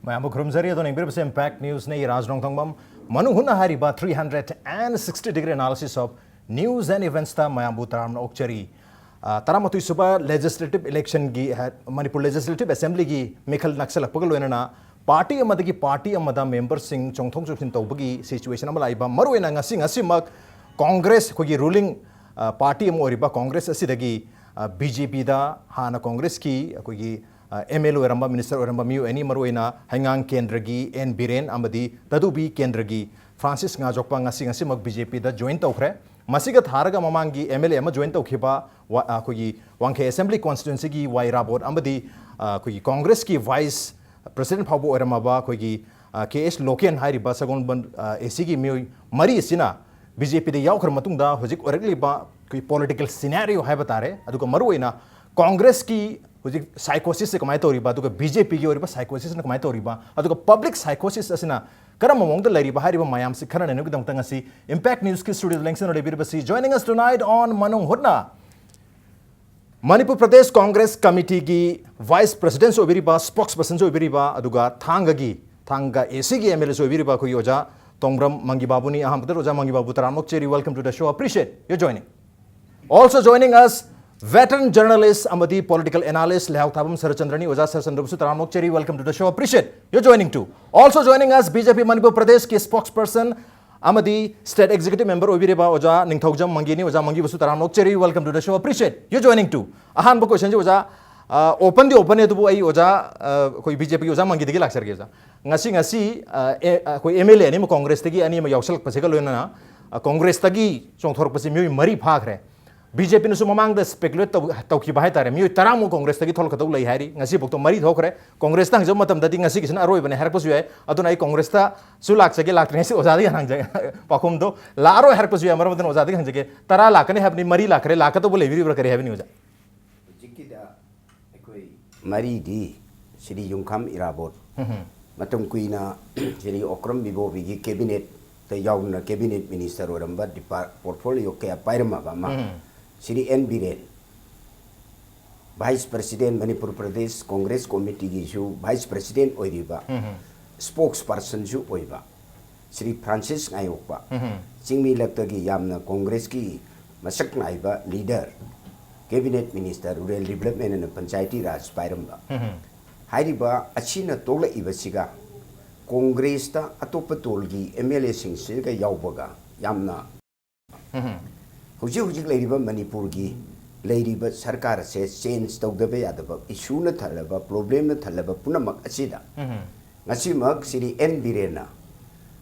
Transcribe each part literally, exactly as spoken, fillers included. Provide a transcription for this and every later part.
ꯃꯌꯥꯝꯕꯨ ꯈꯨꯔꯨꯝꯖꯔꯤ꯫ ꯑꯗꯣ ꯌꯦꯡꯕꯤꯔꯤꯕꯁꯦ Impact News ꯅꯤ, ꯔꯥꯖ ꯅꯣꯡꯊꯣꯡꯕꯝ꯫ ꯃꯅꯨꯡ ꯍꯨꯠꯅ ꯍꯥꯏꯔꯤꯕ three hundred and sixty degree analysis of news and events ꯇ ꯃꯌꯥꯝꯕꯨ ꯇꯔꯥꯝꯅ ꯑꯣꯛꯆꯔꯤ꯫ ꯑ, ꯇꯔꯥꯃꯥꯊꯣꯏ ꯁꯨꯕ legislative election ꯒꯤ, ꯍ-, ꯃꯅꯤꯄꯨꯔ Legislative Assembly ꯒꯤ ꯃꯤꯈꯜ ꯅꯛꯁꯜꯂꯛꯄꯒ ꯂꯣꯏꯅꯅ party ꯑꯃꯗꯒꯤ party ꯑꯃꯗ member ꯁꯤꯡ ꯆꯣꯡꯊꯣꯛ ꯆꯣꯡꯁꯤꯟ ꯇꯧꯕꯒꯤ situation ꯑꯃ ꯂꯥꯛꯏꯕ, ꯃꯔꯨꯑꯣꯏꯅ ꯉꯁꯤ, ꯉꯁꯤꯃꯛ Congress, ꯑꯩꯈꯣꯏꯒꯤ ruling, ꯑ, party ꯑꯃ ꯑꯣꯏꯔꯤꯕ Congress ꯑꯁꯤꯗꯒꯤ, ꯑ, B J P ꯗ ꯍꯥꯟꯅ Congress ꯀꯤ ꯑꯩꯈꯣꯏꯒꯤ ꯑ, M L A ꯑꯣꯏꯔꯝꯕ, minister ꯑꯣꯏꯔꯝꯕ ꯃꯤꯑꯣꯏ ꯑꯅꯤ, ꯃꯔꯨꯑꯣꯏꯅ ꯍꯩꯉꯥꯡ ꯀꯦꯟꯗ꯭ꯔꯒꯤ N ꯕꯤꯔꯦꯟ ꯑꯃꯗꯤ ꯇꯥꯗꯨꯕꯤ ꯀꯦꯟꯗ꯭ꯔꯒꯤ ꯐ꯭ꯔꯥꯟꯁꯤꯁ ꯉꯥꯖꯣꯛꯄ, ꯉꯁꯤ, ꯉꯁꯤꯃꯛ B J P ꯗ join ꯇꯧꯈ꯭ꯔꯦ꯫ ꯃꯁꯤꯒ ꯊꯥꯔꯒ ꯃꯃꯥꯡꯒꯤ M L A ꯑꯃ join ꯇꯧꯈꯤꯕ ꯋꯥ-, ꯑ, ꯑꯩꯈꯣꯏꯒꯤ ꯋꯥꯡꯈꯩ Assembly Constituency ꯒꯤ ꯋꯥꯏ ꯏꯔꯥꯕꯣꯠ ꯑꯃꯗꯤ, ꯑ, ꯑꯩꯈꯣꯏꯒꯤ Congress ꯀꯤ Vice President ꯐꯥꯎꯕ ꯑꯣꯏꯔꯝꯃꯕ ꯑꯩꯈꯣꯏꯒꯤ, ꯑ, K H ꯂꯣꯀꯦꯟ ꯍꯥꯏꯔꯤꯕ ꯁꯒꯣꯜꯕꯟ, ꯑ, A C ꯒꯤ ꯃꯤꯑꯣꯏ ꯃꯔꯤ ꯑꯁꯤꯅ B J P ꯗ ꯌꯥꯎꯈ꯭ꯔ ꯃꯇꯨꯡꯗ ꯍꯧꯖꯤꯛ ꯑꯣꯏꯔꯛꯂꯤꯕ ꯑꯩꯈꯣꯏ political scenario ꯍꯥꯏꯕ ꯇꯥꯔꯦ, ꯑꯗꯨꯒ ꯃꯔꯨꯑꯣꯏꯅ Congress ꯀꯤ ꯍꯧꯖꯤꯛ psychosis ꯁꯦ ꯀꯃꯥꯏꯅ ꯇꯧꯔꯤꯕ, ꯑꯗꯨꯒ B J P ꯒꯤ ꯑꯣꯏꯔꯤꯕ psychosis ꯅ ꯀꯃꯥꯏꯅ ꯇꯧꯔꯤꯕ, ꯑꯗꯨꯒ public psychosis ꯑꯁꯤꯅ ꯀꯔꯝꯕ ꯃꯑꯣꯡꯗ ꯂꯩꯔꯤꯕ ꯍꯥꯏꯔꯤꯕ ꯃꯌꯥꯝꯁꯤ ꯈꯟꯅ ꯅꯩꯅꯕꯒꯤꯗꯃꯛꯇ ꯉꯁꯤ Impact News ꯀꯤ studio the ꯂꯦꯡꯁꯤꯟꯅ ꯂꯩꯕꯤꯔꯤꯕꯁꯤ, joining us tonight on ꯃꯅꯨꯡ ꯍꯨꯠꯅ, ꯃꯅꯤꯄꯨꯔ ꯄ꯭ꯔꯗꯦꯁ Congress Committee ꯒꯤ Vice President ꯁꯨ ꯑꯣꯏꯕꯤꯔꯤꯕ, spokesperson ꯁꯨ ꯑꯣꯏꯕꯤꯔꯤꯕ, ꯑꯗꯨꯒ ꯊꯥꯡꯒꯒꯤ, ꯊꯥꯡꯒ A C ꯒꯤ M L A ꯁꯨ ꯑꯣꯏꯕꯤꯔꯤꯕ ꯑꯩꯈꯣꯏꯒꯤ ꯑꯣꯖꯥ ꯇꯣꯡꯕ꯭ꯔꯝ ꯃꯪꯒꯤ ꯕꯥꯕꯨꯅꯤ꯫ ꯑꯍꯥꯟꯕꯗ ꯑꯣꯖꯥ ꯃꯪꯒꯤ ꯕꯥꯕꯨ ꯇꯔꯥꯝꯅ ꯑꯣꯛꯆꯔꯤ, welcome to the show, appreciate your joining. Also joining us, veteran journalist ꯑꯃꯗꯤ political analyst ꯂꯩꯍꯥꯎ ꯊꯥꯕꯝ ꯁꯔꯠꯆꯟꯗ꯭ꯔꯅꯤ꯫ ꯑꯣꯖꯥ ꯁꯔꯠꯆꯟꯗ꯭ꯔꯕꯨꯁꯨ ꯇꯔꯥꯝꯅ ꯑꯣꯛꯆꯔꯤ, welcome to the show, appreciate your joining too. Also joining us, B J P Manipur ꯄ꯭ꯔꯗꯦꯁꯀꯤ spokesperson ꯑꯃꯗꯤ state executive member ꯑꯣꯏꯕꯤꯔꯤꯕ ꯑꯣꯖꯥ ꯅꯤꯡꯊꯧꯖꯝ ꯃꯪꯒꯤꯅꯤ꯫ ꯑꯣꯖꯥ ꯃꯪꯒꯤꯕꯨꯁꯨ ꯇꯔꯥꯝꯅ ꯑꯣꯛꯆꯔꯤ, welcome to the show, appreciate your joining too. ꯑꯍꯥꯟꯕ question ꯁꯤ ꯑꯣꯖꯥ, ꯑ, open ꯗꯤ open ꯅꯤ, ꯑꯗꯨꯕꯨ ꯑꯩ ꯑꯣꯖꯥ, ꯑ, ꯑꯩꯈꯣꯏ B J P ꯒꯤ ꯑꯣꯖꯥ ꯃꯪꯒꯤꯗꯒꯤ ꯂꯥꯛꯆꯔꯒꯦ ꯑꯣꯖꯥ꯫ ꯉꯁꯤ, ꯉꯁꯤ, ꯑ, ꯑꯦ, ꯑꯩꯈꯣꯏ M L A ꯑꯅꯤꯃꯛ Congress ꯇꯒꯤ ꯑꯅꯤ ꯑꯃ ꯌꯥꯎꯁꯜꯂꯛꯄꯁꯤꯒ ꯂꯣꯏꯅꯅ, ꯑ, Congress ꯇꯒꯤ ꯆꯣꯡꯊꯣꯔꯛꯄꯁꯤ ꯃꯤꯑꯣꯏ ꯃꯔꯤ ꯐꯥꯈ꯭ꯔꯦ꯫ B J P ꯅꯁꯨ ꯃꯃꯥꯡꯗ speculate ꯇꯧ-, ꯇꯧꯈꯤꯕ ꯍꯥꯏꯇꯥꯔꯦ, ꯃꯤꯑꯣꯏ ꯇꯔꯥꯃꯨꯛ Congress ꯇꯒꯤ ꯊꯣꯛꯂꯛꯀꯗꯧ ꯂꯩ ꯍꯥꯏꯔꯤ꯫ ꯉꯁꯤꯐꯥꯎꯗ ꯃꯔꯤ ꯊꯣꯛꯈ꯭ꯔꯦ꯫ Congress ꯇ ꯍꯪꯖꯕ ꯃꯇꯝꯗꯗꯤ ꯉꯁꯤꯒꯤꯁꯤꯅ ꯑꯔꯣꯏꯕꯅꯦ ꯍꯥꯏꯔꯛꯄꯁꯨ ꯌꯥꯏ꯫ ꯑꯗꯨꯅ ꯑꯩ Congress ꯇꯁꯨ ꯂꯥꯛꯆꯒꯦ, ꯂꯥꯛꯇ꯭ꯔꯤꯉꯩꯁꯤ ꯑꯣꯖꯥꯗꯒꯤ ꯍꯪꯖꯒꯦ꯫ ꯄꯥꯎꯈꯨꯝꯗꯣ ꯂꯥꯛꯑꯔꯣꯏ ꯍꯥꯏꯔꯛꯄꯁꯨ ꯌꯥꯏ꯫ ꯃꯔꯝ ꯑꯗꯨꯅ ꯑꯣꯖꯥꯗꯒꯤ ꯍꯪꯖꯒꯦ, ꯇꯔꯥ ꯂꯥꯛꯀꯅꯤ ꯍꯥꯏꯕꯅꯤ, ꯃꯔꯤ ꯂꯥꯛꯈ꯭ꯔꯦ, ꯂꯥꯛꯀꯗꯧꯕ ꯂꯩꯕꯤꯔꯤꯕ꯭ꯔꯥ, ꯀꯔꯤ ꯍꯥꯏꯕꯅꯤ ꯑꯣꯖꯥ? ꯍꯧꯖꯤꯛꯀꯤꯗ ꯑꯩꯈꯣꯏ ꯃꯔꯤꯗꯤ ꯁ꯭ꯔꯤ ꯌꯨꯝꯈꯥꯝ ꯏꯔꯥꯕꯣꯠ, ꯃꯇꯝ ꯀꯨꯏꯅ ꯁ꯭ꯔꯤ ꯑꯣꯀ꯭ꯔꯝ ꯕꯤꯕꯣꯕꯤꯒꯤ cabinet ꯇ ꯌꯥꯎꯗꯨꯅ cabinet minister ꯑꯣꯏꯔꯝꯕ, depart-, portfolio ꯀꯌꯥ ꯄꯥꯏꯔꯝꯃꯕ ꯑꯃ, Shri N Biren, Vice President, Manipur Pradesh Congress Committeeꯒꯤꯁꯨ Vice President ꯑꯣꯏꯔꯤꯕ, spokespersonꯁꯨ ꯑꯣꯏꯕ ꯁ꯭ꯔꯤ ꯐ꯭ꯔꯥꯟꯁꯤꯁ ꯉꯥꯌꯣꯛꯄ, ꯆꯤꯡꯃꯤꯂꯛꯇꯒꯤ ꯌꯥꯝꯅ ꯀꯣꯡꯒ꯭ꯔꯦꯁꯀꯤ ꯃꯁꯛ ꯅꯥꯏꯕ leader, cabinet minister, rural development ꯑꯃꯗꯤ ꯄꯟꯆꯥꯌꯇꯤ ꯔꯥꯖ ꯄꯥꯏꯔꯝꯕ꯫ ꯍꯥꯏꯔꯤꯕ ꯑꯁꯤꯅ ꯇꯣꯛꯂꯛꯏꯕꯁꯤꯒ ꯀꯣꯡꯒ꯭ꯔꯦꯁꯇ ꯑꯇꯣꯞꯄ ꯇꯣꯜꯒꯤ MLAꯁꯤꯡꯁꯤꯒ ꯌꯥꯎꯕꯒ ꯌꯥꯝꯅ ꯍꯧꯖꯤꯛ ꯍꯧꯖꯤꯛ ꯂꯩꯔꯤꯕ ꯃꯅꯤꯄꯨꯔꯒꯤ ꯂꯩꯔꯤꯕ ꯁꯔꯀꯥꯔ ꯑꯁꯦ change ꯇꯧꯗꯕ ꯌꯥꯗꯕ, issueꯅ ꯊꯜꯂꯕ, problemꯅ ꯊꯜꯂꯕ ꯄꯨꯝꯅꯃꯛ ꯑꯁꯤꯗ ꯉꯁꯤꯃꯛ ꯁ꯭ꯔꯤ ꯑꯦꯟ ꯕꯤꯔꯦꯟꯅ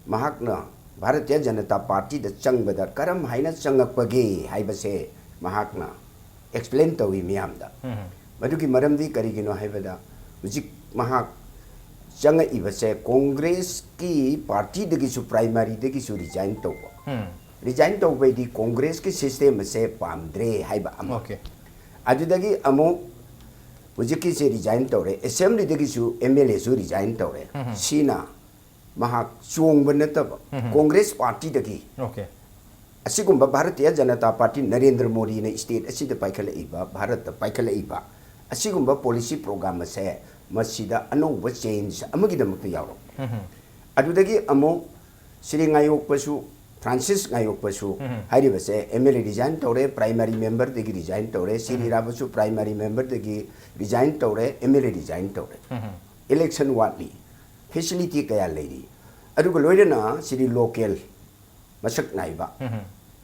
ꯃꯍꯥꯛꯅ ꯚꯥꯔꯇꯤꯌ ꯖꯅꯇꯥ ꯄꯥꯔꯇꯤꯗ ꯆꯪꯕꯗ ꯀꯔꯝ ꯍꯥꯏꯅ ꯆꯪꯉꯛꯄꯒꯦ ꯍꯥꯏꯕꯁꯦ ꯃꯍꯥꯛꯅ explain ꯇꯧꯏ ꯃꯤꯌꯥꯝꯗ꯫ ꯃꯗꯨꯒꯤ ꯃꯔꯝꯗꯤ ꯀꯔꯤꯒꯤꯅꯣ ꯍꯥꯏꯕꯗ, ꯍꯧꯖꯤꯛ ꯃꯍꯥꯛ ꯆꯪꯉꯛꯏꯕꯁꯦ ꯀꯣꯡꯒ꯭ꯔꯦꯁꯀꯤ ꯄꯥꯔꯇꯤꯗꯒꯤꯁꯨ, primaryꯗꯒꯤꯁꯨ resign ꯇꯧꯕ꯫ Resign ꯇꯧꯕꯩꯗꯤ ꯀꯣꯡꯒ꯭ꯔꯦꯁꯀꯤ system ꯑꯁꯦ ꯄꯥꯝꯗ꯭ꯔꯦ ꯍꯥꯏꯕ ꯑꯃ꯫ Okay. ꯑꯗꯨꯗꯒꯤ ꯑꯃꯨꯛ ꯍꯧꯖꯤꯛꯀꯤꯁꯦ resign ꯇꯧꯔꯦ, assemblyꯗꯒꯤꯁꯨ MLAꯁꯨ resign ꯇꯧꯔꯦ꯫ ꯁꯤꯅ ꯃꯍꯥꯛ ꯆꯣꯡꯕ ꯅꯠꯇꯕ, ꯀꯣꯡꯒ꯭ꯔꯦꯁ ꯄꯥꯔꯇꯤꯗꯒꯤ, Okay. ꯑꯁꯤꯒꯨꯝꯕ ꯚꯥꯔꯇꯤꯌ ꯖꯅꯇꯥ ꯄꯥꯔꯇꯤ, ꯅꯔꯦꯟꯗ꯭ꯔ ꯃꯣꯗꯤꯅ state ꯑꯁꯤꯗ ꯄꯥꯏꯈꯠꯂꯛꯏꯕ, ꯚꯥꯔꯠꯇ ꯄꯥꯏꯈꯠꯂꯛꯏꯕ ꯑꯁꯤꯒꯨꯝꯕ policy program ꯑꯁꯦ ꯃꯁꯤꯗ ꯑꯅꯧꯕ change ꯑꯃꯒꯤꯗꯃꯛꯇ ꯌꯥꯎꯔꯛꯄ꯫ ꯑꯗꯨꯗꯒꯤ ꯑꯃꯨꯛ ꯁ꯭ꯔꯤ ꯉꯥꯌꯣꯛꯄꯁꯨ, ꯐ꯭ꯔꯥꯟꯁꯤꯁ ꯉꯥꯌꯣꯛꯄꯁꯨ ꯍꯥꯏꯔꯤꯕꯁꯦ MLA resign ꯇꯧꯔꯦ, primary memberꯗꯒꯤ resign ꯇꯧꯔꯦ, ꯁ꯭ꯔꯤ ꯔꯥꯕꯁꯨ primary memberꯗꯒꯤ resign ꯇꯧꯔꯦ, MLA resign ꯇꯧꯔꯦ꯫ Election ꯋꯥꯠꯂꯤ, facility ꯀꯌꯥ ꯂꯩꯔꯤ꯫ ꯑꯗꯨꯒ ꯂꯣꯏꯅꯅ ꯁ꯭ꯔꯤ ꯂꯣꯀꯦꯜ ꯃꯁꯛ ꯅꯥꯏꯕ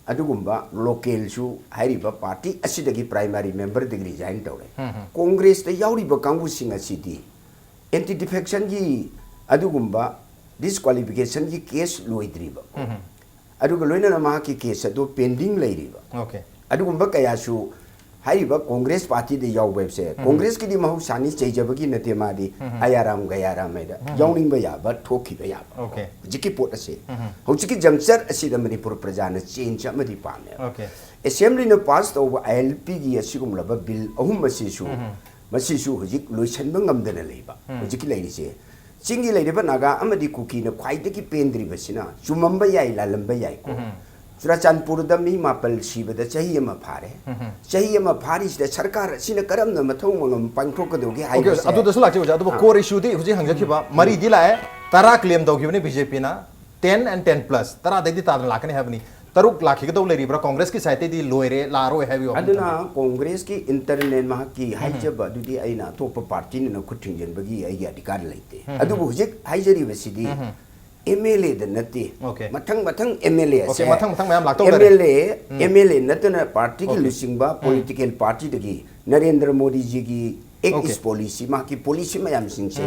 ꯑꯗꯨꯒꯨꯝꯕ ꯂꯣꯀꯦꯜꯁꯨ ꯍꯥꯏꯔꯤꯕ ꯄꯥꯔꯇꯤ ꯑꯁꯤꯗꯒꯤ primary memberꯗꯒꯤ resign ꯇꯧꯔꯦ꯫ ꯀꯣꯡꯒ꯭ꯔꯦꯁꯇ ꯌꯥꯎꯔꯤꯕ ꯀꯥꯡꯕꯨꯁꯤꯡ ꯑꯁꯤꯗꯤ anti defectionꯒꯤ ꯑꯗꯨꯒꯨꯝꯕ disqualificationꯒꯤ case ꯂꯣꯏꯗ꯭ꯔꯤꯕ, ꯑꯗꯨꯒ ꯂꯣꯏꯅꯅ ꯃꯍꯥꯛꯀꯤ case ꯑꯗꯨ pending ꯂꯩꯔꯤꯕ, Okay. ꯑꯗꯨꯒꯨꯝꯕ ꯀꯌꯥꯁꯨ ꯍꯥꯏꯔꯤꯕ ꯀꯣꯡꯒ꯭ꯔꯦꯁ ꯄꯥꯔꯇꯤꯗ ꯌꯥꯎꯕ ꯍꯥꯏꯕꯁꯦ, ꯀꯣꯡꯒ꯭ꯔꯦꯁꯀꯤꯗꯤ ꯃꯍꯧꯁꯥꯅꯤ ꯆꯩꯖꯕꯒꯤ ꯅꯠꯇꯦ, ꯃꯥꯗꯤ ꯑꯌꯥꯔꯥꯝ ꯒꯌꯥꯔꯥꯝ ꯍꯥꯏꯗ ꯌꯥꯎꯅꯤꯡꯕ ꯌꯥꯕ, ꯊꯣꯛꯈꯤꯕ ꯌꯥꯕ꯫ Okay. ꯍꯧꯖꯤꯛꯀꯤ ꯄꯣꯠ ꯑꯁꯤ, ꯍꯧꯖꯤꯛꯀꯤ juncture ꯑꯁꯤꯗ ꯃꯅꯤꯄꯨꯔ ꯄ꯭ꯔꯖꯥꯅ change ꯑꯃꯗꯤ ꯄꯥꯝꯃꯦ꯫ Okay. Assemblyꯅ pass ꯇꯧꯕ ILPꯒꯤ ꯑꯁꯤꯒꯨꯝꯂꯕ bill ꯑꯍꯨꯝ ꯑꯁꯤꯁꯨ, ꯃꯁꯤꯁꯨ ꯍꯧꯖꯤꯛ ꯂꯣꯏꯁꯤꯟꯕ ꯉꯝꯗꯅ ꯂꯩꯕ, ꯍꯧꯖꯤꯛꯀꯤ ꯂꯩꯔꯤꯁꯦ꯫ ꯆꯤꯡꯒꯤ ꯂꯩꯔꯤꯕ ꯅꯥꯒꯥ ꯑꯃꯗꯤ ꯀꯨꯀꯤꯅ ꯈ꯭ꯋꯥꯏꯗꯒꯤ ꯄꯦꯟꯗ꯭ꯔꯤꯕꯁꯤꯅ, ꯆꯨꯝꯃꯝꯕ ꯌꯥꯏ, ꯂꯥꯜꯂꯝꯕ ꯌꯥꯏꯀꯣ, ꯆꯨꯔꯥꯆꯥꯟꯄꯨꯔꯗ ꯃꯤ ꯃꯥꯄꯜ ꯁꯤꯕꯗ ꯆꯍꯤ ꯑꯃ ꯐꯥꯔꯦ꯫ ꯆꯍꯤ ꯑꯃ ꯐꯥꯔꯤꯁꯤꯗ ꯁꯔꯀꯥꯔ ꯑꯁꯤꯅ ꯀꯔꯝꯅ ꯃꯊꯧ ꯃꯉꯝ ꯄꯥꯡꯊꯣꯛꯀꯗꯧꯒꯦ ꯑꯣꯀꯦ, ꯍꯥꯏꯕꯁꯦ ꯑꯗꯨꯗꯁꯨ ꯂꯥꯛꯆꯩ ꯑꯣꯖꯥ꯫ ꯑꯗꯨꯕꯨ ꯑꯥ꯫ core issue ꯗꯤ ꯍꯧꯖꯤꯛ ꯍꯪꯖꯈꯤꯕ ꯃꯔꯤꯗꯤ ꯂꯥꯛꯑꯦ꯫ ꯇꯔꯥ claim ꯇꯧꯈꯤꯕꯅꯤ ꯕꯤ ꯖꯦ ꯄꯤꯅ꯫ Ten and ten plus, ꯇꯔꯥꯗꯩꯗꯤ ꯇꯥꯗꯅ ꯂꯥꯛꯀꯅꯤ ꯍꯥꯏꯕꯅꯤ꯫ ꯇꯔꯨꯛ ꯂꯥꯛꯈꯤꯒꯗꯧ ꯂꯩꯔꯤꯕ꯭ꯔꯥ? ꯀꯣꯡꯒ꯭ꯔꯦꯁꯀꯤ ꯁꯥꯏꯠꯇꯩꯗꯤ ꯂꯣꯏꯔꯦ, ꯂꯥꯛꯑꯔꯣꯏ ꯍꯥꯏꯕꯒꯤ ꯋꯥꯐꯝ ꯑꯗꯨꯅ ꯊꯝꯕꯤꯌꯨ꯫ ꯀꯣꯡꯒ꯭ꯔꯦꯁꯀꯤ ꯏꯟꯇꯔꯅꯦꯜ ꯃꯍꯥꯛꯀꯤ ꯍꯥꯏꯖꯕ ꯑꯗꯨꯗꯤ ꯑꯩꯅ ꯑꯇꯣꯞꯄ ꯄꯥꯔꯇꯤꯅ ꯈꯨꯠ ꯊꯤꯡꯖꯤꯟꯕꯒꯤ ꯑꯩꯒꯤ ꯑꯙꯤꯀꯥꯔ ꯂꯩꯇꯦ꯫ ꯑꯗꯨꯕꯨ ꯍꯧꯖꯤꯛ ꯍꯥꯏꯖꯔꯤꯕꯁꯤꯗꯤ ꯑꯦꯝ ꯑꯦꯜ ꯑꯦꯗ ꯅꯠꯇꯦ꯫ ꯑꯣꯀꯦ꯫ ꯃꯊꯪ ꯃꯊꯪ ꯑꯦꯝ ꯑꯦꯜ ꯑꯦ ꯑꯣꯀꯦ, ꯑꯁꯦ ꯃꯊꯪ ꯃꯊꯪ ꯃꯌꯥꯝ ꯂꯥꯛꯇꯧ ꯑꯦꯝ ꯂꯩꯔꯦ꯫ ꯑꯦꯜ ꯑꯦ ꯑꯦꯝ ꯑꯦꯜ ꯑꯦ ꯅꯠꯇꯅ ꯄꯥꯔꯇꯤꯒꯤ ꯑꯣꯀꯦ꯫ ꯂꯨꯆꯤꯡꯕ ꯄꯣꯂꯤꯇꯤꯀꯦꯜ ꯄꯥꯔꯇꯤꯗꯒꯤ ꯅꯔꯦꯟꯗ꯭ꯔ ꯃꯣꯗꯤꯖꯤꯒꯤ ꯑꯦꯛ ꯑꯣꯀꯦ꯫ ꯏꯁ ꯄꯣꯂꯤꯁꯤ, ꯃꯍꯥꯛꯀꯤ ꯄꯣꯂꯤꯁꯤ ꯃꯌꯥꯝꯁꯤꯡꯁꯦ,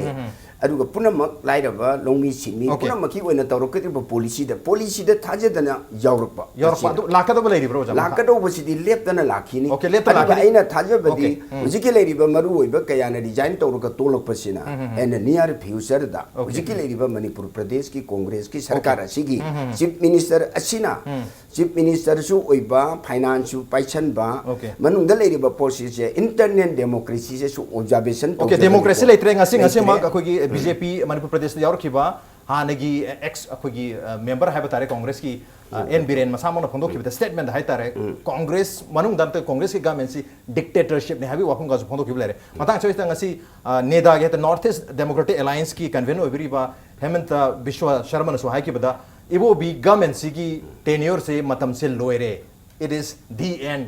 ꯑꯗꯨꯒ ꯄꯨꯝꯅꯃꯛ ꯂꯥꯏꯔꯕ ꯂꯧꯃꯤ ꯁꯤꯟꯃꯤ ꯑꯣꯀꯦ꯫ ꯄꯨꯝꯅꯃꯛꯀꯤ ꯑꯣꯏꯅ ꯇꯧꯔꯛꯀꯗꯧꯔꯤꯕ ꯄꯣꯂꯤꯁꯤꯗ, ꯄꯣꯂꯤꯁꯤꯗ ꯊꯥꯖꯗꯅ ꯌꯥꯎꯔꯛꯄ ꯌꯥꯎꯔꯛꯄ ꯃꯁꯤꯗ꯫ ꯑꯗꯨ ꯂꯥꯛꯀꯗꯕ ꯂꯩꯔꯤꯕ꯭ꯔꯣ ꯑꯣꯖꯥ? ꯃꯈꯥ? ꯂꯥꯛꯀꯗꯧꯕꯁꯤꯗꯤ ꯂꯦꯞꯇꯅ ꯂꯥꯛꯈꯤꯅꯤ꯫ ꯑꯣꯀꯦ, ꯂꯦꯞꯇꯅ ꯑꯗꯨꯒ ꯂꯥꯛꯈꯤꯅꯤ꯫ ꯑꯩꯅ ꯊꯥꯖꯕꯗꯤ ꯑꯣꯀꯦ꯫ ꯎꯝ꯫ ꯍꯧꯖꯤꯛꯀꯤ ꯂꯩꯔꯤꯕ ꯃꯔꯨꯑꯣꯏꯕ ꯀꯌꯥꯅ ꯔꯤꯖꯥꯏꯟ ꯇꯧꯔꯒ ꯇꯣꯛꯂꯛꯄꯁꯤꯅ ꯎꯝ, ꯎꯝ, ꯎꯝ꯫ And near ꯐ꯭ꯌꯨꯆꯔꯗ okay. ꯍꯧꯖꯤꯛꯀꯤ ꯂꯩꯔꯤꯕ ꯃꯅꯤꯄꯨꯔ ꯄ꯭ꯔꯗꯦꯁꯀꯤ ꯀꯣꯡꯒ꯭ꯔꯦꯁꯀꯤ ꯁꯔꯀꯥꯔ ꯑꯣꯀꯦ꯫ ꯑꯁꯤꯒꯤ ꯎꯝ, ꯎꯝ, ꯎꯝ꯫ ꯆꯤꯐ ꯃꯤꯅꯤꯁꯇꯔ ꯑꯁꯤꯅ ꯎꯝ꯫ ꯆꯤꯐ ꯃꯤꯅꯤꯁꯇꯔꯁꯨ ꯑꯣꯏꯕ, ꯐꯥꯏꯅꯥꯟꯁꯁꯨ ꯄꯥꯏꯁꯟꯕ, ꯑꯣꯀꯦ꯫ ꯃꯅꯨꯡꯗ ꯂꯩꯔꯤꯕ ꯄꯣꯂꯤꯁꯤꯁꯦ ꯏꯟꯇꯔꯅꯦꯜ ꯗꯦꯃꯣꯀ꯭ꯔꯦꯁꯤꯁꯦ ꯁꯨꯝ ꯑꯣꯕꯖꯥꯔꯕꯦꯁꯟ ꯑꯣꯀꯦ, ꯗꯦꯃꯣꯀ꯭ꯔꯦꯁꯤ ꯂꯩꯇ꯭ꯔꯦ꯫ ꯉꯁꯤ ꯉꯁꯤꯃꯛ ꯂꯩꯇ꯭ꯔꯦ꯫ ꯑꯩꯈꯣꯏꯒꯤ ꯕꯤ ꯖꯦ ꯄꯤ ꯃꯅꯤꯄꯨꯔ ꯄ꯭ꯔꯗꯦꯁꯇ ꯌꯥꯎꯔꯛꯈꯤꯕ ꯍꯥꯟꯅꯒꯤ ꯑꯦꯛꯁ ꯑꯩꯈꯣꯏꯒꯤ ꯃꯦꯝꯕꯔ ꯍꯥꯏꯕ ꯇꯥꯔꯦ ꯀꯣꯡꯒ꯭ꯔꯦꯁꯀꯤ, ꯑ, ꯑꯦꯟ ꯕꯤꯔꯦꯟ ꯃꯁꯥꯃꯛꯅ ꯐꯣꯡꯗꯣꯛꯈꯤꯕꯗ, ꯁ꯭ꯇꯦꯠꯃꯦꯟꯗ ꯍꯥꯏ ꯇꯥꯔꯦ, ꯀꯣꯡꯒ꯭ꯔꯦꯁ ꯃꯅꯨꯡꯗ ꯅꯠꯇꯦ, ꯀꯣꯡꯒ꯭ꯔꯦꯁꯀꯤ ꯒꯃꯦꯟꯁꯤ ꯗꯤꯛꯇꯦꯇꯔꯁꯤꯞꯅꯤ ꯍꯥꯏꯕꯒꯤ ꯋꯥꯐꯝꯒꯁꯨ ꯐꯣꯡꯗꯣꯛꯈꯤꯕ ꯂꯩꯔꯦ꯫ ꯃꯇꯥꯡ ꯑꯁꯤꯗ ꯉꯁꯤ, ꯑ, ꯅꯦꯗꯥꯒꯤ ꯍꯦꯛꯇ north east democratic ꯑꯦꯂꯥꯏꯟꯁꯀꯤ convener ꯑꯣꯏꯕꯤꯔꯤꯕ ꯍꯦꯃꯟꯇ Visva ꯁꯔꯃꯅꯁꯨ ꯍꯥꯏꯈꯤꯕꯗ, ꯏꯕꯣꯕꯤ ꯒꯃꯦꯟꯁꯤꯒꯤ ꯇꯦꯅ꯭ꯌꯣꯔꯁꯤ ꯃꯇꯝꯁꯦ ꯂꯣꯏꯔꯦ, it is the end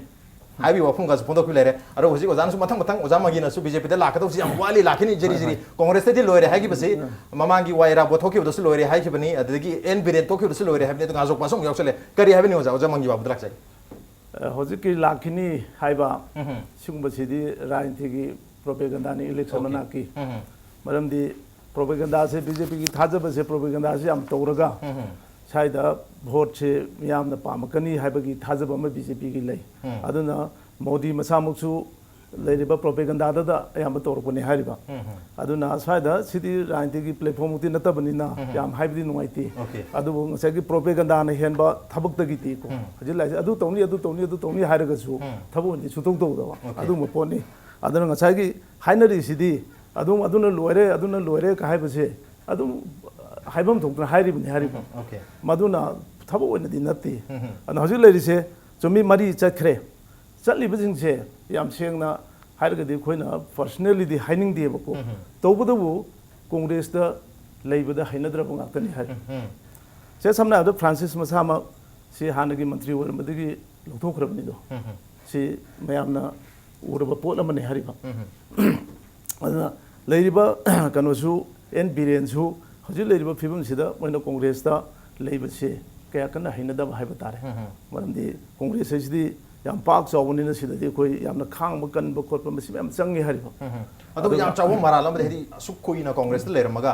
ꯍꯥꯏꯕꯒꯤ ꯋꯥꯐꯝꯒꯁꯨ ꯐꯣꯡꯗꯣꯛꯄꯤ ꯂꯩꯔꯦ꯫ ꯑꯗꯣ ꯍꯧꯖꯤꯛ ꯑꯣꯖꯥꯅꯁꯨ ꯃꯊꯪ ꯃꯊꯪ, ꯑꯣꯖꯥ ꯃꯪꯒꯤꯅꯁꯨ ꯕꯤ ꯖꯦ ꯄꯤꯗ ꯂꯥꯛꯀꯗꯧꯁꯤ ꯌꯥꯝ ꯋꯥꯠꯂꯤ, ꯂꯥꯛꯈꯤꯅꯤ ꯖꯤꯔꯤ ꯖꯤꯔꯤ, ꯀꯣꯡꯒ꯭ꯔꯦꯁꯇꯗꯤ ꯂꯣꯏꯔꯦ ꯍꯥꯏꯈꯤꯕꯁꯤ ꯃꯃꯥꯡꯒꯤ ꯋꯥꯏ ꯏꯔꯥꯕꯣꯠ ꯊꯣꯛꯈꯤꯕꯗꯁꯨ ꯂꯣꯏꯔꯦ ꯍꯥꯏꯈꯤꯕꯅꯤ, ꯑꯗꯨꯗꯒꯤ ꯑꯦꯟ ꯕꯤꯔꯦꯟ ꯊꯣꯛꯈꯤꯕꯗꯁꯨ ꯂꯣꯏꯔꯦ ꯍꯥꯏꯕꯅꯤ꯫ ꯑꯗꯣ ꯉꯥꯖꯣꯛꯄꯥꯁꯨ ꯑꯃꯨꯛ ꯌꯥꯎꯁꯜꯂꯦ꯫ ꯀꯔꯤ ꯍꯥꯏꯕꯅꯤ ꯑꯣꯖꯥ? ꯑꯣꯖꯥ ꯃꯪꯒꯤ ꯕꯥꯕꯨꯗ ꯂꯥꯛꯆꯒꯦ꯫ ꯑ, ꯍꯧꯖꯤꯛꯀꯤ ꯂꯥꯛꯈꯤꯅꯤ ꯍꯥꯏꯕ ꯎꯝ꯫ ꯁꯤꯒꯨꯝꯕꯁꯤꯗꯤ ꯔꯥꯖꯅꯤꯇꯤꯒꯤ ꯄ꯭ꯔꯣꯄꯦꯒꯟꯗꯥꯅꯤ ꯏꯂꯦꯛꯁꯟ ꯑꯣꯀꯦ꯫ ꯃꯅꯥꯛꯀꯤ꯫ ꯎꯝ꯫ ꯃꯔꯝꯗꯤ ꯄ꯭ꯔꯣꯄꯦꯒꯟꯗꯥꯁꯦ, ꯕꯤ ꯖꯦ ꯄꯤꯒꯤ ꯊꯥꯖꯕꯁꯦ ꯄ꯭ꯔꯣꯄꯦꯒꯟꯗꯥꯁꯦ ꯌꯥꯝ ꯇꯧꯔꯒ ꯎꯝ꯫ ꯁ꯭ꯋꯥꯏꯗ ꯚꯣꯠꯁꯦ ꯃꯤꯌꯥꯝꯅ ꯄꯥꯝꯃꯛꯀꯅꯤ ꯍꯥꯏꯕꯒꯤ ꯊꯥꯖꯕ ꯑꯃ ꯕꯤ ꯖꯦ ꯄꯤꯒꯤ ꯂꯩ꯫ ꯎꯝ꯫ ꯑꯗꯨꯅ ꯃꯣꯗꯤ ꯃꯁꯥꯃꯛꯁꯨ ꯂꯩꯔꯤꯕ ꯄ꯭ꯔꯣꯄꯦꯒꯟꯗꯥꯗꯨꯗ ꯑꯌꯥꯝꯕ ꯇꯧꯔꯛꯄꯅꯦ ꯍꯥꯏꯔꯤꯕ꯫ ꯎꯝ, ꯎꯝ꯫ ꯑꯗꯨꯅ ꯁ꯭ꯋꯥꯏꯗ ꯁꯤꯗꯤ ꯔꯥꯖꯅꯤꯇꯤꯒꯤ ꯄ꯭ꯂꯦꯠꯐꯣꯝꯃꯛꯇꯤ ꯅꯠꯇꯕꯅꯤꯅ ꯎꯝ, ꯎꯝ꯫ ꯌꯥꯝ ꯍꯥꯏꯕꯗꯤ ꯅꯨꯡꯉꯥꯏꯇꯦ꯫ ꯑꯣꯀꯦ꯫ ꯑꯗꯨꯕꯨ ꯉꯁꯥꯏꯒꯤ ꯄ꯭ꯔꯣꯄꯦꯒꯟꯗꯥꯅ ꯍꯦꯟꯕ ꯊꯕꯛꯇꯒꯤꯗꯤꯀꯣ, ꯎꯝ꯫ ꯍꯧꯖꯤꯛ ꯂꯥꯛꯏꯁꯦ ꯑꯗꯨ ꯇꯧꯅꯤ, ꯑꯗꯨ ꯇꯧꯅꯤ, ꯑꯗꯨ ꯇꯧꯅꯤ ꯍꯥꯏꯔꯒꯁꯨ ꯎꯝ꯫ ꯊꯕꯛ ꯑꯣꯏꯅꯗꯤ ꯁꯨꯡꯇꯧ ꯇꯧꯗꯕ ꯑꯣꯀꯦ꯫ ꯑꯗꯨꯒꯨꯝꯕ ꯄꯣꯠꯅꯤ꯫ ꯑꯗꯨꯅ ꯉꯁꯥꯏꯒꯤ ꯍꯥꯏꯅꯔꯤꯁꯤꯗꯤ ꯑꯗꯨꯝ ꯑꯗꯨꯅ ꯂꯣꯏꯔꯦ, ꯑꯗꯨꯅ ꯂꯣꯏꯔꯦ ꯀ ꯍꯥꯏꯕꯁꯦ ꯑꯗꯨꯝ ꯍꯥꯏꯐꯝ ꯊꯣꯛꯇꯅ ꯍꯥꯏꯔꯤꯕꯅꯤ ꯍꯥꯏꯔꯤꯕ꯫ ꯎꯝ, ꯑꯣꯀꯦ꯫ ꯃꯗꯨꯅ ꯊꯕꯛ ꯑꯣꯏꯅꯗꯤ ꯅꯠꯇꯦ꯫ ꯑꯗꯨꯅ ꯍꯧꯖꯤꯛ ꯂꯩꯔꯤꯁꯦ ꯆꯨꯝꯃꯤ, ꯃꯔꯤ ꯆꯠꯈ꯭ꯔꯦ꯫ ꯆꯠꯂꯤꯕꯁꯤꯡꯁꯦ ꯌꯥꯝ ꯁꯦꯡꯅ ꯍꯥꯏꯔꯒꯗꯤ ꯑꯩꯈꯣꯏꯅ personally ꯗꯤ ꯍꯥꯏꯅꯤꯡꯗꯦꯕꯀꯣ꯫ ꯇꯧꯕꯇꯕꯨ ꯀꯣꯡꯒ꯭ꯔꯦꯁꯇ ꯂꯩꯕꯗ ꯍꯩꯅꯗ꯭ꯔꯕ ꯉꯥꯛꯇꯅꯤ ꯍꯥꯏꯔꯤ꯫ ꯁꯦ ꯁꯝꯅ ꯍꯥꯏꯔꯕꯗ ꯐ꯭ꯔꯥꯟꯁꯤꯁ ꯃꯁꯥꯃꯛ ꯁꯤ ꯍꯥꯟꯅꯒꯤ ꯃꯟꯇ꯭ꯔꯤ ꯑꯣꯏꯔꯝꯕꯗꯒꯤ ꯂꯧꯊꯣꯛꯈ꯭ꯔꯕꯅꯤꯗꯣ꯫ ꯁꯤ ꯃꯌꯥꯝꯅ ꯎꯔꯕ ꯄꯣꯠ ꯑꯃꯅꯤ ꯍꯥꯏꯔꯤꯕ꯫ ꯑꯗꯨꯅ ꯂꯩꯔꯤꯕ ꯀꯩꯅꯣꯁꯨ, ꯑꯦꯟ ꯕꯤꯔꯦꯟꯁꯨ ꯍꯧꯖꯤꯛ ꯂꯩꯔꯤꯕ ꯐꯤꯕꯝꯁꯤꯗ ꯃꯣꯏꯅ ꯀꯣꯡꯒ꯭ꯔꯦꯁꯇ ꯂꯩꯕꯁꯦ ꯀꯌꯥ ꯀꯟꯅ ꯍꯩꯅꯗꯕ ꯍꯥꯏꯕ ꯇꯥꯔꯦ꯫ ꯃꯔꯝꯗꯤ ꯀꯣꯡꯒ꯭ꯔꯦꯁ ꯍꯥꯏꯁꯤꯗꯤ ꯌꯥꯝ ꯄꯥꯛ ꯆꯥꯎꯕꯅꯤꯅ ꯁꯤꯗꯗꯤ ꯑꯩꯈꯣꯏ ꯌꯥꯝꯅ ꯈꯥꯡꯕ ꯀꯟꯕ ꯈꯣꯠꯄ ꯃꯁꯤ ꯃꯌꯥꯝ ꯆꯪꯉꯤ ꯍꯥꯏꯔꯤꯕ꯫ ꯑꯗꯨ ꯑꯗꯨꯒ ꯌꯥꯝ ꯆꯥꯎꯕ ꯃꯔꯥꯜ ꯑꯃꯗꯤ, ꯍꯥꯏꯗꯤ, ꯑꯁꯨꯛ ꯀꯨꯏꯅ ꯀꯣꯡꯒ꯭ꯔꯦꯁꯇ ꯂꯩꯔꯝꯃꯒ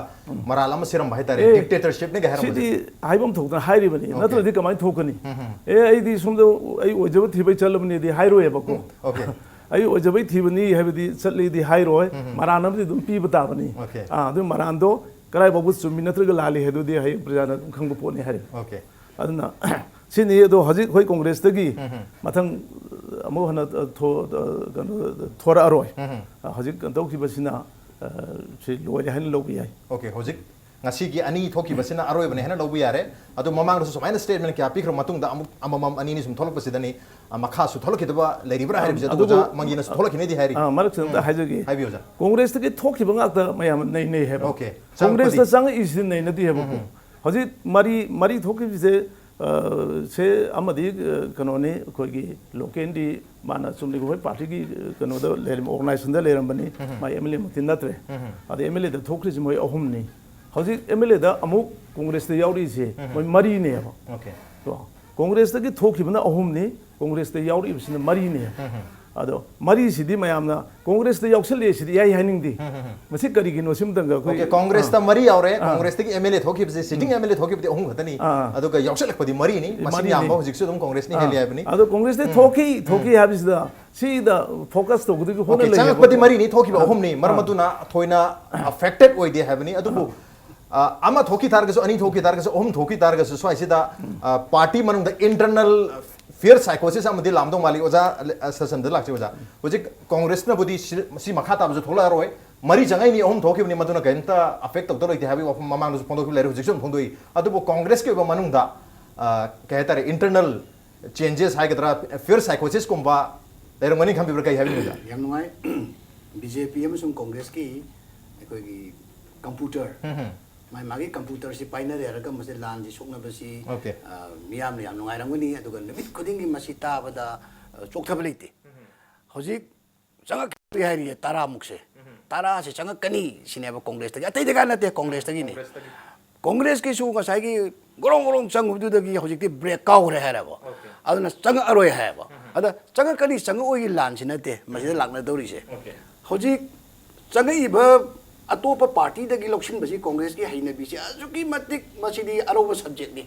ꯃꯔꯥꯜ ꯑꯃ ꯁꯤꯔꯝꯕ ꯍꯥꯏꯇꯥꯔꯦ, ꯑꯦ, dictatorship ꯅꯤꯒ ꯍꯥꯏꯔꯝꯕꯁꯦ꯫ ꯁꯤꯗꯤ ꯍꯥꯏꯐꯝ ꯊꯣꯛꯇꯅ ꯍꯥꯏꯔꯤꯕꯅꯤ, okay, ꯅꯠꯇ꯭ꯔꯗꯤ ꯀꯃꯥꯏꯅ ꯊꯣꯛꯀꯅꯤ? ꯑꯦ, ꯑꯩꯗꯤ ꯁꯣꯝꯗ ꯑꯩ ꯑꯣꯏꯖꯕ ꯊꯤꯕꯩ ꯆꯠꯂꯕꯅꯤꯗꯤ ꯍꯥꯏꯔꯣꯏꯕꯀꯣ꯫ Okay꯫ ꯑꯩ ꯑꯣꯏꯖꯕꯩ ꯊꯤꯕꯅꯤ ꯍꯥꯏꯕꯗꯤ ꯆꯠꯂꯤꯗꯤ ꯍꯥꯏꯔꯣꯏ, ꯃꯔꯥꯟ ꯑꯃꯗꯤ ꯑꯗꯨꯝ ꯄꯤꯕ ꯇꯥꯕꯅꯤ꯫ Okay꯫ ꯑꯥ, ꯑꯗꯨ ꯃꯔꯥꯟꯗꯣ ꯀꯗꯥꯏ ꯐꯥꯎꯕ ꯆꯨꯝꯃꯤ ꯅꯠꯇ꯭ꯔꯒ ꯂꯥꯜꯂꯤ ꯍꯥꯏꯗꯨꯗꯤ ꯍꯌꯦꯡ ꯄ꯭ꯔꯖꯥꯅ ꯑꯗꯨꯝ ꯈꯪꯕ ꯄꯣꯠꯅꯤ ꯍꯥꯏꯔꯤ꯫ Okay꯫ ꯑꯗꯨꯅ ꯁꯤꯅꯤ꯫ ꯑꯗꯣ ꯍꯧꯖꯤꯛ ꯑꯩꯈꯣꯏ ꯀꯣꯡꯒ꯭ꯔꯦꯁꯇꯒꯤ ꯃꯊꯪ ꯑꯃꯨꯛ ꯍꯟꯅ ꯊꯣ-, ꯀꯩꯅꯣ ꯊꯣꯔꯛꯑꯔꯣꯏ꯫ ꯍꯧꯖꯤꯛ ꯀꯩꯅꯣ ꯇꯧꯈꯤꯕꯁꯤꯅ, ꯑ, ꯁꯤ ꯂꯣꯏꯔꯦ ꯍꯥꯏꯅ ꯂꯧꯕ ꯌꯥꯏ꯫ Okay, ꯍꯧꯖꯤꯛ ꯉꯁꯤꯒꯤ ꯑꯅꯤ ꯊꯣꯛꯈꯤꯕꯁꯤꯅ ꯑꯔꯣꯏꯕꯅꯦ ꯍꯥꯏꯅ ꯂꯧꯕ ꯌꯥꯔꯦ꯫ ꯑꯗꯣ ꯃꯃꯥꯡꯗꯁꯨ ꯁꯨꯃꯥꯏꯅ statement ꯀꯌꯥ ꯄꯤꯈ꯭ꯔꯕ ꯃꯇꯨꯡꯗ ꯑꯃꯨꯛ ꯑꯃꯃꯝ ꯑꯅꯤ ꯑꯅꯤ ꯁꯨꯝ ꯊꯣꯛꯂꯛꯄꯁꯤꯗꯅꯤ, ꯑ, ꯃꯈꯥꯁꯨ ꯊꯣꯛꯂꯛꯈꯤꯗꯕ ꯂꯩꯔꯤꯕ꯭ꯔꯥ ꯍꯥꯏꯔꯤꯕꯁꯦ꯫ ꯑꯗꯨ ꯑꯗꯨꯒ ꯑꯣꯖꯥ ꯃꯪꯒꯤꯅꯁꯨ ꯊꯣꯛꯂꯛꯈꯤꯅꯤꯗꯤ ꯍꯥꯏꯔꯤ꯫ ꯑ, ꯃꯔꯛꯁꯤꯗ ꯑꯝꯇ ꯍꯥꯏꯖꯒꯦ꯫ ꯍꯥꯏꯕꯤꯌꯨ, ꯑꯣꯖꯥ꯫ ꯀꯣꯡꯒ꯭ꯔꯦꯁꯇꯒꯤ ꯊꯣꯛꯈꯤꯕ ꯉꯥꯛꯇ ꯃꯌꯥꯝ ꯅꯩꯅꯩ ꯍꯥꯏꯕ꯫ Okay꯫ ꯀꯣꯡꯒ꯭ꯔꯦꯁꯇ ꯆꯪꯉꯛꯄꯗꯤ ꯆꯪꯉꯛꯏꯁꯤꯗꯤ ꯅꯩꯅꯗꯦ ꯍꯥꯏꯕꯀꯣ꯫ ꯍꯧꯖꯤꯛ ꯃꯔꯤ, ꯃꯔꯤ ꯊꯣꯛꯈꯤꯕꯁꯦ, ꯑ, ꯁꯦ ꯑꯃꯗꯤ, ꯑ, ꯀꯩꯅꯣꯅꯤ, ꯑꯩꯈꯣꯏꯒꯤ ꯂꯣꯀꯦꯜꯗꯤ ꯃꯥꯅ ꯆꯨꯝꯅꯒꯤ ꯑꯩꯈꯣꯏ ꯄꯥꯔꯇꯤꯒꯤ, ꯑ, ꯀꯩꯅꯣꯗ ꯂꯩꯔꯝꯕ, organization ꯗ ꯂꯩꯔꯝꯕꯅꯤ꯫ ꯃꯥ M L A ꯃꯛꯇꯤ ꯅꯠꯇ꯭ꯔꯦ꯫ ꯑꯗ M L A ꯗ ꯊꯣꯛꯈ꯭ꯔꯤꯁꯤ ꯃꯣꯏ ꯑꯍꯨꯝꯅꯤ꯫ ꯍꯧꯖꯤꯛ M L A ꯗ ꯑꯃꯨꯛ ꯀꯣꯡꯒ꯭ꯔꯦꯁꯇ ꯌꯥꯎꯔꯤꯁꯦ ꯃꯣꯏ ꯃꯔꯤꯅꯦꯕ꯫ Okay꯫ ꯀꯣ, ꯀꯣꯡꯒ꯭ꯔꯦꯁꯇꯒꯤ ꯊꯣꯛꯈꯤꯕꯅ ꯑꯍꯨꯝꯅꯤ, ꯀꯣꯡꯒ꯭ꯔꯦꯁꯇ ꯌꯥꯎꯔꯛꯏꯕꯁꯤꯅ ꯃꯔꯤꯅꯦ꯫ ꯑꯗꯣ ꯃꯔꯤꯁꯤꯗꯤ ꯃꯌꯥꯝꯅ ꯀꯣꯡꯒ꯭ꯔꯦꯁꯇ ꯌꯥꯎꯁꯜꯂꯛꯑꯦ ꯁꯤꯗꯤ ꯏꯍꯥꯏ ꯍꯥꯏꯅꯤꯡꯗꯦ꯫ ꯃꯁꯤ ꯀꯔꯤꯒꯤꯅꯣ ꯁꯤꯃꯇꯪꯒ ꯑꯩꯈꯣꯏ Okay, ꯀꯣꯡꯒ꯭ꯔꯦꯁꯇ ꯑꯥ꯫ ꯃꯔꯤ ꯌꯥꯎꯔꯦ, ꯑꯥ꯫ ꯀꯣꯡꯒ꯭ꯔꯦꯁꯇꯒꯤ M L A ꯊꯣꯛꯈꯤꯕꯁꯦ, sitting um. M L A ꯊꯣꯛꯈꯤꯕꯗꯤ ꯑꯍꯨꯝ ꯈꯛꯇꯅꯤ꯫ ꯑꯥ꯫ ꯑꯗꯨꯒ ꯌꯥꯎꯁꯜꯂꯛꯄꯗꯤ ꯃꯔꯤꯅꯤ, ꯃꯁꯤꯡ ꯃꯔꯤꯅꯤ꯫ ꯌꯥꯝꯕ ꯍꯧꯖꯤꯛꯁꯨ ꯑꯗꯨꯝ ꯀꯣꯡꯒ꯭ꯔꯦꯁꯅ ꯑꯥ꯫ ꯍꯦꯜꯂꯤ ꯍꯥꯏꯕꯅꯤ꯫ ꯑꯗꯣ ꯀꯣꯡꯒ꯭ꯔꯦꯁꯇ ꯎꯝ꯫ ꯊꯣꯛꯈꯤ, ꯎꯝ꯫ ꯊꯣꯛꯈꯤ ꯍꯥꯏꯕꯁꯤꯗ ꯁꯤꯗ focus ꯇꯧꯒꯗꯕꯒꯤ ꯍꯣꯠꯅ Okay, ꯂꯩꯌꯦꯕ꯫ ꯆꯪꯉꯛꯄꯗꯤ ꯃꯔꯤꯅꯤ, ꯊꯣꯛꯈꯤꯕ ꯑꯥ꯫ ꯑꯍꯨꯝꯅꯤ꯫ ꯃꯔꯝ ꯑꯥ꯫ ꯑꯗꯨꯅ ꯊꯣꯏꯅ affected ꯑꯣꯏꯗꯦ ꯍꯥꯏꯕꯅꯤ꯫ ꯑꯗꯨꯕꯨ, ꯑꯥ꯫ ꯑ, ꯑꯃ ꯊꯣꯛꯈꯤ ꯇꯥꯔꯒꯁꯨ, ꯑꯅꯤ ꯊꯣꯛꯈꯤ ꯇꯥꯔꯒꯁꯨ, ꯑꯍꯨꯝ ꯊꯣꯛꯈꯤ ꯇꯥꯔꯒꯁꯨ, ꯁ꯭ꯋꯥꯏꯁꯤꯗ, ꯎꯝ꯫ ꯑ, party ꯃꯅꯨꯡꯗ internal fear psychosis ꯑꯃꯗꯤ ꯂꯥꯛꯑꯝꯗꯧ ꯃꯥꯜꯂꯤ꯫ ꯑꯣꯖꯥ, ꯑ, ꯁꯁꯟꯗ ꯂꯥꯛꯆꯩ, ꯑꯣꯖꯥ꯫ ꯍꯧꯖꯤꯛ ꯀꯣꯡꯒ꯭ꯔꯦꯁꯅꯕꯨꯗꯤ ꯁꯤ, ꯁꯤ ꯃꯈꯥ ꯇꯥꯕꯁꯨ ꯊꯣꯛꯂꯛꯑꯔꯣꯏ, ꯃꯔꯤ ꯆꯪꯉꯛꯏꯅꯤ, ꯑꯍꯨꯝ ꯊꯣꯛꯈꯤꯕꯅꯤ, ꯃꯗꯨꯅ ꯀꯔꯤꯝꯇ affect ꯇꯧꯗꯧ ꯂꯩꯇꯦ ꯍꯥꯏꯕꯒꯤ ꯋꯥꯐꯝ ꯃꯃꯥꯡꯗꯁꯨ ꯐꯣꯡꯗꯣꯛꯈꯤꯕ ꯂꯩꯔꯦ, ꯍꯧꯖꯤꯛꯁꯨ ꯑꯗꯨꯝ ꯐꯣꯡꯗꯣꯛꯏ꯫ ꯑꯗꯨꯕꯨ ꯀꯣꯡꯒ꯭ꯔꯦꯁꯀꯤ ꯑꯣꯏꯕ ꯃꯅꯨꯡꯗ ꯑ, ꯀꯩ ꯍꯥꯏꯇꯥꯔꯦ, ꯏꯟꯇꯔꯅꯦꯜ ꯆꯦꯟꯖꯦꯁ ꯍꯥꯏꯒꯗ꯭ꯔꯥ, ꯐꯤꯌꯔ ꯁꯥꯏꯀꯣꯁꯤꯁꯀꯨꯝꯕ ꯂꯩꯔꯝꯒꯅꯤ ꯈꯟꯕꯤꯕ꯭ꯔꯥ? ꯀꯩ ꯍꯥꯏꯕꯤꯅꯤꯡꯉꯤꯗ? ꯌꯥꯝ ꯅꯨꯡꯉꯥꯏ꯫ ꯕꯤ ꯖꯦ ꯄꯤ ꯑꯃꯁꯨꯡ ꯀꯣꯡꯒ꯭ꯔꯦꯁꯀꯤ ꯑꯩꯈꯣꯏꯒꯤ ꯀꯝꯄ꯭ꯌꯨꯇꯔ, ꯃꯥꯏ ꯃꯥꯒꯤ ꯀꯝꯄ꯭ꯌꯨꯇꯔꯁꯤ ꯄꯥꯏꯅꯔꯦ ꯍꯥꯏꯔꯒ ꯃꯁꯤ ꯂꯥꯟꯁꯤ ꯁꯣꯛꯅꯕꯁꯤ, Okay. ꯑ, ꯃꯤꯌꯥꯝꯅ ꯌꯥꯝ ꯅꯨꯡꯉꯥꯏꯔꯝꯒꯅꯤ꯫ ꯑꯗꯨꯒ ꯅꯨꯃꯤꯠ ꯈꯨꯗꯤꯡꯒꯤ ꯃꯁꯤ ꯇꯥꯕꯗ, ꯑ, ꯆꯣꯛꯊꯕ ꯂꯩꯇꯦ꯫ ꯍꯧꯖꯤꯛ ꯆꯪꯉꯛꯇ꯭ꯔꯤ ꯍꯥꯏꯔꯤꯌꯦ, ꯇꯔꯥꯃꯨꯛꯁꯦ꯫ ꯇꯔꯥꯁꯦ ꯆꯪꯉꯛꯀꯅꯤ ꯁꯤꯅꯦꯕ ꯀꯣꯡꯒ꯭ꯔꯦꯁꯇꯒꯤ, ꯑꯇꯩꯗꯒꯤ ꯅꯠꯇꯦ, ꯀꯣꯡꯒ꯭ꯔꯦꯁꯇꯒꯤꯅꯤ꯫ ꯀꯣꯡꯒ꯭ꯔꯦꯁꯀꯤꯁꯨ ꯉꯁꯥꯏꯒꯤ ꯒꯣꯔꯣꯡ ꯒꯣꯔꯣꯡ ꯆꯪꯉꯨꯕꯗꯨꯗꯒꯤ ꯍꯧꯖꯤꯛꯇꯤ ꯕ꯭ꯔꯦꯛ ꯀꯥꯎꯈ꯭ꯔꯦ ꯍꯥꯏꯔꯦꯕ꯫ ꯑꯗꯨꯅ ꯆꯪꯉꯛꯑꯔꯣꯏ ꯍꯥꯏꯌꯦꯕ꯫ ꯑꯗ ꯆꯪꯉꯛꯀꯅꯤ, ꯆꯪꯉꯛꯑꯣꯏꯒꯤ ꯂꯥꯟꯁꯤ ꯅꯠꯇꯦ ꯃꯁꯤꯗ ꯂꯥꯛꯅꯗꯧꯔꯤꯁꯦ꯫ ꯍꯧꯖꯤꯛ ꯆꯪꯉꯛꯏꯕ ꯑꯇꯣꯞꯄ ꯄꯥꯔꯇꯤꯗꯒꯤ ꯂꯧꯁꯤꯟꯕꯁꯤ ꯀꯣꯡꯒ꯭ꯔꯦꯁꯀꯤ ꯍꯩꯅꯕꯤꯁꯤ ꯑꯁꯨꯛꯀꯤ ꯃꯇꯤꯛ ꯃꯁꯤꯗꯤ ꯑꯔꯧꯕ ꯁꯕꯖꯦꯛꯅꯤ꯫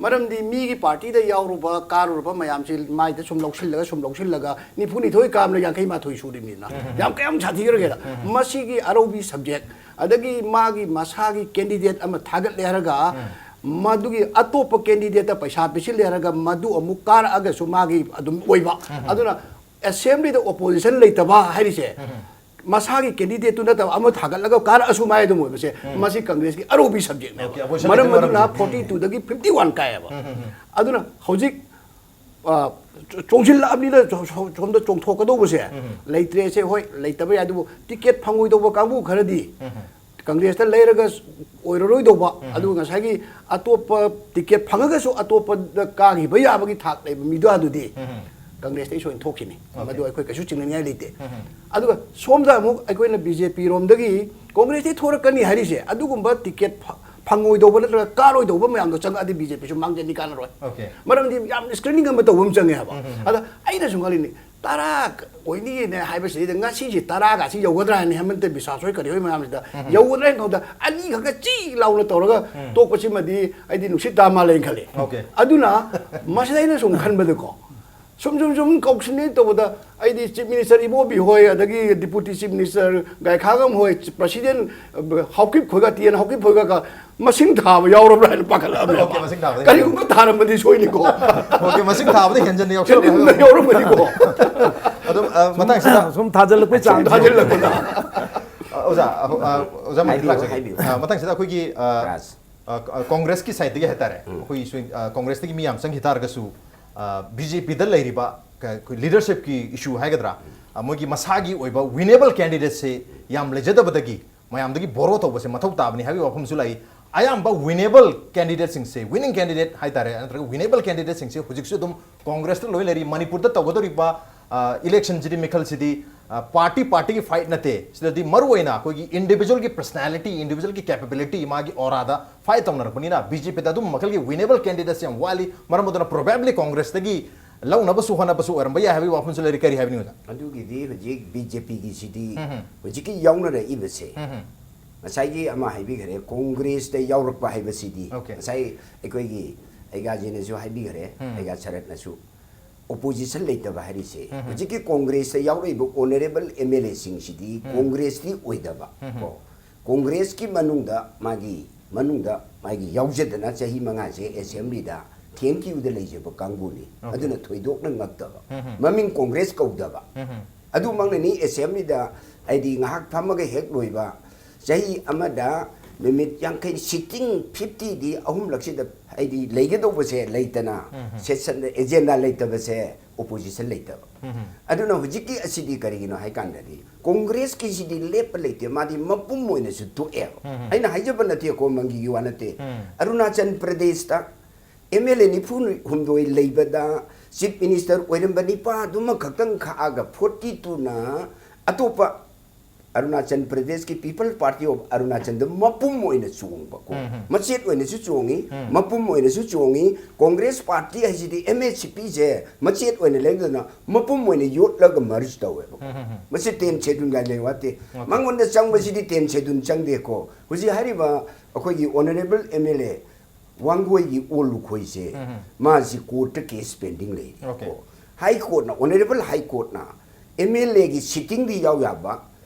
ꯃꯔꯝꯗꯤ ꯃꯤꯒꯤ ꯄꯥꯔꯇꯤꯗ ꯌꯥꯎꯔꯨꯕ, ꯀꯥꯔꯨꯔꯕ ꯃꯌꯥꯝꯁꯤ ꯃꯥꯏꯗ ꯁꯨꯝ ꯂꯧꯁꯤꯜꯂꯒ, ꯁꯨꯝ ꯂꯧꯁꯤꯜꯂꯒ, ꯅꯤꯐꯨꯅꯤꯊꯣꯏ ꯀꯥꯕꯅ ꯌꯥꯡꯈꯩ ꯃꯥꯊꯣꯏ ꯁꯨꯔꯤꯕꯅꯤꯅ, ꯌꯥꯝ ꯀꯌꯥꯝ ꯁꯥꯊꯤꯈ꯭ꯔꯒꯦꯗ꯫ ꯃꯁꯤꯒꯤ ꯑꯔꯧꯕꯤ ꯁꯕꯖꯦꯛ, ꯑꯗꯒꯤ ꯃꯥꯒꯤ ꯃꯁꯥꯒꯤ ꯀꯦꯟꯗꯤꯗꯦꯠ ꯑꯃ ꯊꯥꯒꯠꯂꯦ ꯍꯥꯏꯔꯒ, ꯃꯗꯨꯒꯤ ꯑꯇꯣꯞꯄ ꯀꯦꯟꯗꯤꯗꯦꯠꯇ ꯄꯩꯁꯥ ꯄꯤꯁꯤꯜꯂꯦ ꯍꯥꯏꯔꯒ, ꯃꯗꯨ ꯑꯃꯨꯛ ꯀꯥꯔꯛꯑꯒꯁꯨ ꯃꯥꯒꯤ ꯑꯗꯨꯝ ꯑꯣꯏꯕ꯫ ꯑꯗꯨꯅ ꯑꯦꯁꯦꯝꯕ꯭ꯂꯤꯗ ꯑꯣꯄꯣꯖꯤꯁꯟ ꯂꯩꯇꯕ ꯍꯥꯏꯔꯤꯁꯦ, ꯃꯁꯥꯒꯤ ꯀꯦꯟꯗꯤꯗꯦꯠꯇꯨ ꯅꯠꯇꯕ ꯑꯃ ꯊꯥꯒꯠꯂꯒ ꯀꯥꯔꯛꯑꯁꯨ ꯃꯥꯏ ꯑꯗꯨꯝ ꯑꯣꯏꯕꯁꯦ, ꯃꯁꯤ ꯀꯪꯒ꯭ꯔꯦꯁꯀꯤ ꯑꯔꯧꯕꯤ ꯁꯕꯖꯦꯛꯅꯦꯕ꯫ Okay, opposition ꯃꯔꯝ ꯂꯩꯇꯕꯒꯤ ꯑꯗꯨꯅ ꯃꯔꯝꯁꯦ꯫ ꯐꯣꯔꯇꯤ ꯇꯨꯗꯒꯤ ꯐꯤꯐꯇꯤ ꯋꯥꯟ ꯀꯥꯏꯌꯦꯕ꯫ ꯑꯗꯨꯅ ꯍꯧꯖꯤꯛ, ꯑ, ꯆꯣ-, ꯆꯣꯡꯁꯤꯜꯂꯛꯑꯕꯅꯤꯅ ꯁꯣ-, ꯁꯣ-, ꯁꯣꯝꯗ ꯆꯣꯡꯊꯣꯛꯀꯗꯧꯕꯁꯦ ꯂꯩꯇ꯭ꯔꯦꯁꯦ, ꯍꯣꯏ, ꯂꯩꯇꯕ ꯌꯥꯏ, ꯑꯗꯨꯕꯨ ꯇꯤꯀꯦꯠ ꯐꯪꯉꯣꯏꯗꯧꯕ ꯀꯥꯡꯕꯨ ꯈꯔꯗꯤ ꯀꯪꯒ꯭ꯔꯦꯁꯇ ꯂꯩꯔꯒ ꯑꯣꯏꯔꯔꯣꯏꯗꯧꯕ, ꯑꯗꯨꯒ ꯉꯁꯥꯏꯒꯤ ꯑꯇꯣꯞꯄ ꯇꯤꯀꯦꯠ ꯐꯪꯉꯒꯁꯨ ꯑꯇꯣꯞꯄꯗ ꯀꯥꯈꯤꯕ ꯌꯥꯕꯒꯤ ꯊꯥꯛ ꯂꯩꯕ ꯃꯤꯗꯨ ꯑꯗꯨꯗꯤ ꯀꯪꯒ꯭ꯔꯦꯁꯇꯒꯤ ꯁꯣꯏꯅ ꯊꯣꯛꯈꯤꯅꯤ꯫ ꯃꯗꯨ ꯑꯩꯈꯣꯏ ꯀꯩꯁꯨ ꯆꯤꯡꯅꯅꯤꯡꯉꯥꯏ ꯂꯩꯇꯦ꯫ ꯑꯗꯨꯒ ꯁꯣꯝꯗ ꯑꯃꯨꯛ ꯑꯩꯈꯣꯏꯅ ꯕꯤ ꯖꯦ ꯄꯤ ꯔꯣꯝꯗꯒꯤ ꯀꯣꯡꯒ꯭ꯔꯦꯁꯇꯒꯤ ꯊꯣꯔꯛꯀꯅꯤ ꯍꯥꯏꯔꯤꯁꯦ, ꯑꯗꯨꯒꯨꯝꯕ ꯇꯤꯀꯦꯠ ꯐ-, ꯐꯪꯉꯣꯏꯗꯧꯕ ꯅꯠꯇ꯭ꯔꯒ ꯀꯥꯔꯣꯏꯗꯧꯕ ꯃꯌꯥꯝꯗꯣ ꯆꯪꯉꯛꯑꯗꯤ ꯕꯤ ꯖꯦ ꯄꯤꯁꯨ ꯃꯥꯡꯖꯅꯤ, ꯀꯥꯟꯅꯔꯣꯏ꯫ Okay. ꯃꯔꯝꯗꯤ ꯌꯥꯝ ꯁ꯭ꯀ꯭ꯔꯤꯅꯤꯡ ꯑꯃ ꯇꯧꯕ ꯑꯃ ꯆꯪꯉꯦ ꯍꯥꯏꯕ꯫ ꯑꯗ ꯑꯩꯅ ꯁꯨꯝ ꯈꯜꯂꯤꯅꯤ, ꯇꯔꯥ ꯑꯣꯏꯅꯤꯅ ꯍꯥꯏꯕꯁꯤꯗ ꯉꯁꯤꯁꯦ ꯇꯔꯥꯒꯁꯤ ꯌꯧꯒꯗ꯭ꯔꯥ ꯍꯥꯏꯅ ꯍꯦꯃꯟꯇ ꯕꯤꯁ꯭ꯋꯥꯁ ꯍꯣꯏ ꯀꯔꯤ ꯍꯣꯏ ꯃꯌꯥꯝꯁꯤꯗ ꯌꯧꯒꯗ꯭ꯔꯥ ꯍꯥꯏꯅ ꯈꯪꯕꯗ, ꯑꯅꯤ ꯈꯛꯇ ꯆꯤ ꯂꯥꯎꯅ ꯇꯧꯔꯒ ꯇꯣꯛꯄꯁꯤꯃꯗꯤ ꯑꯩꯗꯤ ꯅꯨꯡꯁꯤꯠ ꯇꯥ ꯃꯥꯜꯂꯦꯅ ꯈꯜꯂꯤ꯫ Okay. ꯑꯗꯨꯅ ꯃꯁꯤꯗ ꯑꯩꯅ ꯁꯨꯝ ꯈꯟꯕꯗꯀꯣ, ꯁꯨꯝ ꯁꯨꯝ ꯁꯨꯝ ꯀꯧꯁꯤꯟꯅꯩ ꯇꯧꯕꯗ, ꯑꯩꯗꯤ ꯆꯤꯐ ꯃꯤꯅꯤꯁꯇꯔ ꯏꯕꯣꯕꯤ ꯍꯣꯏ, ꯑꯗꯒꯤ ꯗꯤꯄꯨꯇꯤ ꯆꯤꯐ ꯃꯤꯅꯤꯁꯇꯔ ꯒꯥꯏꯈꯥꯉꯝ ꯍꯣꯏ, ꯄ꯭ꯔꯁꯤꯗꯦꯟ, ꯑ, ꯍꯥꯎꯀꯤꯞ ꯈꯣꯏꯒ, ꯇꯤ ꯑꯦꯟ ꯍꯥꯎꯀꯤꯞ ꯈꯣꯏꯒ ꯃꯁꯤꯡ ꯊꯥꯕ ꯌꯥꯎꯔꯕ꯭ꯔꯥ ꯍꯥꯏꯅ ꯄꯥꯈꯠꯂꯛꯑꯕꯅꯦꯕ꯫ Okay, ꯃꯁꯤꯡ ꯊꯥꯕꯗ ꯀꯔꯤꯒꯨꯝꯕ ꯊꯥꯔꯝꯕꯗꯤ ꯁꯣꯏꯅꯤꯀꯣ꯫ Okay, ꯃꯁꯤꯡ ꯊꯥꯕꯗ ꯍꯦꯟꯖꯟꯅ ꯌꯥꯎꯁꯜꯂꯛꯄ ꯍꯦꯟꯖꯟꯅ ꯌꯥꯎꯔꯝꯃꯅꯤꯀꯣ꯫ ꯑꯗꯨꯝ, ꯑ, ꯃꯇꯥꯡꯁꯤꯗ ꯁꯨꯝ ꯊꯥꯖꯤꯜꯂꯛꯄꯩ ꯁꯨꯝ ꯆꯥꯡꯁꯦ꯫ ꯊꯥꯖꯤꯜꯂꯛꯄꯗ꯫ ꯑ, ꯑꯣꯖꯥ, ꯑ, ꯑ, ꯑꯣꯖꯥ ꯃꯥꯏꯀꯩ ꯍꯥꯏꯕꯤꯌꯨ, ꯂꯥꯛꯆꯒꯦ꯫ ꯍꯥꯏꯕꯤꯌꯨ꯫ ꯑ, ꯃꯊꯪꯁꯤꯗ ꯑꯩꯈꯣꯏꯒꯤ, ꯑ, ꯔꯥꯖ꯫ ꯑ, ꯑ, ꯀꯣꯡꯒ꯭ꯔꯦꯁꯀꯤ ꯁꯥꯏꯠꯇꯒꯤ ꯍꯥꯏꯇꯥꯔꯦ, ꯑꯩꯈꯣꯏ ꯁ꯭ꯋꯤꯡ, ꯑ, ꯀꯣꯡꯒ꯭ꯔꯦꯁꯇꯒꯤ ꯃꯤ ꯌꯥꯝ ꯆꯪꯈꯤ ꯇꯥꯔꯒꯁꯨ, ꯑ, ꯕꯤ ꯖꯦ ꯄꯤꯗ ꯂꯩꯔꯤꯕ ꯀ-, ꯑꯩꯈꯣꯏ ꯂꯤꯗꯔꯁꯤꯞꯀꯤ ꯏꯁꯨ ꯍꯥꯏꯒꯗ꯭ꯔꯥ, ꯑ, ꯃꯣꯏꯒꯤ ꯃꯁꯥꯒꯤ ꯑꯣꯏꯕ ꯋꯤꯅꯦꯕꯜ ꯀꯦꯟꯗꯤꯗꯦꯠꯁꯦ ꯌꯥꯝ ꯂꯩꯖꯗꯕꯗꯒꯤ ꯃꯌꯥꯝꯗꯒꯤ ꯕꯣꯔꯣ ꯇꯧꯕꯁꯦ ꯃꯊꯧ ꯇꯥꯕꯅꯤ ꯍꯥꯏꯕꯒꯤ ꯋꯥꯐꯝꯁꯨ ꯂꯥꯛꯏ꯫ ꯑꯌꯥꯝꯕ ꯋꯤꯅꯦꯕꯜ ꯀꯦꯟꯗꯤꯗꯦꯠꯁꯤꯡꯁꯦ, ꯋꯤꯅꯤꯡ ꯀꯦꯟꯗꯤꯗꯦꯠ ꯍꯥꯏꯇꯥꯔꯦ, ꯅꯠꯇ꯭ꯔꯒ ꯋꯤꯅꯦꯕꯜ ꯀꯦꯟꯗꯤꯗꯦꯠꯁꯤꯡꯁꯦ ꯍꯧꯖꯤꯛꯁꯨ ꯑꯗꯨꯝ ꯀꯣꯡꯒ꯭ꯔꯦꯁꯇ ꯂꯣꯏ ꯂꯩꯔꯤ꯫ ꯃꯅꯤꯄꯨꯔꯗ ꯇꯧꯒꯗꯧꯔꯤꯕ, ꯑ, ꯏꯂꯦꯛꯁꯟꯁꯤꯗꯤ, ꯃꯤꯈꯜꯁꯤꯗꯤ, ꯑ, ꯄꯥꯔꯇꯤ ꯄꯥꯔꯇꯤꯒꯤ ꯐꯥꯏꯠ ꯅꯠꯇꯦ꯫ ꯁꯤꯗꯗꯤ ꯃꯔꯨꯑꯣꯏꯅ ꯑꯩꯈꯣꯏꯒꯤ ꯏꯟꯗꯤꯕꯤꯖꯨꯋꯦꯜꯒꯤ ꯄꯔꯁꯅꯦꯂꯤꯇꯤ, ꯏꯟꯗꯤꯕꯤꯖꯨꯋꯦꯜꯒꯤ ꯀꯦꯄꯦꯕꯤꯂꯤꯇꯤ, ꯃꯥꯒꯤ ꯑꯣꯔꯥꯗ ꯐꯥꯏꯠ ꯇꯧꯅꯔꯛꯄꯅꯤꯅ ꯕꯤ ꯖꯦ ꯄꯤꯗ ꯑꯗꯨꯝ ꯃꯈꯜꯒꯤ ꯋꯤꯅꯦꯕꯜ ꯀꯦꯟꯗꯤꯗꯦꯠꯁ ꯌꯥꯝ ꯋꯥꯠꯂꯤ꯫ ꯃꯔꯝ ꯑꯗꯨꯅ ꯄ꯭ꯔꯣꯕꯦꯕꯂꯤ ꯀꯣꯡꯒ꯭ꯔꯦꯁꯇꯒꯤ ꯂꯧꯅꯕꯁꯨ ꯍꯣꯠꯅꯕꯁꯨ ꯑꯣꯏꯔꯝꯕ ꯌꯥꯏ ꯍꯥꯏꯕꯒꯤ ꯋꯥꯐꯝꯁꯨ ꯂꯩꯔꯤ꯫ ꯀꯔꯤ ꯍꯥꯏꯕꯅꯤ, ꯑꯣꯖꯥ? ꯑꯗꯨꯒꯤꯗꯤ ꯍꯧꯖꯤꯛ ꯕꯤ ꯖꯦ ꯄꯤꯒꯤꯁꯤꯗꯤ ꯎꯝ, ꯎꯝ꯫ ꯍꯧꯖꯤꯛꯀꯤ ꯌꯥꯎꯅꯔꯛꯏꯕꯁꯦ, ꯎꯝ, ꯎꯝ꯫ ꯉꯁꯥꯏꯒꯤ ꯑꯃ ꯍꯥꯏꯕꯤꯈ꯭ꯔꯦ, ꯀꯣꯡꯒ꯭ꯔꯦꯁꯇ ꯌꯥꯎꯔꯛꯄ ꯍꯥꯏꯕꯁꯤꯗꯤ, ꯑꯣꯀꯦ꯫ ꯉꯁꯥꯏ ꯑꯩꯈꯣꯏꯒꯤ ꯑꯩꯒꯥꯖꯤꯅꯁꯨ ꯍꯥꯏꯕꯤꯈ꯭ꯔꯦ, ꯎꯝ꯫ ꯑꯩꯒꯥ ꯁꯔꯠꯅꯁꯨ, ꯑꯣꯄꯣꯖꯤꯁꯟ ꯂꯩꯇꯕ ꯍꯥꯏꯔꯤꯁꯦ, ꯎꯝ꯫ ꯍꯧꯖꯤꯛꯀꯤ ꯀꯣꯡꯒ꯭ꯔꯦꯁꯇ ꯌꯥꯎꯔꯛꯏꯕ ꯑꯣꯅꯔꯦꯕꯜ ꯑꯦꯝ ꯑꯦꯜ ꯑꯦꯁꯤꯡꯁꯤꯗꯤ ꯎꯝ꯫ ꯀꯣꯡꯒ꯭ꯔꯦꯁꯇꯤ ꯑꯣꯏꯗꯕ, ꯎꯝ꯫ ꯀꯣ, ꯀꯣꯡꯒ꯭ꯔꯦꯁꯀꯤ ꯃꯅꯨꯡꯗ ꯃꯥꯒꯤ, ꯃꯅꯨꯡꯗ ꯃꯥꯒꯤ ꯌꯥꯎꯖꯗꯅ ꯆꯍꯤ ꯃꯉꯥꯁꯦ ꯑꯦꯁꯦꯝꯕ꯭ꯂꯤꯗ ꯊꯦꯡ ꯀ꯭ꯌꯨꯗ ꯂꯩꯖꯕ ꯀꯥꯡꯕꯨꯅꯤ꯫ ꯑꯣꯀꯦ꯫ ꯑꯗꯨꯅ ꯊꯣꯏꯗꯣꯛꯅ ꯉꯛꯇꯕ꯫ ꯎꯝ꯫ ꯃꯃꯤꯡ ꯀꯣꯡꯒ꯭ꯔꯦꯁ ꯀꯧꯗꯕ꯫ ꯎꯝ꯫ ꯑꯗꯨꯃꯛꯅꯅꯤ ꯑꯦꯁꯦꯝꯕ꯭ꯂꯤꯗ, ꯍꯥꯏꯗꯤ, ꯉꯥꯏꯍꯥꯛ ꯐꯝꯃꯒ ꯍꯦꯛ ꯂꯣꯏꯕ, ꯆꯍꯤ ꯑꯃꯗ ꯅꯨꯃꯤꯠ ꯌꯥꯡꯈꯩ, ꯁꯤꯠꯇꯤꯡ ꯐꯤꯐꯇꯤꯗꯤ ꯑꯍꯨꯝꯂꯛꯁꯤꯗ, ꯍꯥꯏꯗꯤ, ꯂꯩꯒꯗꯧꯕꯁꯦ ꯂꯩꯇꯅ, ꯎꯝ꯫ ꯁꯦꯁꯟ ꯑꯦꯖꯦꯟꯗꯥ ꯂꯩꯇꯕꯁꯦ ꯑꯣꯄꯣꯖꯤꯁꯟ ꯂꯩꯇꯕ꯫ ꯎꯝ꯫ ꯑꯗꯨꯅ ꯍꯧꯖꯤꯛꯀꯤ ꯑꯁꯤꯗꯤ ꯀꯔꯤꯒꯤꯅꯣ ꯍꯥꯏ ꯀꯥꯟꯗꯗꯤ ꯀꯣꯡꯒ꯭ꯔꯦꯁꯀꯤꯁꯤꯗꯤ ꯂꯦꯞꯄ ꯂꯩꯇꯦ, ꯃꯥꯗꯤ ꯃꯄꯨꯝ ꯑꯣꯏꯅꯁꯨ ꯇꯣꯛꯑꯦꯕ꯫ ꯎꯝ꯫ ꯑꯩꯅ ꯍꯥꯏꯖꯕ ꯅꯠꯇꯦꯀꯣ, ꯃꯪꯒꯤꯒꯤ ꯋꯥ ꯅꯠꯇꯦ꯫ ꯎꯝ꯫ ꯑꯔꯨꯅꯥꯆꯜ ꯄ꯭ꯔꯗꯦꯁꯇ ꯑꯦꯝ ꯑꯦꯜ ꯑꯦ ꯅꯤꯐꯨ ꯍꯨꯝꯗꯣꯏ ꯂꯩꯕꯗ ꯆꯤꯐ ꯃꯤꯅꯤꯁꯇꯔ ꯑꯣꯏꯔꯝꯕ ꯅꯤꯄꯥꯗꯨꯃ ꯈꯛꯇꯪ ꯈꯥꯛꯑꯒ ꯐꯣꯔꯇꯤ ꯇꯨꯅ ꯑꯇꯣꯞꯄ ꯑꯔꯨꯅꯥꯆꯜ ꯄ꯭ꯔꯗꯦꯁꯀꯤ ꯄꯤꯄꯜ ꯄꯥꯔꯇꯤ ꯑꯣꯐ ꯑꯔꯨꯅꯥꯆꯜꯗ ꯃꯄꯨꯝ ꯑꯣꯏꯅ ꯆꯣꯡꯕꯀꯣ꯫ ꯎꯝ, ꯎꯝ꯫ ꯃꯆꯦꯠ ꯑꯣꯏꯅꯁꯨ ꯆꯣꯡꯉꯤ, ꯎꯝ꯫ ꯃꯄꯨꯝ ꯑꯣꯏꯅꯁꯨ ꯆꯣꯡꯉꯤ꯫ ꯀꯣꯡꯒ꯭ꯔꯦꯁ ꯄꯥꯔꯇꯤ ꯍꯥꯏꯁꯤꯗꯤ ꯑꯦꯝ ꯑꯦꯁ ꯄꯤꯁꯦ ꯃꯆꯦꯠ ꯑꯣꯏꯅ ꯂꯩꯗꯅ ꯃꯄꯨꯝ ꯑꯣꯏꯅ ꯌꯣꯠꯂꯒ ꯃꯔꯖ ꯇꯧꯋꯦꯕꯀꯣ꯫ ꯎꯝ, ꯎꯝ, ꯎꯝ꯫ ꯃꯁꯤ ꯇꯦꯟ ꯁꯦꯗꯨꯜꯒ ꯂꯩ ꯋꯥꯠꯇꯦ꯫ ꯑꯣꯀꯦ꯫ ꯃꯉꯣꯟꯗ ꯆꯪꯕꯁꯤꯗꯤ ꯇꯦꯟ ꯁꯦꯗꯨꯜ ꯆꯪꯗꯦꯀꯣ꯫ ꯍꯧꯖꯤꯛ ꯍꯥꯏꯔꯤꯕ ꯑꯩꯈꯣꯏꯒꯤ ꯑꯣꯅꯔꯦꯕꯜ ꯑꯦꯝ ꯑꯦꯜ ꯑꯦ ꯋꯥꯡꯒꯣꯏꯒꯤ ꯑꯣꯜ ꯂꯨꯈꯣꯏꯁꯦ, ꯎꯝ, ꯎꯝ꯫ ꯃꯥꯁꯤ ꯀꯣꯔꯠꯇ ꯀꯦꯁ ꯄꯦꯟꯗꯤꯡ ꯂꯩꯔꯤ꯫ ꯑꯣꯀꯦ꯫ ꯀꯣ, ꯍꯥꯏ ꯀꯣꯔꯠꯅ, ꯑꯣꯅꯔꯦꯕꯜ ꯍꯥꯏ ꯀꯣꯔꯠꯅ ꯑꯦꯝ ꯑꯦꯜ ꯑꯦꯒꯤ ꯁꯤꯠꯇꯤꯡꯗꯤ ꯌꯥꯎ ꯌꯥꯕ,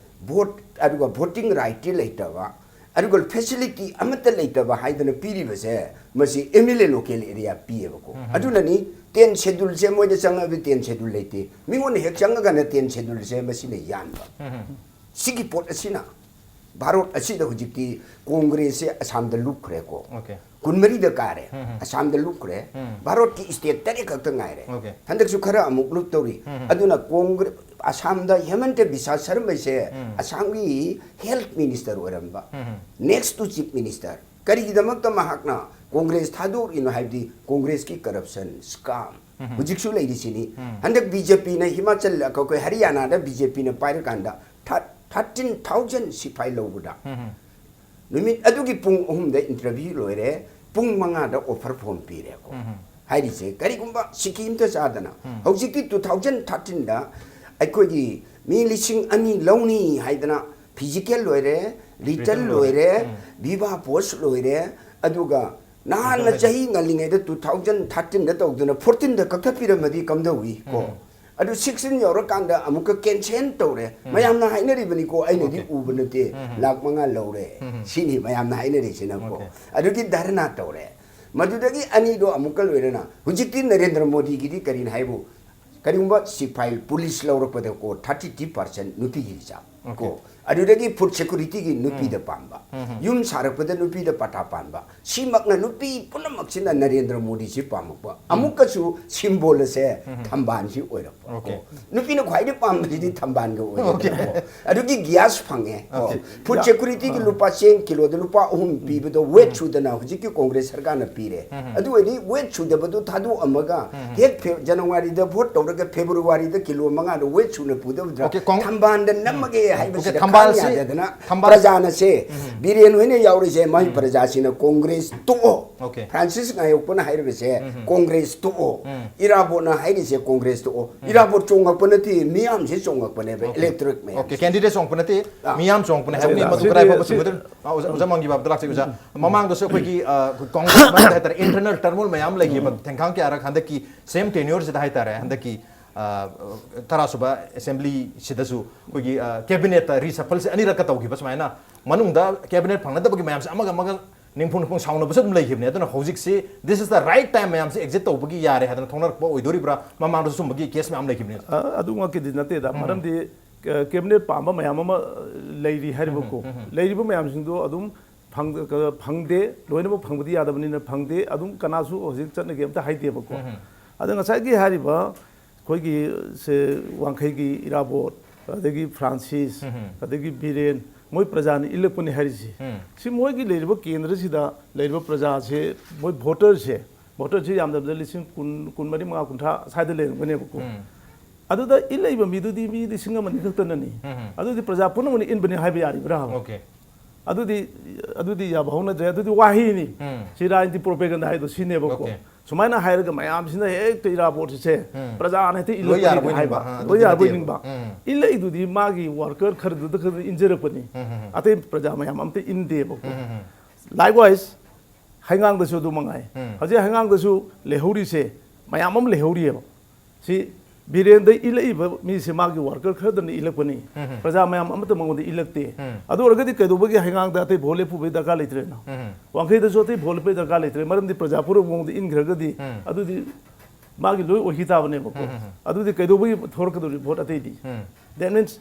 ꯚꯣꯠ, ꯑꯗꯨꯒ ꯚꯣꯇꯤꯡ ꯔꯥꯏꯠꯇꯤ ꯂꯩꯇꯕ, ꯑꯗꯨꯒ ꯐꯦꯁꯤꯂꯤꯇꯤ ꯑꯃꯠꯇ ꯂꯩꯇꯕ ꯍꯥꯏꯗꯅ ꯄꯤꯔꯤꯕꯁꯦ, ꯃꯁꯤ ꯑꯦꯝ ꯑꯦꯜ ꯑꯦ ꯂꯣꯀꯦꯜ ꯑꯦꯔꯤꯌꯥ ꯄꯤꯌꯦꯕꯀꯣ꯫ ꯎꯝ, ꯎꯝ꯫ ꯑꯗꯨꯅꯅꯤ ꯇꯦꯟ ꯁꯦꯗꯨꯜꯁꯦ ꯃꯣꯏꯗ ꯆꯪꯉꯕꯗꯤ ꯇꯦꯟ ꯁꯦꯗꯨꯜ ꯂꯩꯇꯦ, ꯃꯤꯉꯣꯟꯗ ꯍꯦꯛ ꯆꯪꯉꯒꯅ ꯇꯦꯟ ꯁꯦꯗꯨꯜꯁꯦ ꯃꯁꯤꯅ ꯌꯥꯟꯕ꯫ ꯎꯝ, ꯎꯝ꯫ ꯁꯤꯒꯤ ꯄꯣꯠ ꯑꯁꯤꯅ ꯚꯥꯔꯠ ꯑꯁꯤꯗ ꯍꯧꯖꯤꯛꯇꯤ ꯀꯣꯡꯒ꯭ꯔꯦꯁꯁꯦ ꯑꯁꯥꯝꯗ ꯂꯨꯞꯈ꯭ꯔꯦꯀꯣ꯫ Okay. ꯀꯨꯟꯃꯔꯤꯗ ꯀꯥꯔꯦ꯫ ꯎꯝ, ꯎꯝ. ꯑꯁꯥꯝꯗ ꯂꯨꯞꯈ꯭ꯔꯦ꯫ ꯎꯝ. ꯚꯥꯔꯠꯀꯤ state ꯇꯔꯦꯠ ꯈꯛꯇ ꯉꯥꯏꯔꯦ꯫ Okay. ꯍꯟꯗꯛꯁꯨ ꯈꯔ ꯑꯃꯨꯛ ꯂꯨꯞꯇꯧꯔꯤ꯫ ꯎꯝ, ꯎꯝ. ꯑꯗꯨꯅ ꯀꯣꯡꯒ꯭ꯔꯦ-, ꯑꯁꯥꯝꯗ ꯍꯦꯃꯟꯇ ꯕꯤꯁ꯭ꯋꯥ ꯁꯔꯃꯁꯦ ꯎꯝ. ꯑꯁꯥꯝꯒꯤ health minister ꯑꯣꯏꯔꯝꯕ꯫ ꯎꯝ, ꯎꯝ. Next to chief minister꯫ ꯀꯔꯤꯒꯤꯗꯃꯛꯇ ꯃꯍꯥꯛꯅ ꯀꯣꯡꯒ꯭ꯔꯦꯁ ꯊꯥꯗꯣꯛꯏꯅꯣ ꯍꯥꯏꯕꯗꯤ ꯀꯣꯡꯒ꯭ꯔꯦꯁꯀꯤ corruption, scam ꯎꯝ. ꯍꯧꯖꯤꯛꯁꯨ ꯂꯩꯔꯤꯁꯤꯅꯤ꯫ ꯎꯝ. ꯍꯟꯗꯛ ꯕꯤ ꯖꯦ ꯄꯤꯅ ꯍꯤꯃꯥꯆꯜ, ꯑꯩꯈꯣꯏ ꯍꯔꯤꯌꯥꯅꯥꯗ ꯕꯤ ꯖꯦ ꯄꯤꯅ ꯄꯥꯏꯔꯀꯥꯟꯗ thirteen thousand ꯁꯤꯐꯥꯏ ꯂꯧꯕꯗ ꯎꯝ, ꯎꯝ. ꯅꯨꯃꯤꯠ ꯑꯗꯨꯒꯤ ꯄꯨꯡ ꯑꯍꯨꯝꯗ interview ꯂꯣꯏꯔꯦ, ꯄꯨꯡ ꯃꯉꯥꯗ offer form ꯄꯤꯔꯦꯀꯣ꯫ ꯎꯝ. ꯍꯥꯏꯔꯤꯁꯦ ꯀꯔꯤꯒꯨꯝꯕ ꯁꯤꯀꯤꯝꯇ ꯆꯥꯗꯅ ꯎꯝ. ꯍꯧꯖꯤꯛꯇꯤ two thousand thirteenꯗ ꯑꯩꯈꯣꯏꯒꯤ ꯃꯤ ꯂꯤꯁꯤꯡ ꯑꯅꯤ ꯂꯧꯅꯤ ꯍꯥꯏꯗꯅ physical ꯂꯣꯏꯔꯦ, written Written ꯂꯣꯏꯔꯦ. ꯂꯣꯏꯔꯦ, ꯎꯝ. viva voce ꯂꯣꯏꯔꯦ, ꯑꯗꯨꯒ ꯅꯍꯥꯟꯅ ꯀꯛꯊꯠꯂꯦ. ꯆꯍꯤ ꯉꯜꯂꯤꯉꯩꯗ two thousand thirteenꯗ ꯇꯧꯗꯅ fourteenꯗ ꯀꯛꯊꯠꯄꯤꯔꯝꯃꯗꯤ ꯀꯝꯗꯧꯏ ꯀꯣ? ꯎꯝ. ꯑꯗꯨ sixteen ꯌꯧꯔꯀꯥꯟꯗ ꯑꯃꯨꯛꯀ cancel ꯇꯧꯔꯦ꯫ ꯎꯝ. ꯃꯌꯥꯝꯅ ꯍꯥꯏꯅꯔꯤꯕꯅꯤꯀꯣ, ꯑꯩꯅꯗꯤ Okay. ꯎꯕ ꯅꯠꯇꯦ꯫ ꯎꯝ. ꯂꯥꯛ ꯃꯉꯥ ꯂꯧꯔꯦ꯫ ꯎꯝ. ꯁꯤꯅꯤ ꯃꯌꯥꯝꯅ ꯍꯥꯏꯅꯔꯤꯁꯤꯅꯀꯣ꯫ Okay. ꯑꯗꯨꯒꯤ ꯙꯔꯅꯥ ꯇꯧꯔꯦ꯫ ꯃꯗꯨꯗꯒꯤ ꯑꯅꯤꯗꯣ ꯑꯃꯨꯛꯀ ꯂꯣꯏꯔꯅ ꯍꯧꯖꯤꯛꯇꯤ ꯅꯔꯦꯟꯗ꯭ꯔ ꯃꯣꯗꯤꯒꯤꯗꯤ ꯀꯔꯤꯅ ꯍꯥꯏꯕꯨ, ꯀꯔꯤꯒꯨꯝꯕ ꯁꯤꯐꯥꯏ police ꯂꯧꯔꯛꯄꯗꯀꯣ thirty three percent ꯅꯨꯄꯤꯒꯤ ꯆꯥꯡ Okay. ꯀꯣ꯫ ꯑꯗꯨꯗꯒꯤ food securityꯒꯤ ꯅꯨꯄꯤꯗ ꯄꯥꯟꯕ, ꯎꯝ. ꯌꯨꯝ ꯁꯥꯔꯛꯄꯗ ꯅꯨꯄꯤꯗ ꯄꯥꯇꯥ ꯄꯥꯟꯕ, ꯁꯤꯃꯛꯅ ꯅꯨꯄꯤ ꯄꯨꯝꯅꯃꯛꯁꯤꯅ ꯅꯔꯦꯟꯗ꯭ꯔ ꯃꯣꯗꯤꯁꯤ ꯄꯥꯝꯃꯛꯄ꯫ ꯑꯃꯨꯛꯀꯁꯨ symbol ꯑꯁꯦ ꯊꯝꯕꯥꯜꯁꯤ ꯑꯣꯏꯔꯛꯄ Okay. ꯀꯣ꯫ ꯅꯨꯄꯤꯅ ꯈ꯭ꯋꯥꯏꯗꯒꯤ ꯄꯥꯝꯕꯁꯤꯗꯤ ꯊꯝꯕꯥꯜꯒ Okay. ꯑꯣꯏꯔꯛꯄ꯫ ꯑꯗꯨꯒꯤ gas ꯐꯪꯉꯦ ꯀꯣ꯫ Okay. Food securityꯒꯤ ꯂꯨꯄꯥ ꯆꯦꯡ ꯀꯤꯂꯣꯗ ꯂꯨꯄꯥ ꯑꯍꯨꯝ ꯄꯤꯕꯗꯣ weight ꯁꯨꯗꯅ ꯍꯧꯖꯤꯛꯀꯤ ꯀꯣꯡꯒ꯭ꯔꯦꯁ ꯁꯔꯀꯥꯔꯅ ꯄꯤꯔꯦ꯫ ꯑꯗꯨ ꯑꯣꯏꯔꯗꯤ weight ꯁꯨꯗꯕꯗꯨ ꯊꯥꯗꯣꯛꯑꯝꯃꯒ ꯍꯦꯛ ꯐꯦ-, ꯖꯅꯋꯥꯔꯤꯗ vote ꯇꯧꯔꯒ ꯐꯦꯕ꯭ꯔꯨꯋꯥꯔꯤꯗ ꯀꯤꯂꯣ ꯃꯉꯥꯗ weight ꯁꯨꯅ ꯄꯨꯗꯕꯗ Okay, ꯀꯣꯡ-, ꯊꯝꯕꯥꯜꯗ ꯅꯝꯃꯒꯦ Okay, ꯍꯥꯏꯕꯁꯤꯗ ꯊꯝꯕꯥꯜꯁꯤ, ꯈꯥꯡ ꯌꯥꯗꯗꯅ ꯊꯝꯕꯥꯜ- ꯄ꯭ꯔꯖꯥꯅꯁꯦ ꯕꯤꯔꯦꯟ ꯍꯣꯏꯅ ꯌꯥꯎꯔꯤꯁꯦ ꯃꯥꯒꯤ ꯄ꯭ꯔꯖꯥꯁꯤꯅ ꯀꯣꯡꯒ꯭ꯔꯦꯁ ꯇꯣꯛꯑꯣ꯫ Okay. ꯐ꯭ꯔꯥꯟꯁꯤꯁ ꯉꯥꯌꯣꯛꯄꯅ ꯍꯥꯏꯔꯤꯕꯁꯦ ꯀꯣꯡꯒ꯭ꯔꯦꯁ ꯇꯣꯛꯑꯣ꯫ ꯏꯔꯥꯕꯣꯠꯅ ꯍꯥꯏꯔꯤꯁꯦ ꯀꯣꯡꯒ꯭ꯔꯦꯁ ꯇꯣꯛꯑꯣ꯫ ꯏꯔꯥꯕꯣꯠ ꯆꯣꯡꯉꯛꯄ ꯅꯠꯇꯦ, ꯃꯤꯌꯥꯝꯁꯦ ꯆꯣꯡꯉꯛꯄꯅꯦꯕ, electorate ꯃꯌꯥꯝ꯫ Okay, candidate ꯆꯣꯡꯉꯛꯄ ꯅꯠꯇꯦ, ꯑꯥ. ꯃꯤꯌꯥꯝ ꯆꯣꯡꯉꯛꯄꯅꯦ ꯍꯥꯏꯕꯅꯤ꯫ ꯑꯗꯨꯗ ꯃꯗꯨ ꯀꯗꯥꯏ ꯐꯥꯎꯕ ꯆꯨꯝꯒꯗ꯭ꯔ-, ꯑꯥ, ꯑꯣꯖꯥ, ꯑꯣꯖꯥ ꯃꯪꯒꯤ ꯕꯥꯕꯗ ꯂꯥꯛꯆꯒꯦ, ꯑꯣꯖꯥ꯫ ꯃꯃꯥꯡꯗꯁꯨ ꯑꯩꯈꯣꯏꯒꯤ, ꯑ, ꯀꯣꯡꯒ꯭ꯔꯦꯁ ꯃꯅꯨꯡꯗ ꯍꯥꯏꯇꯥꯔꯦ, internal turmoil ꯃꯌꯥꯝ ꯂꯩꯈꯤꯕ ꯊꯦꯡꯈꯥꯡ ꯀꯌꯥꯔꯛ ꯍꯟꯗꯛꯀꯤ same tenureꯁꯤꯗ ꯍꯥꯏꯇꯥꯔꯦ, ꯍꯟꯗꯛꯀꯤ, ꯑ, ꯇꯔꯥꯁꯨꯕ assemblyꯁꯤꯗꯁꯨ ꯑꯩꯈꯣꯏꯒꯤ, ꯑ, cabinetꯇ reshuffleꯁꯦ ꯑꯅꯤꯔꯛꯀ ꯇꯧꯈꯤꯕ ꯁꯨꯃꯥꯏꯅ꯫ ꯃꯅꯨꯡꯗ cabinet ꯐꯪꯅꯗꯕꯒꯤ ꯃꯌꯥꯝꯁꯦ ꯑꯃꯒ ꯑꯃꯒ ꯅꯤꯡꯐꯨ ꯅꯤꯡꯐꯨ ꯁꯥꯎꯅꯕꯁꯨ ꯑꯗꯨꯝ ꯂꯩꯈꯤꯕꯅꯦ꯫ ꯑꯗꯨꯅ ꯍꯧꯖꯤꯛꯁꯤ this is the right time ꯃꯌꯥꯝꯁꯦ exit ꯇꯧꯕꯒꯤ ꯌꯥꯔꯦ ꯍꯥꯏꯗꯅ ꯊꯣꯛꯅꯔꯛꯄ ꯑꯣꯏꯗꯣꯔꯤꯕ꯭ꯔꯥ? ꯃꯃꯥꯡꯗꯁꯨ ꯁꯨꯝꯕꯒꯤ case ꯃꯌꯥꯝ ꯂꯩꯈꯤꯕꯅꯦ꯫ ꯑ-, ꯑꯗꯨꯃꯛꯀꯤꯗꯤ ꯅꯠꯇꯦꯗ꯫ ꯃꯔꯝꯗꯤ ꯀꯦꯕꯤꯅꯦꯠ ꯄꯥꯝꯕ ꯃꯌꯥꯝ ꯑꯃ ꯂꯩꯔꯤ ꯍꯥꯏꯔꯤꯕꯀꯣ꯫ ꯂꯩꯔꯤꯕ ꯃꯌꯥꯝꯁꯤꯡꯗꯣ ꯑꯗꯨꯝ ꯐꯪ-, ꯐꯪꯗꯦ, ꯂꯣꯏꯅꯃꯛ ꯐꯪꯕꯗꯤ ꯌꯥꯗꯕꯅꯤꯅ ꯐꯪꯗꯦ꯫ ꯑꯗꯨꯝ ꯀꯅꯥꯁꯨ ꯍꯧꯖꯤꯛ ꯆꯠꯅꯒꯦ ꯑꯝꯇ ꯍꯥꯏꯗꯦꯕꯀꯣ꯫ ꯑꯗ ꯉꯁꯥꯏꯒꯤ ꯍꯥꯏꯔꯤꯕ ꯑꯩꯈꯣꯏꯒꯤ ꯁꯦ ꯋꯥꯡꯈꯩꯒꯤ ꯏꯔꯥꯕꯣꯠ, ꯑꯗꯒꯤ ꯐ꯭ꯔꯥꯟꯁꯤꯁ, ꯑꯗꯒꯤ ꯕꯤꯔꯦꯟ, ꯃꯣꯏ ꯄ꯭ꯔꯖꯥꯅ ꯏꯜꯂꯛꯄꯅꯤ ꯍꯥꯏꯔꯤꯁꯤ꯫ ꯁꯤ ꯃꯣꯏꯒꯤ ꯂꯩꯔꯤꯕ ꯀꯦꯟꯗ꯭ꯔꯁꯤꯗ ꯂꯩꯔꯤꯕ ꯄ꯭ꯔꯖꯥꯁꯦ, ꯃꯣꯏ ꯚꯣꯇꯔꯁꯦ, ꯚꯣꯇꯔꯁꯤ ꯌꯥꯝꯗꯕꯗ ꯂꯤꯁꯤꯡ ꯀꯨꯟ, ꯀꯨꯟꯃꯔꯤ, ꯃꯉꯥ, ꯀꯨꯟꯊ꯭ꯔꯥ ꯁ꯭ꯋꯥꯏꯗ ꯂꯩꯔꯝꯒꯅꯦꯕꯀꯣ꯫ ꯑꯗꯨꯗ ꯏꯜꯂꯛꯏꯕ ꯃꯤꯗꯨꯗꯤ ꯃꯤ ꯂꯤꯁꯤꯡ ꯑꯃꯅꯤ ꯈꯛꯇꯅꯅꯤ꯫ ꯑꯗꯨꯗꯤ ꯄ꯭ꯔꯖꯥ ꯄꯨꯝꯅꯃꯛꯅ ꯏꯟꯕꯅꯤ ꯍꯥꯏꯕ ꯌꯥꯔꯤꯕ꯭ꯔꯥ? ꯑꯣꯀꯦ꯫ ꯑꯗꯨꯗꯤ, ꯑꯗꯨꯗꯤ ꯌꯥꯕ ꯍꯧꯅꯗ꯭ꯔꯦ꯫ ꯑꯗꯨꯗꯤ ꯋꯥꯍꯩꯅꯤ꯫ ꯁꯤ ꯔꯥꯖꯅꯤꯇꯤ ꯄ꯭ꯔꯣꯄꯦꯒꯟꯗꯥ ꯍꯥꯏꯗꯣ ꯁꯤꯅꯦꯕꯀꯣ꯫ ꯑꯣꯀꯦ꯫ ꯁꯨꯃꯥꯏꯅ ꯍꯥꯏꯔꯒ ꯃꯌꯥꯝꯁꯤꯅ ꯍꯦꯛꯇ ꯏꯔꯥꯕꯣꯠꯁꯦ ꯄ꯭ꯔꯖꯥꯅ ꯍꯦꯛꯇ ꯂꯣꯏ ꯏꯜꯂꯛꯄꯅꯤ ꯌꯥꯔꯕꯣꯏ ꯅꯤꯡꯕ, ꯍꯥꯏꯕ, ꯑꯥ, ꯂꯣꯏ ꯑꯗꯨꯗꯤ ꯌꯥꯔꯕꯣꯏ ꯅꯠꯇꯦꯕ꯫ ꯅꯤꯡꯕ꯫ ꯏꯜꯂꯛꯏꯗꯨꯗꯤ ꯃꯥꯒꯤ ꯋꯥꯔꯀꯔ ꯈꯔꯗꯨꯗ ꯈꯔ ꯏꯟꯖꯔꯛꯄꯅꯤ꯫ ꯑꯇꯩ ꯄ꯭ꯔꯖꯥ ꯃꯌꯥꯝ ꯑꯝꯇ ꯏꯟꯗꯦꯕꯀꯣ꯫ Likewise, ꯍꯩꯉꯥꯡꯗꯁꯨ ꯑꯗꯨ ꯃꯉꯥꯏ꯫ ꯍꯧꯖꯤꯛ ꯍꯩꯉꯥꯡꯗꯁꯨ ꯂꯩꯍꯧꯔꯤꯁꯦ ꯃꯌꯥꯝ ꯑꯃ ꯂꯩꯍꯧꯔꯤꯑꯕ꯫ ꯁꯤ ꯕꯤꯔꯦꯟꯗ ꯏꯜꯂꯛꯏꯕ ꯃꯤꯁꯦ ꯃꯥꯒꯤ ꯋꯥꯔꯀꯔ ꯈꯔꯗꯅ ꯏꯜꯂꯛꯄꯅꯤ꯫ ꯄ꯭ꯔꯖꯥ ꯃꯌꯥꯝ ꯑꯃꯠꯇ ꯃꯉꯣꯟꯗ ꯏꯜꯂꯛꯇꯦ꯫ ꯑꯗꯨ ꯑꯣꯏꯔꯒꯗꯤ ꯀꯩꯗꯧꯕꯒꯤ ꯍꯩꯉꯥꯡꯗ ꯑꯇꯩ ꯚꯣꯠ ꯂꯦꯞꯄꯨꯕꯒꯤ ꯗꯔꯀꯥꯔ ꯂꯩꯇ꯭ꯔꯦꯅ? ꯋꯥꯡꯈꯩꯗꯁꯨ ꯑꯇꯩ ꯚꯣꯠ ꯂꯦꯞꯄꯒꯤ ꯗꯔꯀꯥꯔ ꯂꯩꯇ꯭ꯔꯦ꯫ ꯃꯔꯝꯗꯤ ꯄ꯭ꯔꯖꯥ ꯄꯨꯝꯅꯃꯛ ꯃꯉꯣꯟꯗ ꯏꯟꯈ꯭ꯔꯒꯗꯤ ꯑꯗꯨꯗꯤ ꯃꯥꯒꯤ ꯂꯣꯏ ꯑꯣꯏꯈꯤ ꯇꯥꯕꯅꯦꯕꯀꯣ꯫ ꯑꯗꯨꯗꯤ ꯀꯩꯗꯧꯕꯒꯤ ꯊꯣꯔꯛꯀꯗꯧꯔꯤ ꯚꯣꯠ ꯑꯇꯩꯗꯤ? That means,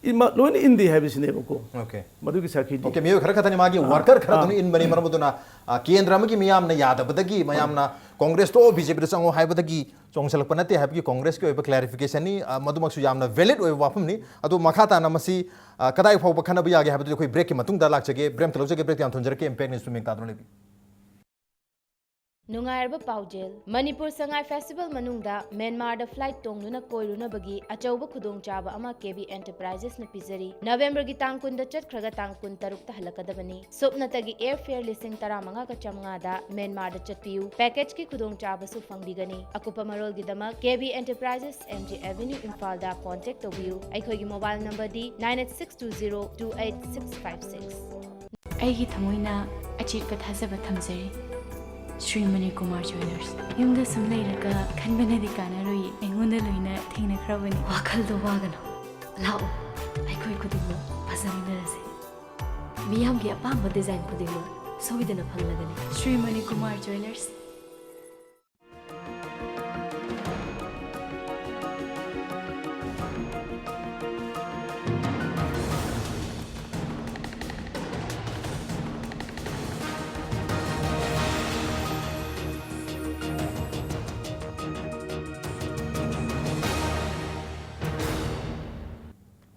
ꯏꯃ-, ꯂꯣꯏꯅ ꯏꯟꯗꯦ ꯍꯥꯏꯕꯁꯤꯅꯦꯕꯀꯣ꯫ ꯑꯣꯀꯦ꯫ ꯃꯗꯨꯒꯤ ꯁꯥꯈꯤꯗꯤ꯫ ꯑꯣꯀꯦ, ꯃꯤꯑꯣꯏ ꯈꯔ ꯈꯛꯇꯅꯤ ꯃꯥꯒꯤ ꯑꯥ, ꯋꯥꯔꯀꯔ ꯈꯔ ꯑꯥ꯫ ꯑꯗꯨꯅ ꯏꯟꯕꯅꯤ꯫ ꯃꯔꯝ ꯑꯗꯨꯅ, ꯑ, ꯀꯦꯟꯗ꯭ꯔ ꯑꯃꯒꯤ ꯃꯤꯌꯥꯝꯅ ꯌꯥꯗꯕꯗꯒꯤ ꯃꯌꯥꯝꯅ ꯀꯣꯡꯒ꯭ꯔꯦꯁ ꯇꯣꯛꯑꯣ, ꯕꯤ ꯖꯦ ꯄꯤꯗ ꯆꯪꯉꯣ ꯍꯥꯏꯕꯗꯒꯤ ꯆꯣꯡꯁꯤꯜꯂꯛꯄ ꯅꯠꯇꯦ ꯍꯥꯏꯕꯒꯤ ꯀꯣꯡꯒ꯭ꯔꯦꯁꯀꯤ ꯑꯣꯏꯕ ꯀ꯭ꯂꯦꯔꯤꯐꯤꯀꯦꯁꯟꯅꯤ꯫ ꯑ, ꯃꯗꯨꯃꯛꯁꯨ ꯌꯥꯝꯅ ꯚꯦꯂꯤꯗ ꯑꯣꯏꯕ ꯋꯥꯐꯝꯅꯤ꯫ ꯑꯗꯨ ꯃꯈꯥ ꯇꯥꯅ ꯃꯁꯤ, ꯑ, ꯀꯗꯥꯏ ꯐꯥꯎꯕ ꯈꯟꯅꯕ ꯌꯥꯒꯦ ꯍꯥꯏꯕꯗꯨꯗꯤ ꯑꯩꯈꯣꯏ ꯕ꯭ꯔꯦꯛꯀꯤ ꯃꯇꯨꯡꯗ ꯂꯥꯛꯆꯒꯦ꯫ ꯕ꯭ꯔꯦꯛ ꯑꯝꯇ ꯂꯧꯖꯒꯦ, ꯕ꯭ꯔꯦꯛꯇ ꯌꯥꯝ ꯊꯨꯖꯔꯛꯀꯦ꯫ Impact News ꯇꯨ ꯃꯤꯡ ꯇꯥꯗꯨꯅ ꯂꯩꯕꯤꯌꯨ꯫ ꯅꯨꯡꯉꯥꯏꯔꯕ ꯄꯥꯎꯖꯦꯜ꯫ ꯃꯅꯤꯄꯨꯔ ꯁꯉꯥꯏ ꯐꯦꯁꯇꯤꯚꯦꯜ ꯃꯅꯨꯡꯗ ꯃ꯭ꯌꯥꯟꯃꯥꯔꯗ ꯐ꯭ꯂꯥꯏꯠ ꯇꯣꯡꯗꯨꯅ ꯀꯣꯏꯔꯨꯅꯕꯒꯤ ꯑꯆꯧꯕ ꯈꯨꯗꯣꯡꯆꯥꯕ ꯑꯃ ꯀꯦ ꯕꯤ ꯑꯦꯟꯇꯔꯄ꯭ꯔꯥꯏꯖꯦꯁꯅ ꯄꯤꯖꯔꯤ꯫ ꯅꯕꯦꯝꯕꯔꯒꯤ ꯇꯥꯡ ꯀꯨꯟꯗ ꯆꯠꯈ꯭ꯔꯒ ꯇꯥꯡ ꯀꯨꯟꯇꯔꯨꯛꯇ ꯍꯜꯂꯛꯀꯗꯕꯅꯤ꯫ ꯁꯨꯞꯅꯇꯒꯤ ꯑꯦꯌꯔ ꯐꯦꯌꯔ ꯂꯤꯁꯤꯡ ꯇꯔꯥꯃꯉꯥꯒ ꯆꯥꯃꯉꯥꯗ ꯃ꯭ꯌꯥꯟꯃꯥꯔꯗ ꯆꯠꯄꯤꯌꯨ꯫ ꯄꯦꯀꯦꯖꯀꯤ ꯈꯨꯗꯣꯡꯆꯥꯕꯁꯨ ꯐꯪꯕꯤꯒꯅꯤ꯫ ꯑꯀꯨꯞꯄ ꯃꯔꯣꯜꯒꯤꯗꯃꯛ ꯀꯦ ꯕꯤ ꯑꯦꯟꯇꯔꯄ꯭ꯔꯥꯏꯖꯦꯁ, ꯑꯦꯝ ꯖꯤ ꯑꯦꯚꯦꯅ꯭ꯌꯨ, ꯏꯝꯐꯥꯜꯗ ꯀꯣꯟꯇꯦꯛ ꯇꯧꯕꯤꯌꯨ꯫ ꯑꯩꯈꯣꯏꯒꯤ mobile ꯅꯝꯕꯔꯗꯤ nine eight six two zero two eight six five six꯫ ꯑꯩꯒꯤ ꯊꯃꯣꯏꯅ ꯑꯆꯦꯠꯄ ꯊꯥꯖꯕ ꯊꯝꯖꯔꯤ꯫ ꯁ꯭ꯔꯤ ꯃꯅꯤꯀꯨꯃꯥꯔ ꯖ꯭ꯋꯦꯂꯔꯁ꯫ ꯌꯨꯝꯗ ꯁꯨꯝ ꯂꯩꯔꯒ ꯈꯟꯕꯅꯗꯤ ꯀꯥꯟꯅꯔꯣꯏꯌꯦ꯫ ꯑꯩꯉꯣꯟꯗ ꯂꯣꯏꯅ ꯊꯦꯡꯅꯈ꯭ꯔꯕꯅꯤ꯫ ꯋꯥꯈꯜꯗꯣ ꯋꯥꯒꯅꯨ꯫ ꯂꯥꯛꯑꯣ, ꯑꯩꯈꯣꯏ ꯈꯨꯗꯤꯡꯃꯛ ꯐꯖꯃꯤꯟꯅꯔꯁꯦ꯫ ꯃꯤꯌꯥꯝꯒꯤ ꯑꯄꯥꯝꯕ ꯗꯤꯖꯥꯏꯟ ꯈꯨꯗꯤꯡꯃꯛ ꯁꯣꯏꯗꯅ ꯐꯪꯂꯒꯅꯤ꯫ ꯁ꯭ꯔꯤ ꯃꯅꯤꯀꯨꯃꯥꯔ ꯖ꯭ꯋꯦꯂꯔꯁ꯫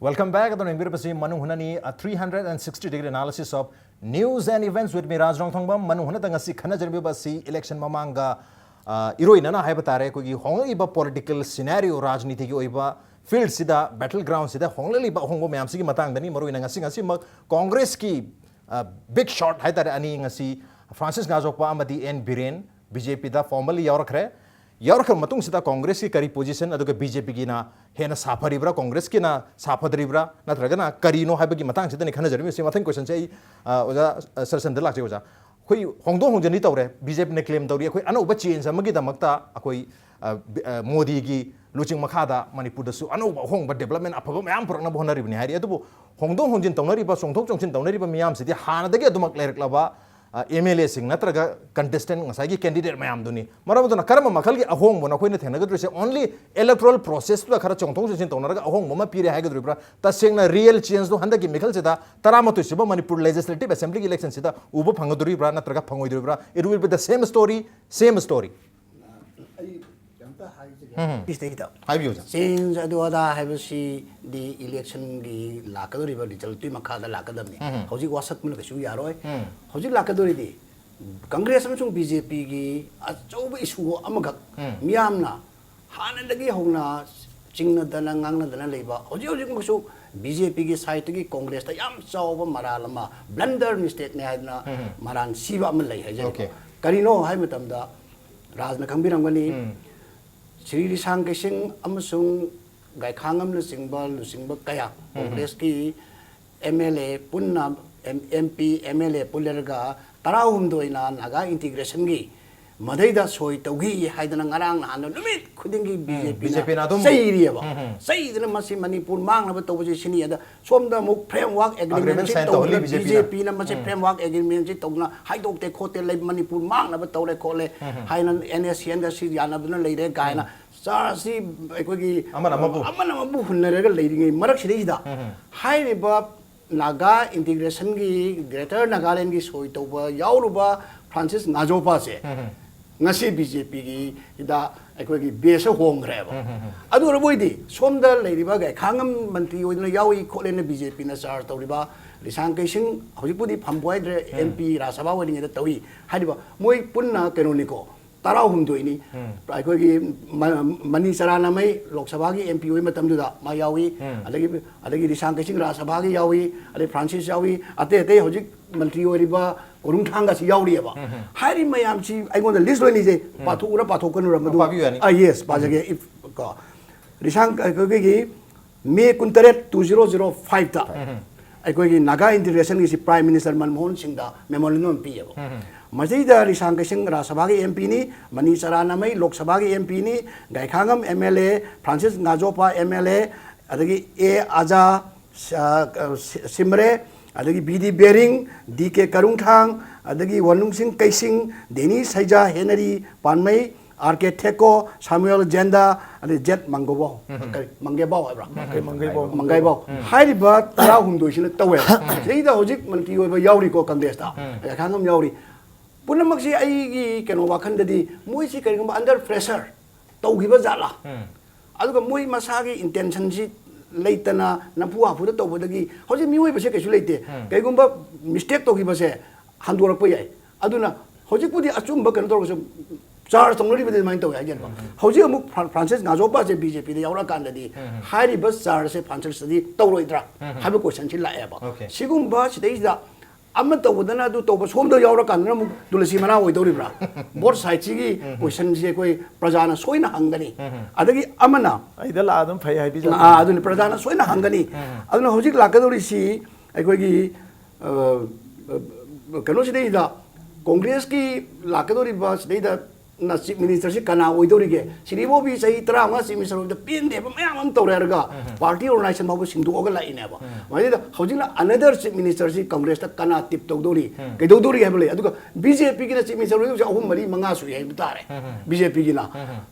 Welcome back. ꯑꯗꯨꯅ ꯌꯦꯡꯕꯤꯔꯤꯕꯁꯤ ꯃꯅꯨꯡ ꯍꯨꯠꯅꯅꯤ, a three hundred and sixty degree analysis of news and events with me, ꯔꯥꯖ ꯔꯣꯡꯊꯣꯡꯕꯝ꯫ ꯃꯅꯨꯡ ꯍꯨꯠꯅꯗ ꯉꯁꯤ ꯈꯟꯅꯖꯔꯤꯕ ꯑꯁꯤ election ꯃꯃꯥꯡꯒ, ꯑ, ꯏꯔꯣꯏꯅꯅ ꯍꯥꯏꯕ ꯇꯥꯔꯦ, ꯑꯩꯈꯣꯏꯒꯤ ꯍꯣꯡꯂꯛꯂꯤꯕ political scenario, ꯔꯥꯖꯅꯤꯇꯤꯒꯤ ꯑꯣꯏꯕ field ꯁꯤꯗ, battle ground ꯁꯤꯗ ꯍꯣꯡꯂꯛꯂꯤꯕ ꯑꯍꯣꯡꯕ ꯃꯌꯥꯝꯁꯤꯒꯤ ꯃꯇꯥꯡꯗꯅꯤ꯫ ꯃꯔꯨꯑꯣꯏꯅ ꯉꯁꯤ, ꯉꯁꯤꯃꯛ ꯀꯣꯡꯒ꯭ꯔꯦꯁꯀꯤ, ꯑ, big shot ꯍꯥꯏꯇꯥꯔꯦ, ꯑꯅꯤ ꯉꯁꯤ, ꯐ꯭ꯔꯥꯟꯁꯤꯁ ꯉꯥꯖꯣꯛꯄ ꯑꯃꯗꯤ ꯑꯦꯟ ꯕꯤꯔꯦꯟ, ꯕꯤ ꯖꯦ ꯄꯤꯗ formally ꯌꯥꯎꯔꯛꯈ꯭ꯔꯦ꯫ ꯌꯥꯎꯔꯛꯈ꯭ꯔꯕ ꯃꯇꯨꯡꯁꯤꯗ ꯀꯣꯡꯒ꯭ꯔꯦꯁꯀꯤ ꯀꯔꯤ position, ꯑꯗꯨꯒ ꯕꯤ ꯖꯦ ꯄꯤꯒꯤꯅ ꯍꯦꯟꯅ ꯁꯥꯐꯔꯤꯕ꯭ꯔꯥ, ꯀꯣꯡꯒ꯭ꯔꯦꯁꯀꯤꯅ ꯁꯥꯐꯗ꯭ꯔꯤꯕ꯭ꯔꯥ, ꯅꯠꯇ꯭ꯔꯒꯅ ꯀꯔꯤꯅꯣ ꯍꯥꯏꯕꯒꯤ ꯃꯇꯥꯡꯁꯤꯗꯅꯤ ꯈꯟꯅꯖꯔꯤꯕꯁꯤ꯫ ꯃꯊꯪ question ꯁꯦ ꯑꯩ, ꯑ, ꯑꯣꯖꯥ, ꯑ, ꯁꯔꯁꯟꯗ ꯂꯥꯛꯆꯩ, ꯑꯣꯖꯥ꯫ ꯑꯩꯈꯣꯏ ꯍꯣꯡꯗꯣꯛ ꯍꯣꯡꯖꯤꯟꯗꯤ ꯇꯧꯔꯦ, ꯕꯤ ꯖꯦ ꯄꯤꯅ claim ꯇꯧꯔꯤ, ꯑꯩꯈꯣꯏ ꯑꯅꯧꯕ change ꯑꯃꯒꯤꯗꯃꯛꯇ ꯑꯩꯈꯣꯏ, ꯑ, ꯕꯤ-, ꯑ, ꯃꯣꯗꯤꯒꯤ ꯂꯨꯆꯤꯡ ꯃꯈꯥꯗ ꯃꯅꯤꯄꯨꯔꯗꯁꯨ ꯑꯅꯧꯕ ꯑꯍꯣꯡꯕ development ꯑꯐꯕ ꯃꯌꯥꯝ ꯄꯨꯔꯛꯅꯕ ꯍꯣꯠꯅꯔꯤꯕꯅꯤ ꯍꯥꯏꯔꯤ꯫ ꯑꯗꯨꯕꯨ ꯍꯣꯡꯗꯣꯛ ꯍꯣꯡꯖꯤꯟ ꯇꯧꯅꯔꯤꯕ, ꯆꯣꯡꯊꯣꯛ ꯆꯣꯡꯁꯤꯟ ꯇꯧꯅꯔꯤꯕ ꯃꯤꯌꯥꯝꯁꯤꯗꯤ ꯍꯥꯟꯅꯗꯒꯤ ꯑꯗꯨꯃꯛ ꯂꯩꯔꯛꯂꯕ, ꯑ, ꯑꯦꯝ ꯑꯦꯜ ꯑꯦꯁꯤꯡ ꯅꯠꯇ꯭ꯔꯒ contestant, ꯉꯁꯥꯏꯒꯤ candidate ꯃꯌꯥꯝꯗꯨꯅꯤ꯫ ꯃꯔꯝ ꯑꯗꯨꯅ ꯀꯔꯝꯕ ꯃꯈꯜꯒꯤ ꯑꯍꯣꯡꯕꯅꯣ ꯑꯩꯈꯣꯏꯅ ꯊꯦꯡꯅꯒꯗꯣꯏꯁꯦ? Only electoral process ꯇꯨꯗ ꯈꯔ ꯆꯣꯡꯊꯣꯛ ꯆꯣꯡꯁꯤꯟ ꯇꯧꯅꯔꯒ ꯑꯍꯣꯡꯕ ꯑꯃ ꯄꯤꯔꯦ ꯍꯥꯏꯒꯗꯧꯔꯤꯕ꯭ꯔꯥ? ꯇꯁꯦꯡꯅ real change ꯗꯣ ꯍꯟꯗꯛꯀꯤ ꯃꯤꯈꯜꯁꯤꯗ, ꯇꯔꯥꯃꯥꯊꯣꯏ ꯁꯨꯕ ꯃꯅꯤꯄꯨꯔ Legislative Assembly ꯒꯤ election ꯁꯤꯗ ꯎꯕ ꯐꯪꯒꯗꯧꯔꯤꯕ꯭ꯔꯥ, ꯅꯠꯇ꯭ꯔꯒ ꯐꯪꯉꯣꯏꯗꯧꯔꯤꯕ꯭ꯔꯥ? It will be the same story, same story. ꯑꯩ ꯀꯩꯝꯇ ꯍꯥꯏꯖꯒꯦ꯫ ꯎꯝ. ꯁꯤꯗꯩꯗ ꯍꯥꯏꯕꯤꯌꯨ, ꯑꯣꯖꯥ꯫ Change ꯑꯗꯨ ꯑꯗꯥ ꯍꯥꯏꯕꯁꯤꯗꯤ election ꯒꯤ ꯂꯥꯛꯀꯗꯧꯔꯤꯕ result ꯇꯨꯒꯤ ꯃꯈꯥꯗ ꯂꯥꯛꯀꯗꯕꯅꯤ꯫ ꯎꯝ. ꯍꯧꯖꯤꯛ ꯋꯥꯁꯛꯄꯅ ꯀꯩꯁꯨ ꯌꯥꯔꯣꯏ꯫ ꯎꯝ. ꯍꯧꯖꯤꯛ ꯂꯥꯛꯀꯗꯧꯔꯤꯗꯤ ꯀꯪꯒ꯭ꯔꯦꯁ ꯑꯃꯁꯨꯡ ꯕꯤ ꯖꯦ ꯄꯤꯒꯤ ꯑꯆꯧꯕ issue ꯑꯃꯈꯛ ꯎꯝ. ꯃꯤꯌꯥꯝꯅ ꯍꯥꯟꯅꯗꯒꯤ ꯍꯧꯅ ꯆꯤꯡꯅꯗꯅ ꯉꯥꯡꯅꯗꯅ ꯂꯩꯕ, ꯍꯧꯖꯤꯛ ꯍꯧꯖꯤꯛꯃꯛꯁꯨ ꯕꯤ ꯖꯦ ꯄꯤꯒꯤ side ꯇꯒꯤ ꯀꯣꯡꯒ꯭ꯔꯦꯁꯇ ꯌꯥꯝ ꯆꯥꯎꯕ ꯃꯔꯥꯜ ꯑꯃ, blunder mistake ꯅꯦ ꯍꯥꯏꯗꯅ ꯎꯝ. ꯃꯔꯥꯜ ꯁꯤꯕ ꯑꯃ ꯂꯩ ꯍꯥꯏꯖꯔꯤꯕ꯫ Okay. ꯀꯔꯤꯅꯣ ꯍꯥꯏꯕ ꯃꯇꯝꯗ, ꯔꯥꯖꯅ ꯈꯪꯕꯤꯔꯝꯒꯅꯤ, ꯎꯝ. ꯁ꯭ꯔꯤ ꯂꯤꯁꯥꯡ ꯀꯩꯁꯤꯡ ꯑꯃꯁꯨꯡ ꯒꯥꯏꯈꯥꯡꯉꯝꯅꯆꯤꯡꯕ ꯂꯨꯆꯤꯡꯕ ꯀꯌꯥ ꯀꯣꯡꯒ꯭ꯔꯦꯁꯀꯤ ꯑꯦꯝ ꯑꯦꯜ ꯑꯦ ꯄꯨꯟꯅ, M P, M L A ꯄꯨꯜꯂꯔꯒ ꯇꯔꯥꯍꯨꯝꯗꯣꯏꯅ ꯅꯥꯒꯥ integration ꯒꯤ ꯃꯗꯩꯗ ꯁꯣꯏ ꯇꯧꯈꯤ ꯍꯥꯏꯗꯅ ꯉꯔꯥꯡ ꯅꯍꯥꯟꯗ ꯅꯨꯃꯤꯠ ꯈꯨꯗꯤꯡꯒꯤ ꯕꯤ ꯖꯦ ꯄꯤꯅ ꯕꯤ ꯖꯦ ꯄꯤꯅ ꯑꯗꯨꯝ ꯆꯩꯔꯤꯑꯕ꯫ ꯎꯝ, ꯎꯝ. ꯆꯩꯗꯅ ꯃꯁꯤ ꯃꯅꯤꯄꯨꯔ ꯃꯥꯡꯅꯕ ꯇꯧꯕꯁꯦ ꯁꯤꯅꯤ꯫ ꯑꯗ ꯁꯣꯝꯗ ꯑꯃꯨꯛ framework agreement Agreement ꯁꯤ sign ꯇꯧꯗꯅ ꯇꯧꯍꯜꯂꯤ ꯕꯤ ꯖꯦ ꯄꯤꯅ. ꯕꯤ ꯖꯦ ꯄꯤꯅ ꯃꯁꯤ framework agreement ꯁꯤ ꯇꯧꯗꯅ ꯍꯥꯏꯗꯣꯛꯇꯦ ꯈꯣꯠꯇꯦ ꯂꯩ, ꯃꯅꯤꯄꯨꯔ ꯃꯥꯡꯅꯕ ꯇꯧꯔꯦ ꯈꯣꯠꯂꯦ ꯍꯥꯏꯅ ꯑꯦꯟ ꯑꯦꯁ ꯁꯤ ꯑꯦꯟꯒ ꯁꯤ ꯌꯥꯅꯗꯨꯅ ꯂꯩꯔꯦ ꯀꯥꯏꯅ ꯆꯥꯔꯖꯁꯤ ꯑꯩꯈꯣꯏꯒꯤ ꯑꯃꯅ ꯑꯃꯕꯨ. ꯑꯃꯅ ꯑꯃꯕꯨ ꯍꯨꯟꯅꯔꯒ ꯂꯩꯔꯤꯉꯩ ꯃꯔꯛꯁꯤꯗꯩꯁꯤꯗ ꯍꯥꯏꯔꯤꯕ ꯅꯥꯒꯥ integration ꯒꯤ, greater ꯅꯥꯒꯥꯂꯦꯟꯒꯤ ꯁꯣꯏ ꯇꯧꯕ ꯌꯥꯎꯔꯨꯕ ꯐ꯭ꯔꯥꯟꯁꯤꯁ ꯉꯥꯖꯣꯄꯥꯁꯦ ꯉꯁꯤ ꯕꯤ ꯖꯦ ꯄꯤꯒꯤ ꯍꯤꯗ ꯑꯩꯈꯣꯏꯒꯤ ꯕꯦꯁ ꯍꯣꯡꯈ꯭ꯔꯦꯕ꯫ ꯑꯗꯨ ꯑꯣꯏꯔꯕꯣꯏꯗꯤ ꯁꯣꯝꯗ ꯂꯩꯔꯤꯕ ꯒꯥꯏꯈꯥꯉꯝ ꯃꯟꯇ꯭ꯔꯤ ꯑꯣꯏꯗꯨꯅ ꯌꯥꯎꯏ ꯈꯣꯠꯂꯦꯅ ꯕꯤ ꯖꯦ ꯄꯤꯅ ꯆꯥꯔꯖ ꯇꯧꯔꯤꯕ ꯔꯤꯁꯥꯡ ꯀꯩꯁꯤꯡ, ꯍꯧꯖꯤꯛꯄꯨꯗꯤ ꯐꯝꯕ ꯍꯥꯏꯗ꯭ꯔꯦ, ꯑꯦꯝ ꯄꯤ ꯔꯥꯖ꯭ꯌ ꯁꯚꯥ ꯑꯣꯏꯔꯤꯉꯩꯗ ꯇꯧꯏ ꯍꯥꯏꯔꯤꯕ, ꯃꯣꯏ ꯄꯨꯟꯅ ꯀꯩꯅꯣꯅꯤꯀꯣ, ꯇꯔꯥꯍꯨꯝꯗꯣꯏꯅꯤ꯫ ꯑꯩꯈꯣꯏꯒꯤ ꯃ-, ꯃꯅꯤ ꯆꯔꯥꯅꯃꯩ ꯂꯣꯛ ꯁꯚꯥꯒꯤ ꯑꯦꯝ ꯄꯤ ꯑꯣꯏ ꯃꯇꯝꯗꯨꯗ ꯃꯥ ꯌꯥꯎꯏ, ꯑꯗꯒꯤ, ꯑꯗꯒꯤ ꯔꯤꯁꯥꯡ ꯀꯩꯁꯤꯡ ꯔꯥꯖ꯭ꯌ ꯁꯚꯥꯒꯤ ꯌꯥꯎꯏ, ꯑꯗꯩ ꯐ꯭ꯔꯥꯟꯁꯤꯁ ꯌꯥꯎꯏ, ꯑꯇꯩ ꯑꯇꯩ ꯍꯧꯖꯤꯛ ꯃꯟꯇ꯭ꯔꯤ ꯑꯣꯏꯔꯤꯕ ꯀꯣꯔꯨꯡ ꯊꯥꯡꯒꯁꯤ ꯌꯥꯎꯔꯤꯑꯕ꯫ ꯍꯥꯏꯔꯤꯕ ꯃꯌꯥꯝꯁꯤ ꯑꯩꯉꯣꯟꯗ ꯂꯤꯁ ꯂꯣꯏꯅ ꯏꯖꯩ꯫ ꯄꯥꯊꯣꯛꯎꯔ ꯄꯥꯊꯣꯛꯀꯅꯨꯔ ꯃꯗꯨ? ꯄꯥꯕꯤꯌꯨ, ꯌꯥꯅꯤ꯫ ꯑꯥ, ꯌꯦꯁ, ꯄꯥꯖꯒꯦ꯫ If, ꯀꯣ, ꯔꯤꯁꯥꯡ ꯑꯩꯈꯣꯏꯒꯤ ꯃꯦ ꯀꯨꯟꯇꯔꯦꯠ, two zero zero five ꯇ ꯑꯩꯈꯣꯏꯒꯤ ꯅꯥꯒꯥ ꯏꯟꯇꯤꯒ꯭ꯔꯦꯁꯟꯒꯤꯁꯤ ꯄ꯭ꯔꯥꯏꯝ ꯃꯤꯅꯤꯁꯇꯔ ꯃꯟꯃꯣꯍꯟ ꯁꯤꯡꯗ ꯃꯦꯃꯣꯔꯦꯟꯗꯝ ꯑꯃ ꯄꯤꯌꯦꯕ꯫ ꯃꯁꯤꯗ ꯔꯤꯁꯥꯡ ꯀꯩꯁꯤꯡ ꯔꯥꯖ꯭ꯌ ꯁꯚꯥꯒꯤ ꯑꯦꯝ ꯄꯤꯅꯤ, ꯃꯅꯤ ꯆꯔꯥꯅꯃꯩ ꯂꯣꯛ ꯁꯚꯥꯒꯤ ꯑꯦꯝ ꯄꯤꯅꯤ, Gaikhangam M L A, Francis Ngajopa M L A, ꯑꯗꯒꯤ ꯑꯦ ꯑꯖꯥ ꯁ-, ꯑ, ꯁꯤ-, ꯁꯤꯝꯔꯦ, ꯑꯗꯒꯤ ꯕꯤ ꯗꯤ ꯕꯦꯔꯤꯡ, ꯗꯤ ꯀꯦ ꯀꯔꯨꯡꯊꯥꯡ, ꯑꯗꯒꯤ ꯋꯥꯅꯨꯡꯁꯤꯡ ꯀꯩꯁꯤꯡ, ꯗꯦꯅꯤ ꯁꯩꯖꯥ, ꯍꯦꯅꯔꯤ ꯄꯥꯟꯃꯩ, ꯑꯥꯔ ꯀꯦ ꯊꯦꯀꯣ, ꯁꯥꯃꯨꯑꯦꯜ ꯖꯦꯟꯗꯥ, ꯑꯗꯩ ꯖꯦꯠ ꯃꯪꯒꯣꯕꯥꯎ, ꯀꯔꯤ, ꯃꯪꯒꯦꯕꯥꯎ ꯍꯥꯏꯕ꯭ꯔꯥ? ꯃꯪꯒꯦꯕꯥꯎ꯫ ꯃꯪꯒꯦꯕꯥꯎ꯫ ꯍꯥꯏꯔꯤꯕ ꯇꯔꯥꯍꯨꯝꯗꯣꯏꯁꯤꯅ ꯇꯧꯋꯦꯕ꯫ ꯁꯤꯗꯩꯗ ꯍꯧꯖꯤꯛ ꯃꯟꯇ꯭ꯔꯤ ꯑꯣꯏꯕ ꯌꯥꯎꯔꯤꯀꯣ ꯀꯪꯒ꯭ꯔꯦꯁꯇ, ꯒꯥꯏꯈꯥꯉꯝ ꯌꯥꯎꯔꯤ꯫ ꯄꯨꯝꯅꯃꯛꯁꯤ ꯑꯩꯒꯤ ꯀꯩꯅꯣ ꯋꯥꯈꯜꯗꯗꯤ ꯃꯣꯏꯁꯤ ꯀꯔꯤꯒꯨꯝꯕ under pressure ꯇꯧꯈꯤꯕ ꯖꯥꯠꯂꯥ? ꯑꯗꯨꯒ ꯃꯣꯏ ꯃꯁꯥꯒꯤ ꯏꯟꯇꯦꯟꯁꯟꯁꯤ ꯂꯩꯇꯅ ꯅꯝꯐꯨ ꯍꯥꯐꯨꯗ ꯇꯧꯕꯗꯒꯤ ꯍꯧꯖꯤꯛ ꯃꯤꯑꯣꯏꯕꯁꯦ ꯀꯩꯁꯨ ꯂꯩꯇꯦ꯫ ꯀꯩꯒꯨꯝꯕ ꯃꯤꯁꯇꯦꯛ ꯇꯧꯈꯤꯕꯁꯦ ꯍꯟꯗꯣꯔꯛꯄ ꯌꯥꯏ꯫ ꯑꯗꯨꯅ ꯍꯧꯖꯤꯛꯄꯨꯗꯤ ꯑꯆꯨꯝꯕ ꯀꯩꯅꯣ ꯇꯧꯔꯒꯁꯨ ꯆꯥꯔꯖ ꯇꯧꯅꯔꯤꯕꯗꯤ ꯑꯗꯨꯃꯥꯏꯅ ꯇꯧꯋꯦ ꯍꯥꯏꯖꯅꯤꯀꯣ꯫ ꯍꯧꯖꯤꯛ ꯑꯃꯨꯛ ꯐ꯭ꯔꯥꯟ-, ꯐ꯭ꯔꯥꯟꯁꯤꯁ ꯉꯥꯖꯣꯄꯥꯁꯦ ꯕꯤ ꯖꯦ ꯄꯤꯗ ꯌꯥꯎꯔꯛꯑꯀꯥꯟꯗꯗꯤ ꯍꯥꯏꯔꯤꯕ ꯆꯥꯔꯖꯁꯦ ꯐ꯭ꯔꯥꯟꯁꯤꯁꯇꯗꯤ ꯇꯧꯔꯣꯏꯗ꯭ꯔꯥ ꯍꯥꯏꯕ ꯀꯣꯏꯁꯟꯁꯤ ꯂꯥꯛꯑꯦꯕ꯫ ꯁꯤꯒꯨꯝꯕ ꯁꯤꯗꯩꯁꯤꯗ ꯑꯃ ꯇꯧꯕꯗꯅ ꯑꯗꯨ ꯇꯧꯕ, ꯁꯣꯝꯗ ꯌꯥꯎꯔꯀꯥꯟꯗꯅ ꯑꯃꯨꯛ ꯇꯨꯂꯁꯤ ꯃꯅꯥ ꯑꯣꯏꯗꯧꯔꯤꯕ꯭ꯔꯥ? ꯕꯣꯠ ꯁꯥꯏꯠꯁꯤꯒꯤ ꯀꯣꯏꯁꯟꯁꯦ ꯑꯩꯈꯣꯏ ꯄ꯭ꯔꯖꯥꯅ ꯁꯣꯏꯅ ꯍꯪꯒꯅꯤ꯫ ꯑꯗꯒꯤ ꯑꯃꯅ ꯑꯩꯗ ꯂꯥꯛꯑ ꯑꯗꯨꯝ ꯐꯩ ꯍꯥꯏꯕꯤꯖ-, ꯑꯥ, ꯑꯗꯨꯅꯤ, ꯄ꯭ꯔꯖꯥꯅ ꯁꯣꯏꯅ ꯍꯪꯒꯅꯤ꯫ ꯑꯗꯨꯅ ꯍꯧꯖꯤꯛ ꯂꯥꯛꯀꯗꯧꯔꯤꯁꯤ ꯑꯩꯈꯣꯏꯒꯤ, ꯑ, ꯀꯩꯅꯣꯁꯤꯗꯩꯗ, ꯀꯣꯡꯒ꯭ꯔꯦꯁꯀꯤ ꯂꯥꯛꯀꯗꯧꯔꯤꯕ ꯁꯤꯗꯩꯗ ꯅ ꯆꯤꯐ ꯃꯤꯅꯤꯁꯇꯔꯁꯤ ꯀꯅꯥ ꯑꯣꯏꯗꯧꯔꯤꯒꯦ? ꯁꯤꯔꯤꯕꯣꯕꯤ ꯆꯍꯤ ꯇꯔꯥꯃꯉꯥ ꯆꯤꯐ ꯃꯤꯅꯤꯁꯇꯔ ꯑꯣꯏꯕꯗ ꯄꯦꯟꯗꯦꯕ ꯃꯌꯥꯝ ꯑꯃ ꯇꯧꯔꯦ ꯍꯥꯏꯔꯒ ꯄꯥꯔꯇꯤ ꯑꯣꯔꯒꯅꯥꯏꯖꯦꯁꯟ ꯐꯥꯎꯕ ꯁꯤꯡꯗꯣꯛꯑꯒ ꯂꯥꯛꯏꯅꯦꯕ꯫ ꯃꯁꯤꯗ ꯍꯧꯖꯤꯛꯅ ꯑꯅꯗꯔ ꯆꯤꯐ ꯃꯤꯅꯤꯁꯇꯔꯁꯤ ꯀꯪꯒ꯭ꯔꯦꯁꯇ ꯀꯅꯥ ꯇꯤꯞ ꯇꯧꯗꯧꯔꯤ, ꯀꯩꯗꯧꯗꯧꯔꯤ ꯍꯥꯏꯕ ꯂꯩ꯫ ꯑꯗꯨꯒ ꯕꯤ ꯖꯦ ꯄꯤꯒꯤꯅ ꯆꯤꯐ ꯃꯤꯅꯤꯁꯇꯔ ꯑꯣꯏꯗꯧꯁꯦ ꯑꯍꯨꯝ ꯃꯔꯤ ꯃꯉꯥ ꯁꯨꯏ ꯍꯥꯏꯕ ꯇꯥꯔꯦ꯫ ꯕꯤ ꯖꯦ ꯄꯤꯒꯤꯅ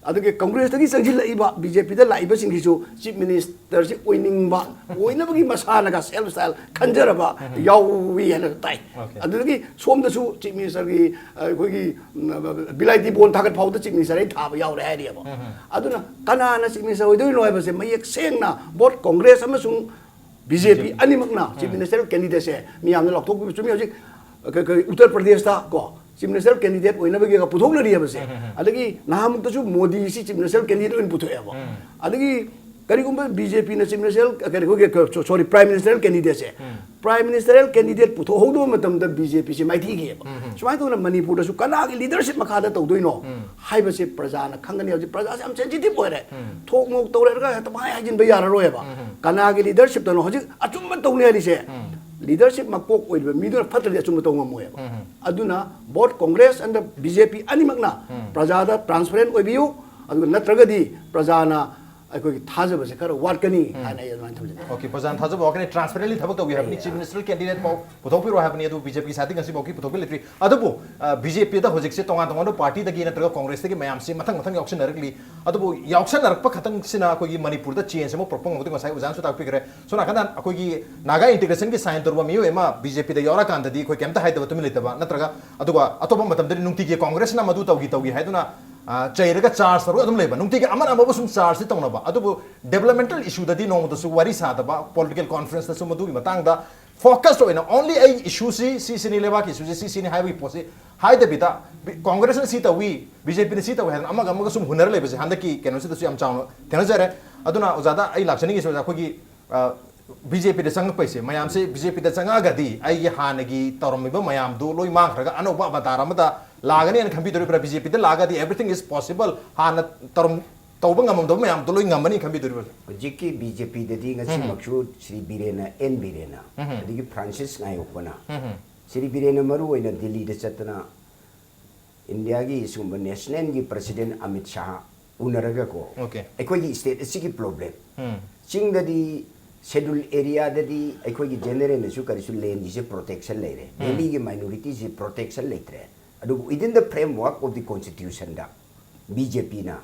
ꯑꯗꯨꯒꯤ ꯀꯪꯒ꯭ꯔꯦꯁꯇꯒꯤ ꯆꯪꯁꯤꯜꯂꯛꯏꯕ ꯕꯤ ꯖꯦ ꯄꯤꯗ ꯂꯥꯛꯏꯕꯁꯤꯡꯒꯤꯁꯨ ꯆꯤꯐ ꯃꯤꯅꯤꯁꯇꯔꯁꯤ ꯑꯣꯏꯅꯤꯡꯕ, ꯑꯣꯏꯅꯕꯒꯤ ꯃꯁꯥꯅꯒ ꯁꯦꯜꯐ ꯁ꯭ꯇꯥꯏꯜ ꯈꯟꯖꯔꯕ ꯌꯥꯎꯏ ꯍꯥꯏꯅ ꯇꯥꯏ꯫ ꯑꯗꯨꯗꯒꯤ ꯁꯣꯝꯗꯁꯨ ꯆꯤꯐ ꯃꯤꯅꯤꯁꯇꯔꯒꯤ ꯑꯩꯈꯣꯏꯒꯤ ꯕꯤꯂꯥꯏꯇꯤ ꯕꯣꯟ ꯊꯥꯒꯠ ꯐꯥꯎꯗ ꯆꯤꯐ ꯃꯤꯅꯤꯁꯇꯔ ꯑꯩ ꯊꯥꯕ ꯌꯥꯎꯔꯦ ꯍꯥꯏꯔꯤꯑꯕ꯫ ꯑꯗꯨꯅ ꯀꯅꯥꯅ ꯆꯤꯐ ꯃꯤꯅꯤꯁꯇꯔ ꯑꯣꯏꯗꯣꯏꯅꯣ ꯍꯥꯏꯕꯁꯦ ꯃꯌꯦꯛ ꯁꯦꯡꯅ ꯕꯣꯠ ꯀꯣꯡꯒ꯭ꯔꯦꯁ ꯑꯃꯁꯨꯡ ꯕꯤ ꯖꯦ ꯄꯤ ꯑꯅꯤꯃꯛꯅ ꯆꯤꯐ ꯃꯤꯅꯤꯁꯇꯔ ꯀꯦꯟꯗꯤꯗꯦꯠꯁꯦ ꯃꯤꯌꯥꯝꯅ ꯂꯥꯎꯊꯣꯛꯄꯤꯕ ꯆꯨꯝꯃꯤ꯫ ꯍꯧꯖꯤꯛ ꯀ- ꯀ- ꯎꯠꯇꯔ ꯄ꯭ꯔꯗꯦꯁꯇ ꯀꯣ ꯆꯤꯐ ꯃꯤꯅꯤꯁꯇꯔ ꯀꯦꯟꯗꯤꯗꯦꯠ ꯑꯣꯏꯅꯕꯒꯤ ꯄꯨꯊꯣꯛꯅꯔꯤꯑꯕꯁꯦ꯫ ꯑꯗꯒꯤ ꯅꯍꯥꯟꯃꯨꯛꯇꯁꯨ ꯃꯣꯗꯤꯁꯤ ꯆꯤꯐ ꯃꯤꯅꯤꯁꯇꯔ ꯀꯦꯟꯗꯤꯗꯦꯠ ꯑꯣꯏꯅ ꯄꯨꯊꯣꯛꯑꯦꯕ꯫ ꯑꯗꯒꯤ ꯀꯔꯤꯒꯨꯝꯕ ꯕꯤ ꯖꯦ ꯄꯤꯅ ꯆꯤꯐ ꯃꯤꯅꯤꯁꯇꯔ ꯀꯔꯤ ꯑꯩꯈꯣꯏꯒꯤ ꯁꯣꯔꯤ ꯄ꯭ꯔꯥꯏꯝ ꯃꯤꯅꯤꯁꯇꯔ ꯀꯦꯟꯗꯤꯗꯦꯠꯁꯦ ꯄ꯭ꯔꯥꯏꯝ ꯃꯤꯅꯤꯁꯇꯔ ꯀꯦꯟꯗꯤꯗꯦꯠ ꯄꯨꯊꯣꯛꯍꯧꯗꯕ ꯃꯇꯝꯗ ꯕꯤ ꯖꯦ ꯄꯤꯁꯦ ꯃꯥꯏꯊꯤꯈꯤꯑꯕ꯫ ꯁꯨꯃꯥꯏꯅ ꯇꯧꯗꯅ ꯃꯅꯤꯄꯨꯔꯗꯁꯨ ꯀꯅꯥꯒꯤ ꯂꯤꯗꯔꯁꯤꯞ ꯃꯈꯥꯗ ꯇꯧꯗꯣꯏꯅꯣ ꯍꯥꯏꯕꯁꯦ ꯄ꯭ꯔꯖꯥꯅ ꯈꯪꯒꯅꯤ꯫ ꯍꯧꯖꯤꯛ ꯄ꯭ꯔꯖꯥꯁꯦ ꯌꯥꯝ ꯁꯦꯟꯁꯤꯇꯤꯚ ꯑꯣꯏꯔꯦ꯫ ꯊꯣꯛ ꯃꯣꯛ ꯇꯧꯔꯦ ꯍꯥꯏꯔꯒ ꯍꯦꯛꯇ ꯄꯪꯍꯥꯏ ꯍꯥꯏꯖꯤꯟꯕ ꯌꯥꯔꯔꯣꯏꯕ꯫ ꯀꯅꯥꯒꯤ ꯂꯤꯗꯔꯁꯤꯞꯇꯅꯣ ꯍꯧꯖꯤꯛ ꯑꯆꯨꯝꯕ ꯇꯧꯅꯤ ꯍꯥꯏꯔꯤꯁꯦ? ꯂꯤꯗꯔꯁꯤꯞ ꯃꯀꯣꯛ ꯑꯣꯏꯔꯤꯕ ꯃꯤꯗꯨꯅ ꯐꯠꯇ꯭ꯔꯗꯤ ꯑꯆꯨꯝꯕ ꯇꯧ ꯉꯝꯃꯣꯏꯕ꯫ ꯑꯗꯨꯅ both Congress and B J P ꯑꯅꯤꯃꯛꯅ ꯄ꯭ꯔꯖꯥꯗ ꯇ꯭ꯔꯥꯟꯁꯄꯔꯦꯟ ꯑꯣꯏꯕꯤꯌꯨ꯫ ꯑꯗꯨꯒ ꯅꯠꯇ꯭ꯔꯒꯗꯤ ꯄ꯭ꯔꯖꯥꯅ ꯑꯩꯈꯣꯏꯒꯤ ꯊꯥꯖꯕꯁꯦ ꯈꯔ ꯋꯥꯠꯀꯅꯤ ꯍꯥꯏꯅ ꯑꯩ ꯑꯗꯨꯃꯥꯏꯅ ꯊꯝꯖꯒꯦ꯫ ꯑꯣꯀꯦ, ꯄ꯭ꯔꯖꯥꯅ ꯊꯥꯖꯕ ꯋꯥꯠꯀꯅꯤ꯫ ꯇ꯭ꯔꯥꯟꯁꯄꯦꯔꯦꯟꯂꯤ ꯊꯕꯛ ꯇꯧꯕꯤ ꯍꯥꯏꯕꯅꯤ꯫ ꯆꯤꯐ ꯃꯤꯅꯤꯁꯇꯔ ꯀꯦꯟꯗꯤꯗꯦꯠ ꯐꯥꯎ ꯄꯨꯊꯣꯛꯄꯤꯔꯣ ꯍꯥꯏꯕꯅꯤ꯫ ꯑꯗꯨ ꯕꯤ ꯖꯦ ꯄꯤ ꯁꯥꯏꯠꯇꯒꯤ ꯉꯁꯤꯐꯥꯎꯒꯤ ꯄꯨꯊꯣꯛꯄꯤꯔꯛꯇ꯭ꯔꯤ꯫ ꯑꯗꯨꯕꯨ ꯕꯤ ꯖꯦ ꯄꯤꯗ ꯍꯧꯖꯤꯛꯁꯦ ꯇꯣꯉꯥꯟ ꯇꯣꯉꯥꯟꯕ ꯄꯥꯔꯇꯤꯗꯒꯤ ꯅꯠꯇ꯭ꯔꯒ ꯀꯣꯡꯒ꯭ꯔꯦꯁꯇꯒꯤ ꯃꯌꯥꯝꯁꯦ ꯃꯊꯪ ꯃꯊꯪ ꯌꯥꯎꯁꯟꯅꯔꯛꯂꯤ꯫ ꯑꯗꯨꯕꯨ ꯌꯥꯎꯁꯟꯅꯔꯛꯄ ꯈꯛꯇꯪꯁꯤꯅ ꯑꯩꯈꯣꯏꯒꯤ ꯃꯅꯤꯄꯨꯔꯗ ꯆꯦꯟꯖ ꯑꯃ ꯄꯨꯔꯛꯄ ꯉꯝꯒꯗꯣꯏ? ꯉꯁꯥꯏ ꯑꯣꯖꯥꯅꯁꯨ ꯇꯥꯛꯄꯤꯈ꯭ꯔꯦ꯫ ꯁꯣꯝ ꯅꯥꯀꯟꯗ ꯑꯩꯈꯣꯏꯒꯤ ꯅꯥꯒꯥ ꯏꯟꯇꯤꯒ꯭ꯔꯦꯁꯟꯒꯤ ꯁꯥꯏꯟ ꯇꯧꯔꯨꯕ ꯃꯤꯑꯣꯏ ꯑꯃ ꯕꯤ ꯖꯦ ꯄꯤꯗ ꯌꯥꯎꯔꯀꯥꯟꯗꯗꯤ ꯑꯩꯈꯣꯏ ꯀꯩꯝꯇ ꯍꯥꯏꯗꯕ ꯇꯨꯃꯤꯟ ꯂꯩꯇꯕ, ꯅꯠꯇ꯭ꯔꯒ ꯑꯗꯨꯒ ꯑꯇꯣꯞꯄ ꯃꯇꯝꯗꯗꯤ ꯅꯨꯡꯇꯤꯒꯤ ꯀꯣꯡꯒ꯭ꯔꯦꯁꯅ ꯃꯗꯨ ꯇꯧꯈꯤ ꯇꯧꯈꯤ ꯍꯥꯏꯗꯨꯅ ꯑ, ꯆꯩꯔꯒ ꯆꯥꯔꯖ ꯇꯧꯔꯒ ꯑꯗꯨꯝ ꯂꯩꯕ, ꯅꯨꯡꯇꯤꯒꯤ ꯑꯃꯅ ꯑꯃꯕꯨ ꯁꯨꯝ ꯆꯥꯔꯖꯇꯤ ꯇꯧꯅꯕ꯫ ꯑꯗꯨꯕꯨ ꯗꯦꯕꯂꯞꯃꯦꯟꯇꯦꯜ ꯏꯁꯨꯗꯗꯤ ꯅꯣꯡꯃꯇꯁꯨ ꯋꯥꯔꯤ ꯁꯥꯗꯕ, ꯄꯣꯂꯤꯇꯤꯀꯦꯜ ꯀꯣꯟꯐꯔꯦꯟꯁꯇꯁꯨ ꯃꯗꯨꯒꯤ ꯃꯇꯥꯡꯗ ꯐꯣꯀꯁ ꯑꯣꯏꯅ ꯑꯣꯟꯂꯤ ꯑꯩ ꯏꯁꯨꯁꯤ ꯁꯤꯁꯤꯅꯤ, ꯂꯩꯕꯥꯛꯀꯤ ꯏꯁꯨꯁꯤ ꯁꯤꯁꯤꯅꯤ ꯍꯥꯏꯕꯒꯤ ꯄꯣꯠꯁꯤ ꯍꯥꯏꯗꯕꯤꯗ, ꯕꯤ- ꯀꯣꯡꯒ꯭ꯔꯦꯁꯅ ꯁꯤ ꯇꯧꯏ, ꯕꯤ ꯖꯦ ꯄꯤꯅ ꯁꯤ ꯇꯧꯏ ꯍꯥꯏꯗꯅ ꯑꯃꯒ ꯑꯃꯒ ꯁꯨꯝ ꯍꯨꯟꯅꯔ ꯂꯩꯕꯁꯦ ꯍꯟꯗꯛꯀꯤ ꯀꯩꯅꯣꯁꯤꯗꯁꯨ ꯌꯥꯝ ꯆꯥꯎꯅ ꯊꯦꯡꯅꯖꯔꯦ꯫ ꯑꯗꯨꯅ ꯑꯣꯖꯥꯗ ꯑꯩ ꯂꯥꯛꯆꯅꯤꯡꯉꯤꯁꯦ, ꯑꯣꯖꯥ, ꯑꯩꯈꯣꯏꯒꯤ ꯑ, ꯕꯤ ꯖꯦ ꯄꯤꯗ ꯆꯪꯉꯛꯄꯩꯁꯦ, ꯃꯌꯥꯝꯁꯦ ꯕꯤ ꯖꯦ ꯄꯤꯗ ꯆꯪꯉꯛꯑꯒꯗꯤ ꯑꯩꯒꯤ ꯍꯥꯟꯅꯒꯤ ꯇꯧꯔꯝꯃꯤꯕ ꯃꯌꯥꯝꯗꯨ ꯂꯣꯏ ꯃꯥꯡꯈ꯭ꯔꯒ ꯑꯅꯧꯕ ꯑꯕꯇꯥꯔ ꯑꯃꯗ ꯂꯥꯛꯑꯒꯅꯤꯅ ꯈꯟꯕꯤꯗꯣꯔꯤꯕ꯭ꯔꯥ? ꯕꯤ ꯖꯦ ꯄꯤꯗ ꯂꯥꯛꯑꯒꯗꯤ everything is possible, ꯍꯥꯟꯅ ꯇꯧꯔꯝ ꯇꯧꯕ ꯉꯝꯃꯝꯗꯕ ꯃꯌꯥꯝꯗꯣ ꯂꯣꯏ ꯉꯝꯃꯅꯤ ꯈꯟꯕꯤꯗꯣꯔꯤꯕ꯭ꯔꯥ? ꯍꯧꯖꯤꯛꯀꯤ ꯕꯤ ꯖꯦ ꯄꯤꯗꯗꯤ ꯉꯁꯤꯃꯛꯁꯨ ꯁ꯭ꯔꯤ ꯕꯤꯔꯦꯟꯅ, ꯑꯦꯟ ꯕꯤꯔꯦꯟꯅ, ꯑꯗꯒꯤ ꯐ꯭ꯔꯥꯟꯁꯤꯁ ꯉꯥꯏꯌꯣꯛꯄꯅ, ꯁ꯭ꯔꯤ ꯕꯤꯔꯦꯟꯅ ꯃꯔꯨ ꯑꯣꯏꯅ ꯗꯤꯜꯂꯤꯗ ꯆꯠꯇꯅ ꯏꯟꯗꯤꯌꯥꯒꯤ ꯁꯤꯒꯨꯝꯕ ꯅꯦꯁꯅꯦꯜꯒꯤ ꯄ꯭ꯔꯁꯤꯗꯦꯟ ꯑꯃꯤꯠ ꯁꯥꯍ ꯎꯅꯔꯒꯀꯣ, Okay. ꯑꯩꯈꯣꯏꯒꯤ ꯁ꯭ꯇꯦꯠ ꯑꯁꯤꯒꯤ ꯄ꯭ꯔꯣꯕ꯭ꯂꯦꯝ, ꯎꯝ. ꯆꯤꯡꯗꯗꯤ ꯁꯦꯗꯨꯜ ꯑꯦꯔꯤꯌꯥꯗꯗꯤ ꯑꯩꯈꯣꯏꯒꯤ ꯖꯦꯅꯔꯦꯜꯅꯁꯨ ꯀꯔꯤꯁꯨ ꯂꯦꯟꯒꯤꯁꯦ ꯄ꯭ꯔꯣꯇꯦꯛꯁꯟ ꯂꯩꯔꯦ, ꯎꯝ. ꯚꯦꯂꯤꯒꯤ ꯃꯥꯏꯅꯣꯔꯤꯇꯤꯁꯦ ꯄ꯭ꯔꯣꯇꯦꯛꯁꯟ ꯂꯩꯇ꯭ꯔꯦ꯫ ꯑꯗꯨꯕꯨ within the framework of the constitutionꯗ ꯕꯤ ꯖꯦ ꯄꯤꯅ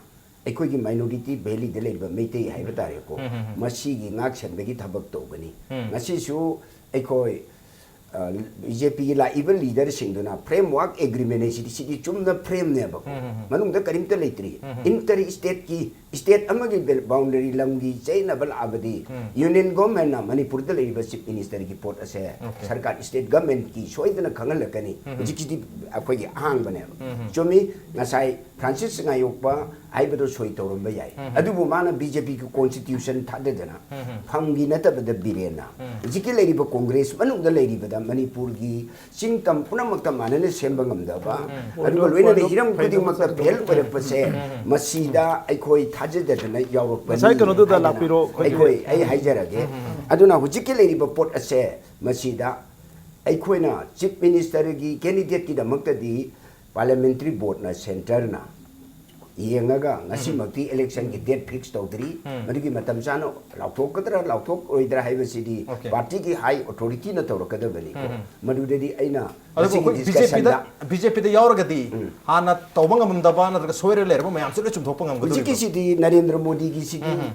ꯑꯩꯈꯣꯏꯒꯤ ꯃꯥꯏꯅꯣꯔꯤꯇꯤ ꯚꯦꯂꯤꯗ ꯂꯩꯔꯤꯕ ꯃꯩꯇꯩ ꯍꯥꯏꯕ ꯇꯥꯔꯦꯀꯣ, ꯎꯝ, ꯎꯝ, ꯎꯝ. ꯃꯁꯤꯒꯤ ꯉꯥꯛ ꯁꯦꯟꯕꯒꯤ ꯊꯕꯛ ꯇꯧꯒꯅꯤ꯫ ꯎꯝ. ꯉꯁꯤꯁꯨ ꯑꯩꯈꯣꯏ ꯕꯤ ꯖꯦ ꯄꯤꯒꯤ ꯂꯥꯛꯏꯕ ꯂꯤꯗꯔꯁꯤꯡꯗꯨꯅ ꯐ꯭ꯔꯦꯝꯋꯥꯔꯛ ꯑꯦꯒ꯭ꯔꯤꯃꯦꯟ ꯍꯥꯏꯁꯤꯗꯤ ꯁꯤꯗꯤ ꯆꯨꯝꯅ ꯐ꯭ꯔꯦꯝꯅꯦꯕꯀꯣ, ꯎꯝ, ꯎꯝ, ꯎꯝ. ꯃꯅꯨꯡꯗ ꯀꯔꯤꯝꯇ ꯂꯩꯇ꯭ꯔꯤ꯫ ꯎꯝ, ꯎꯝ. ꯏꯟꯇꯔ ꯁ꯭ꯇꯦꯠꯀꯤ, ꯁ꯭ꯇꯦꯠ ꯑꯃꯒꯤ ꯕꯥꯎꯟꯗꯔꯤ ꯂꯝꯒꯤ ꯆꯌꯦꯠꯅꯕ ꯂꯥꯛꯑꯕꯗꯤ ꯎꯝ. ꯌꯨꯅꯤꯌꯟ ꯒꯣꯔꯃꯦꯟꯅ ꯃꯅꯤꯄꯨꯔꯗ ꯂꯩꯔꯤꯕ ꯆꯤꯐ ꯃꯤꯅꯤꯁꯇꯔꯒꯤ ꯄꯣꯠ ꯑꯁꯦ Okay. ꯁꯔꯀꯥꯔ, ꯁ꯭ꯇꯦꯠ ꯒꯚꯔꯟꯃꯦꯟꯠꯀꯤ ꯁꯣꯏꯗꯅ ꯈꯪꯍꯜꯂꯛꯀꯅꯤ꯫ ꯎꯝ, ꯎꯝ. ꯍꯧꯖꯤꯛꯀꯤꯗꯤ ꯑꯩꯈꯣꯏꯒꯤ ꯑꯍꯥꯡꯕꯅꯦꯕ꯫ ꯎꯝ, ꯎꯝ. ꯆꯨꯝꯃꯤ, ꯉꯁꯥꯏ ꯐ꯭ꯔꯥꯟꯁꯤꯁ ꯉꯥꯌꯣꯛꯄ ꯍꯥꯏꯕꯗꯣ ꯁꯣꯏ ꯇꯧꯔꯝꯕ ꯌꯥꯏ, ꯎꯝ, ꯎꯝ. ꯑꯗꯨꯕꯨ ꯃꯥꯅ ꯕꯤ ꯖꯦ ꯄꯤꯒꯤ ꯀꯣꯟꯁꯇꯤꯇ꯭ꯌꯨꯁꯟ ꯊꯥꯗꯗꯅ ꯎꯝ, ꯎꯝ. ꯐꯪꯒꯤ ꯅꯠꯇꯕꯗ ꯕꯤꯔꯦꯟꯅ ꯎꯝ. ꯍꯧꯖꯤꯛꯀꯤ ꯂꯩꯔꯤꯕ ꯀꯣꯡꯒ꯭ꯔꯦꯁ ꯃꯅꯨꯡꯗ ꯂꯩꯔꯤꯕꯗ ꯃꯅꯤꯄꯨꯔꯒꯤ ꯆꯤꯡ ꯇꯝ ꯄꯨꯝꯅꯃꯛꯇ ꯃꯥꯟꯅꯅ ꯁꯦꯝꯕ ꯉꯝꯗꯕ, ꯎꯝ. ꯑꯗꯨꯒ ꯑꯣꯏꯔꯤꯕ ꯂꯣꯏꯅꯅ point ꯍꯤꯔꯝ ꯐꯩꯗꯣ ꯈꯨꯗꯤꯡꯃꯛꯇ ꯐꯖꯅ ꯐꯦꯜ ꯇꯧꯊꯣꯛꯑꯦ꯫ ꯑꯣꯏꯔꯛꯄꯁꯦ ꯃꯁꯤꯗ ꯑꯩꯈꯣꯏ ꯊꯥꯖꯗꯗꯅ ꯌꯥꯎꯔꯛꯄꯅꯤ ꯉꯁꯥꯏ ꯀꯩꯅꯣꯗꯨꯗ ꯍꯥꯏꯗꯅ ꯂꯥꯛꯄꯤꯔꯣ, ꯑꯩꯈꯣꯏꯒꯤ ꯑꯩꯈꯣꯏ, ꯑꯩ ꯍꯥꯏꯖꯔꯒꯦ꯫ ꯑꯗꯨꯅ ꯍꯧꯖꯤꯛꯀꯤ ꯂꯩꯔꯤꯕ ꯄꯣꯠ ꯑꯁꯦ ꯃꯁꯤꯗ ꯑꯩꯈꯣꯏꯅ ꯆꯤꯐ ꯃꯤꯅꯤꯁꯇꯔꯒꯤ ꯀꯦꯟꯗꯤꯗꯦꯠꯀꯤꯗꯃꯛꯇꯗꯤ ꯄꯥꯔꯂꯤꯌꯥꯃꯦꯟꯇꯔꯤ ꯕꯣꯔꯗꯅ, ꯁꯦꯟꯇꯔꯅ ꯌꯦꯡꯉꯒ ꯉꯁꯤꯃꯛꯇꯤ ꯏꯂꯦꯛꯁꯟꯒꯤ ꯗꯦꯠ ꯐꯤꯛꯁ ꯇꯧꯗ꯭ꯔꯤ꯫ ꯎꯝ. ꯃꯗꯨꯒꯤ ꯃꯇꯝ ꯆꯥꯅ ꯂꯥꯎꯊꯣꯛꯀꯗ꯭ꯔꯥ ꯂꯥꯎꯊꯣꯛꯑꯣꯏꯗ꯭ꯔꯥ ꯍꯥꯏꯕꯁꯤꯗꯤ Okay. ꯄꯥꯔꯇꯤꯒꯤ ꯍꯥꯏ ꯑꯣꯊꯣꯔꯤꯇꯤꯅ ꯇꯧꯔꯛꯀꯗꯕꯅꯤꯀꯣ꯫ ꯎꯝ. ꯃꯗꯨꯗꯗꯤ ꯑꯩꯅ ꯑꯗꯨꯕꯨ ꯉꯁꯤꯒꯤ ꯑꯩꯈꯣꯏ ꯕꯤ ꯖꯦ ꯄꯤꯗ, ꯗꯤꯁꯀꯁꯟꯗ ꯕꯤ ꯖꯦ ꯄꯤꯗ ꯌꯥꯎꯔꯒꯗꯤ ꯎꯝ. ꯍꯥꯟꯅ ꯇꯧꯕ ꯉꯝꯗꯕ ꯅꯠꯇ꯭ꯔꯒ ꯁꯣꯏꯔ ꯂꯩꯔꯕ ꯃꯌꯥꯝꯁꯦ ꯂꯣꯏ ꯆꯨꯝꯊꯣꯛꯄ ꯉꯝꯒꯗꯧꯔꯤꯕ꯭ꯔꯣ? ꯍꯧꯖꯤꯛꯀꯤꯁꯤꯗꯤ ꯅꯔꯦꯟꯗ꯭ꯔ ꯃꯣꯗꯤꯒꯤꯁꯤꯗꯤ ꯎꯝ.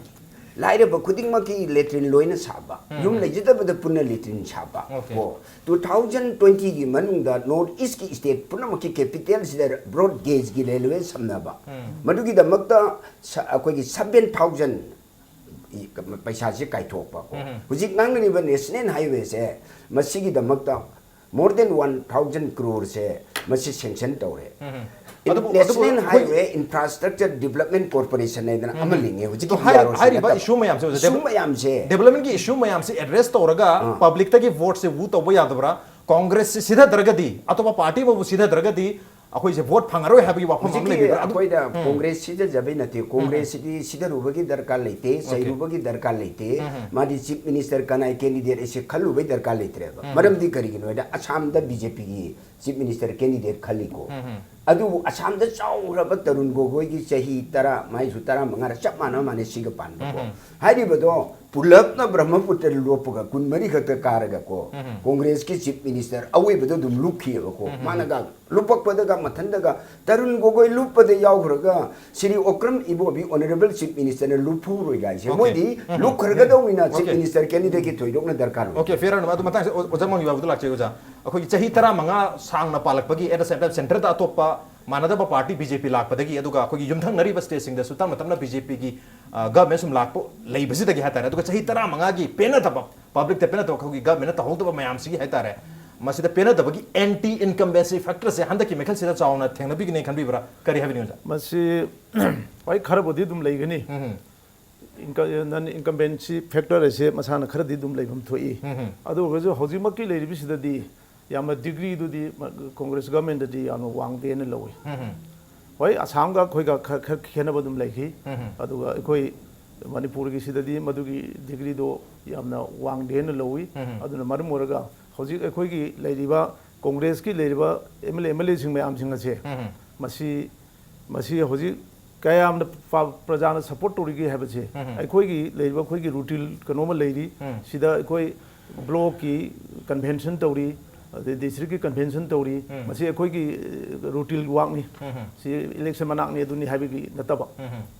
ꯂꯥꯏꯔꯕ ꯈꯨꯗꯤꯡꯃꯛꯀꯤ ꯂꯦꯇ꯭ꯔꯤꯟ ꯂꯣꯏꯅ ꯁꯥꯕ, ꯎꯝ. ꯌꯨꯝ ꯂꯩꯖꯗꯕꯗ ꯄꯨꯟꯅ ꯂꯦꯇ꯭ꯔꯤꯟ ꯁꯥꯕ Okay. ꯀꯣ꯫ ꯇꯨ ꯊꯥꯎꯖꯟ ꯇ꯭ꯋꯦꯟꯇꯤꯒꯤ ꯃꯅꯨꯡꯗ ꯅꯣꯔꯠ ꯏꯁꯀꯤ ꯁ꯭ꯇꯦꯠ ꯄꯨꯝꯅꯃꯛꯀꯤ ꯀꯦꯄꯤꯇꯦꯜꯁꯤꯗ ꯕ꯭ꯔꯣꯗ ꯒꯦꯖꯀꯤ ꯔꯦꯜꯋꯦ ꯁꯝꯅꯕ꯫ ꯎꯝ. ꯃꯗꯨꯒꯤꯗꯃꯛꯇ ꯁ-, ꯑꯩꯈꯣꯏꯒꯤ ꯁꯚꯦꯟ ꯊꯥꯎꯖꯟ ꯄꯩꯁꯥꯁꯦ ꯀꯥꯏꯊꯣꯛꯄ ꯀꯣ꯫ ꯎꯝ. ꯍꯧꯖꯤꯛ ꯉꯥꯡꯅꯔꯤꯕ ꯅꯦꯁꯅꯦꯜ ꯍꯥꯏꯋꯦꯁꯦ ꯃꯁꯤꯒꯤꯗꯃꯛꯇ more than one thousand crore ꯁꯦ ꯃꯁꯤ ꯁꯦꯡꯁꯟ ꯇꯧꯔꯦ꯫ ꯎꯝ. ꯏꯟ-, ꯑꯗꯨꯕꯨ, ꯑꯗꯨꯕꯨ ꯅꯦꯁꯅꯦꯜ ꯑꯩꯈꯣꯏꯒꯤ ꯍꯥꯏꯋꯦ ꯏꯟꯐ꯭ꯔꯥꯁꯇ꯭ꯔꯛꯆꯔ ꯗꯤꯕ꯭ꯂꯞꯃꯦꯟ ꯀꯣꯔꯄꯣꯔꯦꯁꯟ ꯍꯥꯏꯗꯅ ꯑꯃ ꯎꯝ. ꯂꯤꯡꯉꯦ ꯍꯧꯖꯤꯛꯀꯤ ꯑꯗꯣ ꯍꯥꯏꯔꯤꯕ, ꯕꯤ ꯑꯥꯔ ꯑꯣꯁꯤ ꯍꯥꯏꯔꯤꯕ ꯅꯠꯇꯕ꯫ ꯏꯁꯨ ꯃꯌꯥꯝꯁꯦ ꯍꯧꯖꯤꯛ ꯏꯁꯨ ꯃꯌꯥꯝꯁꯦ ꯗꯦꯕꯂꯞꯃꯦꯟꯒꯤ ꯏꯁꯨ ꯃꯌꯥꯝꯁꯦ ꯑꯦꯗ꯭ꯔꯦꯁ ꯇꯧꯔꯒ ꯑꯥ. ꯄꯕ꯭ꯂꯤꯛꯇꯒꯤ ꯚꯣꯠꯁꯦ ꯋꯨ ꯇꯧꯕ ꯌꯥꯗꯕ꯭ꯔꯥ? ꯀꯣꯡꯒ꯭ꯔꯦꯁꯁꯤ ꯁꯤꯊꯗ꯭ꯔꯒꯗꯤ, ꯑꯇꯣꯞꯄ ꯄꯥꯔꯇꯤ ꯑꯃꯕꯨ ꯁꯤꯊꯗ꯭ꯔꯒꯗꯤ ꯑꯩꯈꯣꯏꯁꯦ ꯚꯣꯠ ꯐꯪꯉꯔꯣꯏ ꯍꯥꯏꯕꯒꯤ ꯋꯥꯐꯝ ꯑꯃ ꯍꯧꯖꯤꯛꯀꯤ ꯂꯩꯕꯤꯕ꯭ꯔꯥ? ꯑꯗꯨ ꯑꯩꯈꯣꯏꯅ ꯀꯣꯡꯒ꯭ꯔꯦꯁ ꯁꯤꯊꯖꯕꯩ ꯅꯠꯇꯦ, ꯀꯣꯡꯒ꯭ꯔꯦꯁ ꯁꯤꯗꯤ ꯁꯤꯊꯔꯨꯕꯒꯤ ꯗꯔꯀꯥꯔ ꯂꯩꯇꯦ, ꯆꯩꯔꯨꯕꯒꯤ ꯗꯔꯀꯥꯔ ꯂꯩꯇꯦ꯫ ꯃꯥꯗꯤ ꯆꯤꯐ ꯃꯤꯅꯤꯁꯇꯔ ꯀꯅꯥꯏ ꯀꯦꯟꯗꯤꯗꯦꯠ ꯑꯁꯤ ꯈꯜꯂꯨꯕꯩ ꯗꯔꯀꯥꯔ ꯂꯩꯇ꯭ꯔꯦꯕ꯫ ꯃꯔꯝꯗꯤ ꯀꯔꯤꯒꯤꯅꯣ ꯍꯥꯏꯗ, ꯑꯁꯥꯝꯗ ꯕꯤ ꯖꯦ ꯄꯤꯒꯤ ꯆꯤꯐ ꯃꯤꯅꯤꯁꯇꯔ ꯀꯦꯟꯗꯤꯗꯦꯠ ꯈꯜꯂꯤꯀꯣ꯫ ꯑꯗꯨꯕꯨ ꯑꯁꯥꯝꯗ ꯆꯥꯎꯈ꯭ꯔꯕ ꯇꯔꯨꯟ ꯒꯣꯒꯣꯏꯒꯤ ꯆꯍꯤ ꯇꯔꯥ, ꯃꯥꯏꯁꯨ ꯇꯔꯥ ꯃꯉꯥꯔ ꯆꯞ ꯃꯥꯟꯅ ꯃꯥꯟꯅ ꯁꯤꯒ ꯄꯥꯟꯕꯀꯣ꯫ ꯍꯥꯏꯔꯤꯕꯗꯣ ꯄꯨꯂꯞꯅ ꯕ꯭ꯔꯍꯃꯄꯨꯇ꯭ꯔ ꯂꯣꯞꯄꯒ ꯀꯨꯟꯃꯔꯤ ꯈꯛꯇ ꯀꯥꯔꯒꯀꯣ, ꯀꯣꯡꯒ꯭ꯔꯦꯁꯀꯤ ꯆꯤꯐ ꯃꯤꯅꯤꯁꯇꯔ ꯑꯋꯣꯏꯕꯗꯣ ꯑꯗꯨꯝ ꯂꯨꯞꯈꯤꯑꯕꯀꯣ꯫ ꯃꯥꯅꯒ ꯂꯨꯞꯄꯛꯄꯗꯒ ꯃꯊꯟꯗꯒ ꯇꯔꯨꯟ ꯒꯣꯒꯣꯏ ꯂꯨꯞꯄꯗ ꯌꯥꯎꯈ꯭ꯔꯒ ꯁ꯭ꯔꯤ ꯑꯣꯀ꯭ꯔꯝ ꯏꯕꯣꯕꯤ ꯑꯣꯅꯔꯦꯕꯜ ꯆꯤꯐ ꯃꯤꯅꯤꯁꯇꯔꯅ ꯂꯨꯞꯐꯨꯔꯣꯏ ꯀꯥꯏꯁꯦ꯫ Okay. ꯃꯣꯏꯗꯤ ꯂꯨꯞꯈ꯭ꯔꯒꯗꯧꯅꯤꯅ ꯆꯤꯐ Okay. ꯃꯤꯅꯤꯁꯇꯔ ꯀꯦꯟꯗꯤꯗꯦꯠꯀꯤ ꯊꯣꯏꯗꯣꯛꯅ ꯗꯔꯀꯥꯔ ꯑꯣꯏ꯫ Okay, fair enough. ꯑꯗꯨ ꯃꯇꯥꯡꯁꯦ ꯑꯣ-, ꯑꯣꯖꯥ ꯃꯪꯒꯤ ꯕꯥꯕꯨꯗ ꯂꯥꯛꯆꯩ, ꯑꯣꯖꯥ꯫ ꯑꯩꯈꯣꯏꯒꯤ ꯆꯍꯤ ꯇꯔꯥꯃꯉꯥ ꯁꯥꯡꯅ ꯄꯥꯜꯂꯛꯄꯒꯤ, at the same time centre ꯗ ꯑꯇꯣꯞꯄ ꯃꯥꯟꯅꯗꯕ ꯄꯥꯔꯇꯤ ꯕꯤ ꯖꯦ ꯄꯤ ꯂꯥꯛꯄꯗꯒꯤ, ꯑꯗꯨꯒ ꯑꯩꯈꯣꯏꯒꯤ ꯌꯨꯝꯊꯪꯅꯔꯤꯕ ꯁ꯭ꯇꯦꯠꯁꯤꯡꯗꯁꯨ ꯇꯞꯅ ꯇꯞꯅ ꯕꯤ ꯖꯦ ꯄꯤꯒꯤ ꯒꯚꯔꯟꯃꯦꯟ ꯁꯨꯝ ꯂꯥꯛꯄ ꯂꯩꯕꯁꯤꯗꯒꯤ ꯍꯥꯏꯇꯥꯔꯦ, ꯑꯗꯨꯒ ꯆꯍꯤ ꯇꯔꯥꯃꯉꯥꯒꯤ ꯄꯦꯟꯅꯗꯕ, ꯄꯕ꯭ꯂꯤꯛꯇ ꯄꯦꯟꯅꯗꯕ, ꯑꯩꯈꯣꯏꯒꯤ ꯒꯚꯔꯟꯃꯦꯟꯅ ꯇꯧꯍꯧꯗꯕ ꯃꯌꯥꯝꯁꯤꯒꯤ ꯍꯥꯏꯇꯥꯔꯦ, ꯃꯁꯤꯗ ꯄꯦꯟꯅꯗꯕꯒꯤ ꯑꯦꯟꯇꯤ ꯏꯟꯀꯝꯕꯦꯟꯁꯤ ꯐꯦꯛꯇꯔꯁꯦ ꯍꯟꯗꯛꯀꯤ ꯃꯤꯈꯜꯁꯤꯗ ꯆꯥꯎꯅ ꯊꯦꯡꯅꯕꯤꯒꯅꯤ ꯈꯟꯕꯤꯕ꯭ꯔꯥ? ꯀꯔꯤ ꯍꯥꯏꯕꯤꯅꯤꯡꯉꯤ, ꯑꯣꯖꯥ? ꯃꯁꯤ ꯍꯣꯏ, ꯈꯔꯕꯨꯗꯤ ꯑꯗꯨꯝ ꯂꯩꯒꯅꯤ꯫ ꯅꯟ ꯏꯟꯀꯝꯕꯦꯟꯁꯤ ꯐꯦꯛꯇꯔ ꯑꯁꯦ ꯃꯁꯥꯅ ꯈꯔꯗꯤ ꯑꯗꯨꯝ ꯂꯩꯐꯝ ꯊꯣꯛꯏ꯫ ꯑꯗꯨ ꯑꯣꯏꯔꯒꯁꯨ ꯍꯧꯖꯤꯛꯃꯛꯀꯤ ꯂꯩꯔꯤꯕꯁꯤꯗꯗꯤ ꯌꯥꯝꯅ ꯗꯤꯒ꯭ꯔꯤꯗꯨꯗꯤ ꯀꯣꯡꯒ꯭ꯔꯦꯁ ꯒꯚꯔꯟꯃꯦꯟꯗꯗꯤ ꯌꯥꯝꯅ ꯋꯥꯡꯗꯦꯅ ꯂꯧꯏ꯫ ꯍꯣꯏ, ꯑꯁꯥꯝꯒ ꯑꯩꯈꯣꯏꯒ ꯈꯔ, ꯈꯔ ꯈꯦꯠꯅꯕ ꯑꯗꯨꯝ ꯂꯩꯈꯤ꯫ ꯑꯗꯨꯒ ꯑꯩꯈꯣꯏ ꯃꯅꯤꯄꯨꯔꯒꯤ ꯁꯤꯗꯗꯤ ꯃꯗꯨꯒꯤ ꯗꯤꯒ꯭ꯔꯤꯗꯣ ꯌꯥꯝꯅ ꯋꯥꯡꯗꯦꯅ ꯂꯧꯏ꯫ ꯑꯗꯨꯅ ꯃꯔꯝ ꯑꯣꯏꯔꯒ ꯍꯧꯖꯤꯛ ꯑꯩꯈꯣꯏꯒꯤ ꯂꯩꯔꯤꯕ ꯀꯣꯡꯒ꯭ꯔꯦꯁꯀꯤ ꯂꯩꯔꯤꯕ M L A, M L ꯑꯦꯁꯤꯡ ꯃꯌꯥꯝꯁꯤꯡ ꯑꯁꯦ ꯃꯁꯤ, ꯃꯁꯤ ꯍꯧꯖꯤꯛ ꯀꯌꯥꯝꯅ ꯄ-, ꯄ꯭ꯔꯖꯥꯅ ꯁꯞꯄꯣꯔꯠ ꯇꯧꯔꯤꯒꯦ ꯍꯥꯏꯕꯁꯦ ꯑꯩꯈꯣꯏꯒꯤ ꯂꯩꯔꯤꯕ ꯑꯩꯈꯣꯏꯒꯤ ꯔꯨꯇꯤꯟ ꯀꯩꯅꯣꯃ ꯂꯩꯔꯤ꯫ ꯁꯤꯗ ꯑꯩꯈꯣꯏ ꯕ꯭ꯂꯣꯛꯀꯤ ꯀꯟꯚꯦꯟꯁꯟ ꯇꯧꯔꯤ, ꯑꯗꯩ ꯗꯤꯁꯇ꯭ꯔꯤꯛꯀꯤ ꯀꯟꯚꯦꯟꯁꯟ ꯇꯧꯔꯤ꯫ ꯃꯁꯤ ꯑꯩꯈꯣꯏꯒꯤ ꯔꯨꯇꯤꯟ ꯋꯥꯛꯅꯤ꯫ ꯁꯤ ꯏꯂꯦꯛꯁꯟ ꯃꯅꯥꯛꯅꯤ ꯑꯗꯨꯅꯤ ꯍꯥꯏꯕꯒꯤ ꯅꯠꯇꯕ꯫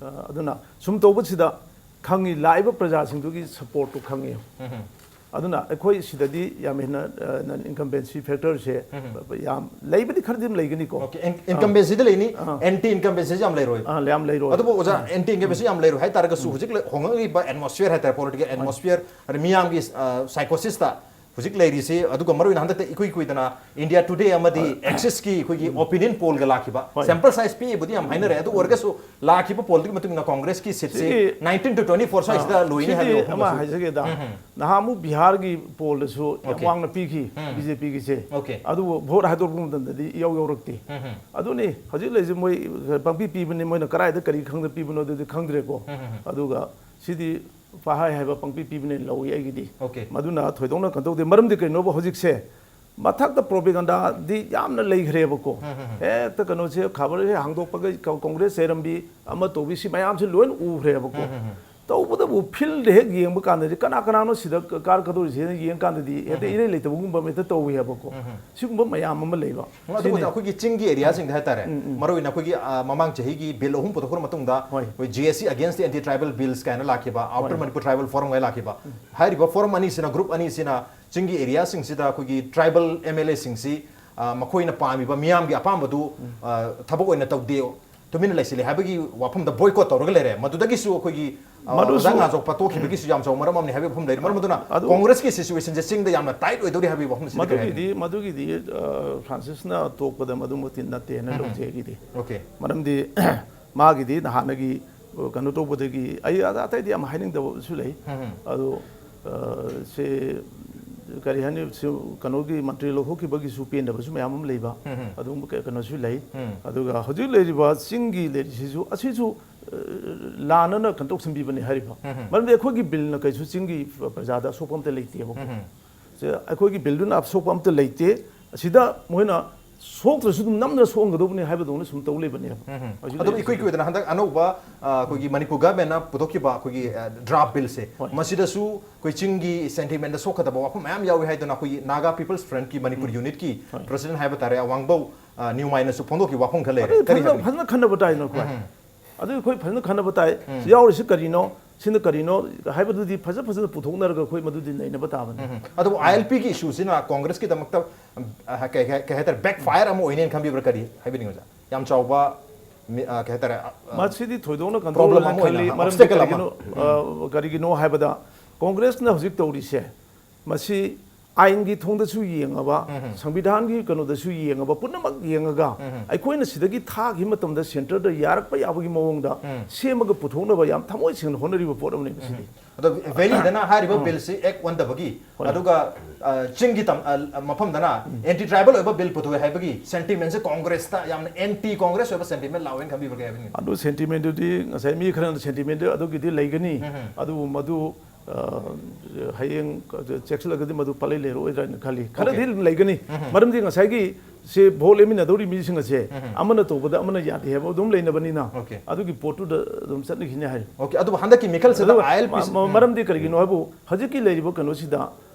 ꯑ, ꯑꯗꯨꯅ ꯁꯨꯝ ꯇꯧꯕꯁꯤꯗ ꯈꯪꯉꯤ, ꯂꯥꯛꯏꯕ ꯄ꯭ꯔꯖꯥꯁꯤꯡꯗꯨꯒꯤ ꯁꯞꯄꯣꯔꯠꯇꯨ ꯈꯪꯉꯤ꯫ ꯑꯗꯨꯅ ꯑꯩꯈꯣꯏ ꯁꯤꯗꯗꯤ ꯌꯥꯝ ꯍꯦꯟꯅ, ꯑ, ꯅꯟ ꯏꯟꯀꯝꯕꯦꯟꯁꯤ ꯐꯦꯛꯇꯔꯁꯦ ꯌꯥꯝ ꯂꯩꯕꯗꯤ ꯈꯔꯗꯤ ꯑꯗꯨꯝ ꯂꯩꯒꯅꯤꯀꯣ꯫ Okay, ꯏꯟꯀꯝꯕꯦꯟꯁꯤꯗꯤ ꯂꯩꯅꯤ, ꯑꯦꯟꯇꯤ ꯏꯟꯀꯝꯕꯦꯟꯁꯤꯁꯨ ꯌꯥꯝ ꯂꯩꯔꯣꯏ꯫ ꯑꯥ, ꯌꯥꯝ ꯂꯩꯔꯣꯏ꯫ ꯑꯗꯨꯕꯨ ꯑꯣꯖꯥ, ꯑꯦꯟꯇꯤ ꯏꯟꯀꯝꯕꯦꯟꯁꯤ ꯌꯥꯝ ꯂꯩꯔꯣꯏ ꯍꯥꯏꯇꯥꯔꯒꯁꯨ, ꯍꯧꯖꯤꯛ ꯂꯩ-, ꯍꯣꯡꯂꯛꯂꯤꯕ ꯑꯦꯠꯃꯣꯁꯐꯤꯌꯔ ꯍꯥꯏꯇꯥꯔꯦ, ꯄꯣꯂꯤꯇꯤꯀꯦꯜ ꯑꯦꯠꯃꯣꯁꯐꯤꯌꯔ, ꯑꯗꯩ ꯃꯤꯌꯥꯝꯒꯤ, ꯑ, ꯁꯥꯏꯀꯣꯁꯤꯁꯇ ꯍꯧꯖꯤꯛ ꯂꯩꯔꯤꯁꯤ, ꯑꯗꯨꯒ ꯃꯔꯨꯑꯣꯏꯅ ꯍꯟꯗꯛꯇ ꯏꯀꯨꯏ ꯀꯨꯏꯗꯅ ꯏꯟꯗꯤꯌꯥ ꯇꯨꯗꯦ ꯑꯃꯗꯤ ꯑꯦꯛꯁꯤꯁꯀꯤ ꯑꯩꯈꯣꯏꯒꯤ ꯑꯣꯄꯤꯅꯤꯌꯟ ꯄꯣꯜꯒ ꯂꯥꯛꯈꯤꯕ, ꯍꯣꯏ꯫ ꯁꯦꯝꯄꯜ ꯁꯥꯏꯖ ꯄꯤꯛꯏꯕꯨꯗꯤ ꯌꯥꯝ ꯍꯥꯏꯅꯔꯦ, ꯑꯗꯨ ꯑꯣꯏꯔꯒꯁꯨ ꯂꯥꯛꯈꯤꯕ ꯄꯣꯜꯗꯨꯒꯤ ꯃꯇꯨꯡ ꯏꯟꯅ ꯀꯣꯡꯒ꯭ꯔꯦꯁꯀꯤ ꯁꯤꯠꯁꯤ ꯁꯤꯗꯤ ꯅꯥꯏꯟꯇꯤꯟ ꯇꯨ ꯇ꯭ꯋꯦꯟꯇꯤ ꯐꯣꯔ ꯁ꯭ꯋꯥꯏꯁꯤꯗ ꯂꯣꯏꯅꯤ ꯁꯤꯗꯤ ꯍꯥꯏꯕ ꯑꯃ ꯋꯥꯐꯝꯗꯨꯁꯨ꯫ ꯍꯥꯏꯖꯒꯦꯗ, ꯅꯍꯥꯟꯃꯨꯛ ꯕꯤꯍꯥꯔꯒꯤ ꯄꯣꯜꯗꯁꯨ ꯌꯥꯝ Okay. ꯋꯥꯡꯅ ꯄꯤꯈꯤ ꯎꯝ꯫ ꯕꯤ ꯖꯦ ꯄꯤꯒꯤꯁꯦ꯫ Okay. ꯑꯗꯨꯕꯨ ꯚꯣꯠ ꯍꯥꯏꯗꯣꯔꯛꯄ ꯃꯇꯝꯗꯗꯤ ꯏꯌꯥꯎ ꯌꯥꯎꯔꯛꯇꯦ꯫ ꯎꯝ꯫ ꯑꯗꯨꯅꯤ ꯍꯧꯖꯤꯛ ꯂꯩꯔꯤꯁꯦ, ꯃꯣꯏ ꯄꯪꯄꯤ ꯄꯤꯕꯅꯤ, ꯃꯣꯏꯅ ꯀꯗꯥꯏꯗ ꯀꯔꯤ ꯈꯪꯗ ꯄꯤꯕꯅꯣ ꯑꯗꯨꯗꯤ ꯈꯪꯗ꯭ꯔꯦꯀꯣ꯫ ꯎꯝ꯫ ꯑꯗꯨꯒ ꯁꯤꯗꯤ ꯄꯍꯥꯏ ꯍꯥꯏꯕ ꯄꯪꯄꯤ ꯄꯤꯕꯅꯦꯅ ꯂꯧꯏ ꯑꯩꯒꯤꯗꯤ꯫ Okay. ꯃꯗꯨꯅ ꯊꯣꯏꯗꯣꯛꯅ ꯀꯩꯅꯣ ꯇꯧꯗꯦ꯫ ꯃꯔꯝꯗꯤ ꯀꯩꯅꯣꯕ, ꯍꯧꯖꯤꯛꯁꯦ ꯃꯊꯛꯇ ꯄ꯭ꯔꯣꯄꯦꯒꯟꯗꯥꯗꯤ ꯌꯥꯝꯅ ꯂꯩꯈ꯭ꯔꯦꯕꯀꯣ꯫ ꯎꯝ, ꯎꯝ, ꯎꯝ꯫ ꯍꯦꯛꯇ ꯀꯩꯅꯣꯁꯦ, ꯈꯕꯔꯁꯦ ꯍꯥꯡꯗꯣꯛꯄꯒ ꯀ-, ꯀꯣꯡꯒ꯭ꯔꯦꯁ ꯆꯩꯔꯝꯕꯤ ꯑꯃ ꯇꯧꯕꯤ, ꯁꯤ ꯃꯌꯥꯝꯁꯦ ꯂꯣꯏꯅ ꯎꯈ꯭ꯔꯦꯕꯀꯣ꯫ ꯎꯝ, ꯎꯝ, ꯎꯝ꯫ ꯇꯧꯕꯇꯕꯨ ꯐꯤꯜꯗ ꯍꯦꯛ ꯌꯦꯡꯕ ꯀꯥꯟꯗꯗꯤ ꯀꯅꯥ ꯀꯅꯥꯅꯣ ꯁꯤꯗ ꯀ-, ꯀꯥꯔꯛꯀꯗꯧꯔꯤꯁꯦꯅ ꯌꯦꯡ ꯀꯥꯟꯗꯗꯤ ꯍꯦꯛꯇ ꯎꯝ, ꯎꯝ꯫ ꯏꯔꯩ ꯂꯩꯇꯕꯒꯨꯝꯕ ꯑꯃ ꯍꯦꯛꯇ ꯇꯧꯋꯤ ꯍꯥꯏꯕꯀꯣ꯫ ꯎꯝ, ꯎꯝ꯫ ꯁꯤꯒꯨꯝꯕ ꯃꯌꯥꯝ ꯑꯃ ꯂꯩꯕ꯫ ꯑꯗꯨꯕꯨꯗꯤ ꯁꯤꯅꯤ꯫ ꯑꯩꯈꯣꯏꯒꯤ ꯆꯤꯡꯒꯤ ꯑꯦꯔꯤꯌꯥꯁꯤꯡꯗ ꯍꯥꯏꯇꯥꯔꯦ, ꯎꯝ, ꯎꯝ꯫ ꯃꯔꯨꯑꯣꯏꯅ ꯑꯩꯈꯣꯏꯒꯤ, ꯑ, ꯃꯃꯥꯡ ꯆꯍꯤꯒꯤ ꯕꯤꯜ ꯑꯍꯨꯝ ꯄꯨꯊꯣꯛꯈ꯭ꯔ ꯃꯇꯨꯡꯗ ꯍꯣꯏ꯫ ꯑꯩꯈꯣꯏ J A C against the anti tribal bills ꯀꯥꯏꯅ ꯂꯥꯛꯈꯤꯕ, Outer ꯍꯣꯏ꯫ Manipur Tribal Forum ꯀꯥꯏꯅ ꯂꯥꯛꯈꯤꯕ, ꯍꯥꯏꯔꯤꯕ ꯐꯣꯔꯝ ꯑꯅꯤꯁꯤꯅ, ꯒ꯭ꯔꯨꯞ ꯑꯅꯤꯁꯤꯅ ꯆꯤꯡꯒꯤ ꯑꯦꯔꯤꯌꯥꯁꯤꯡꯁꯤꯗ ꯑꯩꯈꯣꯏꯒꯤ ꯇ꯭ꯔꯥꯏꯕꯜ ꯑꯦꯝ ꯑꯦꯜ ꯑꯦꯁꯤꯡꯁꯤ, ꯑ, ꯃꯈꯣꯏꯅ ꯄꯥꯝꯃꯤꯕ ꯃꯤꯌꯥꯝꯒꯤ ꯑꯄꯥꯝꯕꯗꯨ, ꯑ, ꯊꯕꯛ ꯑꯣꯏꯅ ꯇꯧꯗꯦ, ꯇꯨꯃꯤꯟꯅ ꯂꯩꯁꯤꯜꯂꯦ ꯍꯥꯏꯕꯒꯤ ꯋꯥꯐꯝꯗ ꯕꯣꯏꯀꯣꯠ ꯇꯧꯔꯒ ꯂꯩꯔꯦ꯫ ꯃꯗꯨꯗꯒꯤꯁꯨ ꯑꯩꯈꯣꯏꯒꯤ, ꯑ, ꯃꯗꯨꯁꯨ ꯑꯣꯖꯥ ꯉꯥꯖꯣꯛꯄ ꯇꯣꯛꯈꯤꯕꯒꯤꯁꯨ ꯌꯥꯝ ꯆꯥꯎꯕ ꯃꯔꯝ ꯑꯃꯅꯤ ꯍꯥꯏꯕꯒꯤ ꯋꯥꯐꯝ ꯂꯩꯔꯦ꯫ ꯃꯔꯝ ꯑꯗꯨꯅ ꯑꯗꯨ ꯀꯣꯡꯒ꯭ꯔꯦꯁꯀꯤ ꯁꯤꯆꯨꯋꯦꯁꯟꯁꯦ ꯆꯤꯡꯗ ꯌꯥꯝꯅ ꯇꯥꯏꯠ ꯑꯣꯏꯗꯧꯔꯤ ꯍꯥꯏꯕꯒꯤ ꯋꯥꯐꯝꯁꯤꯗ ꯀꯔꯤ ꯍꯥꯏꯅꯤꯡꯉꯤ? ꯃꯗꯨꯒꯤꯗꯤ, ꯃꯗꯨꯒꯤꯗꯤ, ꯑ, ꯐ꯭ꯔꯥꯟꯁꯤꯁꯅ ꯇꯣꯛꯄꯗ ꯃꯗꯨꯃꯛꯇꯤ ꯅꯠꯇꯦꯅ ꯎꯝ꯫ ꯂꯧꯖꯩ ꯑꯩꯒꯤꯗꯤ꯫ Okay. ꯃꯔꯝꯗꯤ ꯃꯥꯒꯤꯗꯤ ꯅꯍꯥꯟꯅꯒꯤ, ꯑ, ꯀꯩꯅꯣ ꯇꯧꯕꯗꯒꯤ ꯑꯩ ꯑ-, ꯑꯇꯩꯗꯤ ꯌꯥꯝ ꯍꯥꯏꯅꯤꯡꯗꯕꯁꯨ ꯂꯩ꯫ ꯎꯝ꯫ ꯑꯗꯣ, ꯑ, ꯁꯦ ꯀꯔꯤ ꯍꯥꯏꯅꯤ, ꯁꯤ ꯀꯩꯅꯣꯒꯤ ꯃꯟꯇ꯭ꯔꯤ ꯂꯧꯊꯣꯛꯈꯤꯕꯒꯤꯁꯨ ꯄꯦꯟꯗꯕꯁꯨ ꯃꯌꯥꯝ ꯑꯃ ꯂꯩꯕ, ꯎꯝ꯫ ꯑꯗꯨꯒꯨꯝꯕ ꯀ-, ꯀꯩꯅꯣꯁꯨ ꯂꯩ꯫ ꯎꯝ꯫ ꯑꯗꯨꯒ ꯍꯧꯖꯤꯛ ꯂꯩꯔꯤꯕ ꯆꯤꯡꯒꯤ ꯂꯩꯔꯤꯁꯤꯁꯨ, ꯑꯁꯤꯁꯨ, ꯑ, ꯂꯥꯟꯅꯅ ꯀꯩꯅꯣ ꯇꯧꯁꯟꯕꯤꯕꯅꯦ ꯍꯥꯏꯔꯤꯕ꯫ ꯎꯝ꯫ ꯃꯔꯝꯗꯤ ꯑꯩꯈꯣꯏꯒꯤ ꯕꯤꯜꯅ ꯀꯩꯁꯨ ꯆꯤꯡꯒꯤ ꯄ꯭ꯔꯖꯥꯗ ꯑꯁꯣꯛꯄ ꯑꯝꯇ ꯂꯩꯇꯦꯕꯀꯣ꯫ ꯎꯝ꯫ ꯁꯦ ꯑꯩꯈꯣꯏꯒꯤ ꯕꯤꯜꯗꯨꯅ ꯑꯁꯣꯛꯄ ꯑꯝꯇ ꯂꯩꯇꯦ꯫ ꯑꯁꯤꯗ ꯃꯣꯏꯅ ꯁꯣꯛꯇ꯭ꯔꯁꯨ ꯑꯗꯨꯝ ꯅꯝꯗꯅ ꯁꯣꯛꯍꯟꯒꯗꯧꯕꯅꯤ ꯍꯥꯏꯕꯗꯧꯅ ꯁꯨꯝ ꯇꯧ ꯂꯩꯕꯅꯦꯕ꯫ ꯎꯝ꯫ ꯍꯧꯖꯤꯛ ꯑꯗꯨꯝ ꯂꯩꯔꯤꯁꯦ꯫ ꯏꯀꯨꯏ ꯀꯨꯏꯗꯅ ꯍꯟꯗꯛ ꯑꯅꯧꯕ, ꯑ, ꯑꯩꯈꯣꯏꯒꯤ ꯃꯅꯤꯄꯨꯔ ꯒꯚꯔꯟꯃꯦꯟꯠꯅ ꯄꯨꯊꯣꯛꯈꯤꯕ ꯑꯩꯈꯣꯏꯒꯤ, ꯑ, ꯗ꯭ꯔꯥꯐ ꯕꯤꯜꯁꯦ, ꯍꯣꯏ꯫ ꯃꯁꯤꯗꯁꯨ ꯑꯩꯈꯣꯏ ꯆꯤꯡꯒꯤ ꯁꯦꯟꯇꯤꯃꯦꯟꯠꯇ ꯁꯣꯛꯀꯗꯕ ꯋꯥꯐꯝ ꯃꯌꯥꯝ ꯌꯥꯎꯏ ꯍꯥꯏꯗꯅ ꯑꯩꯈꯣꯏꯒꯤ ꯅꯥꯒꯥ ꯄꯤꯄꯜꯁ ꯐ꯭ꯔꯟꯠꯀꯤ ꯃꯅꯤꯄꯨꯔ ꯎꯝ꯫ ꯌꯨꯅꯤꯠꯀꯤ ꯍꯣꯏ꯫ ꯄ꯭ꯔꯁꯤꯗꯦꯟꯠ ꯍꯥꯏꯕ ꯇꯥꯔꯦ, ꯑꯋꯥꯡꯕꯧ, ꯑ, ꯅ꯭ꯌꯨꯃꯥꯏꯅꯁꯨ ꯐꯣꯡꯗꯣꯛꯈꯤꯕ ꯋꯥꯐꯝ ꯈꯔ ꯂꯩꯔꯦ꯫ ꯑꯗꯨ ꯀꯔꯤ ꯐꯖꯅ, ꯍꯥꯏꯕꯤꯅꯤꯡꯉꯤ? ꯐꯖꯅ ꯈꯟꯅꯕ ꯇꯥꯏꯅꯀꯣ꯫ ꯎꯝ꯫ ꯑꯗꯨ ꯑꯩꯈꯣꯏ ꯐꯖꯅ ꯈꯟꯅꯕ ꯇꯥꯏ꯫ ꯎꯝ꯫ ꯁꯤ ꯌꯥꯎꯔꯤꯁꯤ ꯀꯔꯤꯅꯣ, ꯁꯤꯅ ꯀꯔꯤꯅꯣ ꯍꯥꯏꯕꯗꯨꯗꯤ ꯐꯖ ꯐꯖꯅ ꯄꯨꯊꯣꯛꯅꯔꯒ ꯑꯩꯈꯣꯏ ꯃꯗꯨꯗꯤ ꯅꯩꯅꯕ ꯇꯥꯕꯅꯤ꯫ ꯎꯝ꯫ ꯑꯗꯨꯕꯨ I L Pꯒꯤ ꯏꯁꯨꯁꯤꯅ ꯀꯣꯡꯒ꯭ꯔꯦꯁꯀꯤꯗꯃꯛꯇ, ꯑ, ꯀꯩ, ꯀꯩ, ꯀꯩ ꯍꯥꯏꯇꯥꯔꯦ, ꯕꯦꯛꯐꯥꯌꯔ ꯑꯃ ꯑꯣꯏꯅꯦꯅ ꯈꯟꯕꯤꯕ꯭ꯔꯥ, ꯀꯔꯤ ꯍꯥꯏꯕꯤꯅꯤꯡꯉꯤ ꯑꯣꯖꯥ? ꯌꯥꯝ ꯆꯥꯎꯕ ꯃꯤ-, ꯑ, ꯀꯩ ꯍꯥꯏꯇꯥꯔꯦ, ꯑ, ꯑ, ꯃꯁꯤꯗꯤ ꯊꯣꯏꯗꯣꯛꯅ ꯀꯟꯇ꯭ꯔꯣꯜ problem ꯑꯣꯏꯅ ꯑꯃ ꯑꯣꯏꯅ, ꯈꯜꯂꯤ꯫ ꯃꯔꯝꯗꯤ obstacle ꯑꯃ꯫ ꯀꯔꯤꯒꯤꯅꯣ, ꯑ, ꯀꯔꯤꯒꯤꯅꯣ ꯍꯥꯏꯕꯗ ꯀꯣꯡꯒ꯭ꯔꯦꯁꯅ ꯍꯧꯖꯤꯛ ꯇꯧꯔꯤꯁꯦ, ꯃꯁꯤ ꯑꯥꯏꯟꯒꯤ ꯊꯣꯡꯗꯁꯨ ꯌꯦꯡꯉꯕ, ꯁꯪꯕꯤꯙꯥꯟꯒꯤ ꯀꯩꯅꯣꯗꯁꯨ ꯌꯦꯡꯉꯕ, ꯄꯨꯝꯅꯃꯛ ꯌꯦꯡꯉꯒ ꯑꯩꯈꯣꯏꯅ ꯁꯤꯗꯒꯤ ꯊꯥꯈꯤꯕ ꯃꯇꯝꯗ centreꯗ ꯌꯥꯔꯛꯄ ꯌꯥꯕꯒꯤ ꯃꯑꯣꯡꯗ ꯁꯦꯝꯃꯒ ꯄꯨꯊꯣꯛꯅꯕ ꯌꯥꯝ ꯊꯃꯣꯏ ꯁꯦꯡꯅ ꯍꯣꯠꯅꯔꯤꯕ ꯄꯣꯠ ꯑꯃꯅꯤ ꯃꯁꯤꯗꯤ꯫ ꯑꯗꯣ ꯚꯦꯂꯤꯗꯅ ꯍꯥꯏꯔꯤꯕ ꯕꯤꯜꯁꯤ ꯑꯦꯛ ꯑꯣꯟꯗꯕꯒꯤ, ꯑꯗꯨꯒ ꯑ, ꯆꯤꯡꯒꯤ ꯇꯝ-, ꯑ, ꯃꯐꯝꯗꯅ ꯑꯦꯟꯇꯤ ꯇ꯭ꯔꯥꯏꯕꯦꯜ ꯑꯣꯏꯕ ꯕꯤꯜ ꯄꯨꯊꯣꯛꯑꯦ ꯍꯥꯏꯕꯒꯤ ꯁꯦꯟꯇꯤꯃꯦꯟꯁꯦ ꯀꯣꯡꯒ꯭ꯔꯦꯁꯇ ꯌꯥꯝꯅ ꯑꯦꯟꯇꯤ ꯀꯣꯡꯒ꯭ꯔꯦꯁ ꯑꯣꯏꯕ ꯁꯦꯟꯇꯤꯃꯦꯟ ꯂꯥꯛꯑꯣꯏꯅ ꯈꯟꯕꯤꯕ꯭ꯔꯥ, ꯀꯩ ꯍꯥꯏꯕꯤꯅꯤꯡꯉꯤ? ꯑꯗꯨ ꯁꯦꯟꯇꯤꯃꯦꯟꯗꯨꯗꯤ ꯉꯁꯥꯏ ꯃꯤ ꯈꯔꯅ ꯁꯦꯟꯇꯤꯃꯦꯟꯗꯨ ꯑꯗꯨꯒꯤꯗꯤ ꯂꯩꯒꯅꯤ, ꯑꯗꯨꯕꯨ ꯃꯗꯨ, ꯑ, ꯍꯌꯦꯡ ꯆꯦꯛꯁꯤꯜꯂꯒꯗꯤ ꯃꯗꯨ ꯄꯥꯛꯂꯩ ꯂꯩꯔꯛꯑꯣꯏꯗ꯭ꯔꯥ ꯍꯥꯏꯅ ꯈꯜꯂꯤ꯫ ꯈꯔꯗꯤ ꯂꯩꯒꯅꯤ, ꯃꯔꯝꯗꯤ ꯉꯁꯥꯏꯒꯤ ꯁꯤ ꯚꯣꯠ ꯂꯦꯞꯃꯤꯟꯅꯗꯧꯔꯤ ꯃꯤꯁꯤꯡ ꯑꯁꯦ ꯑꯃꯅ ꯇꯧꯕꯗ ꯑꯃꯅ ꯌꯥꯗꯦ ꯍꯥꯏꯕ ꯑꯗꯨꯝ ꯂꯩꯅꯕꯅꯤꯅ, Okay. ꯑꯗꯨꯒꯤ ꯄꯣꯠꯇꯨꯗ ꯑꯗꯨꯝ ꯆꯠꯅꯈꯤꯅꯤ ꯍꯥꯏ꯫ Okay, ꯑꯗꯨꯕꯨ ꯍꯟꯗꯛꯀꯤ ꯃꯤꯈꯜꯁꯤꯗ ꯑꯗꯨꯒ ꯑꯥꯏ ꯑꯦꯜ ꯄꯤ ꯃ-, ꯃ-, ꯃꯔꯝꯗꯤ ꯀꯔꯤꯒꯤꯅꯣ ꯍꯥꯏꯕꯨ ꯍꯧꯖꯤꯛꯀꯤ ꯂꯩꯔꯤꯕ ꯀꯩꯅꯣꯁꯤꯗ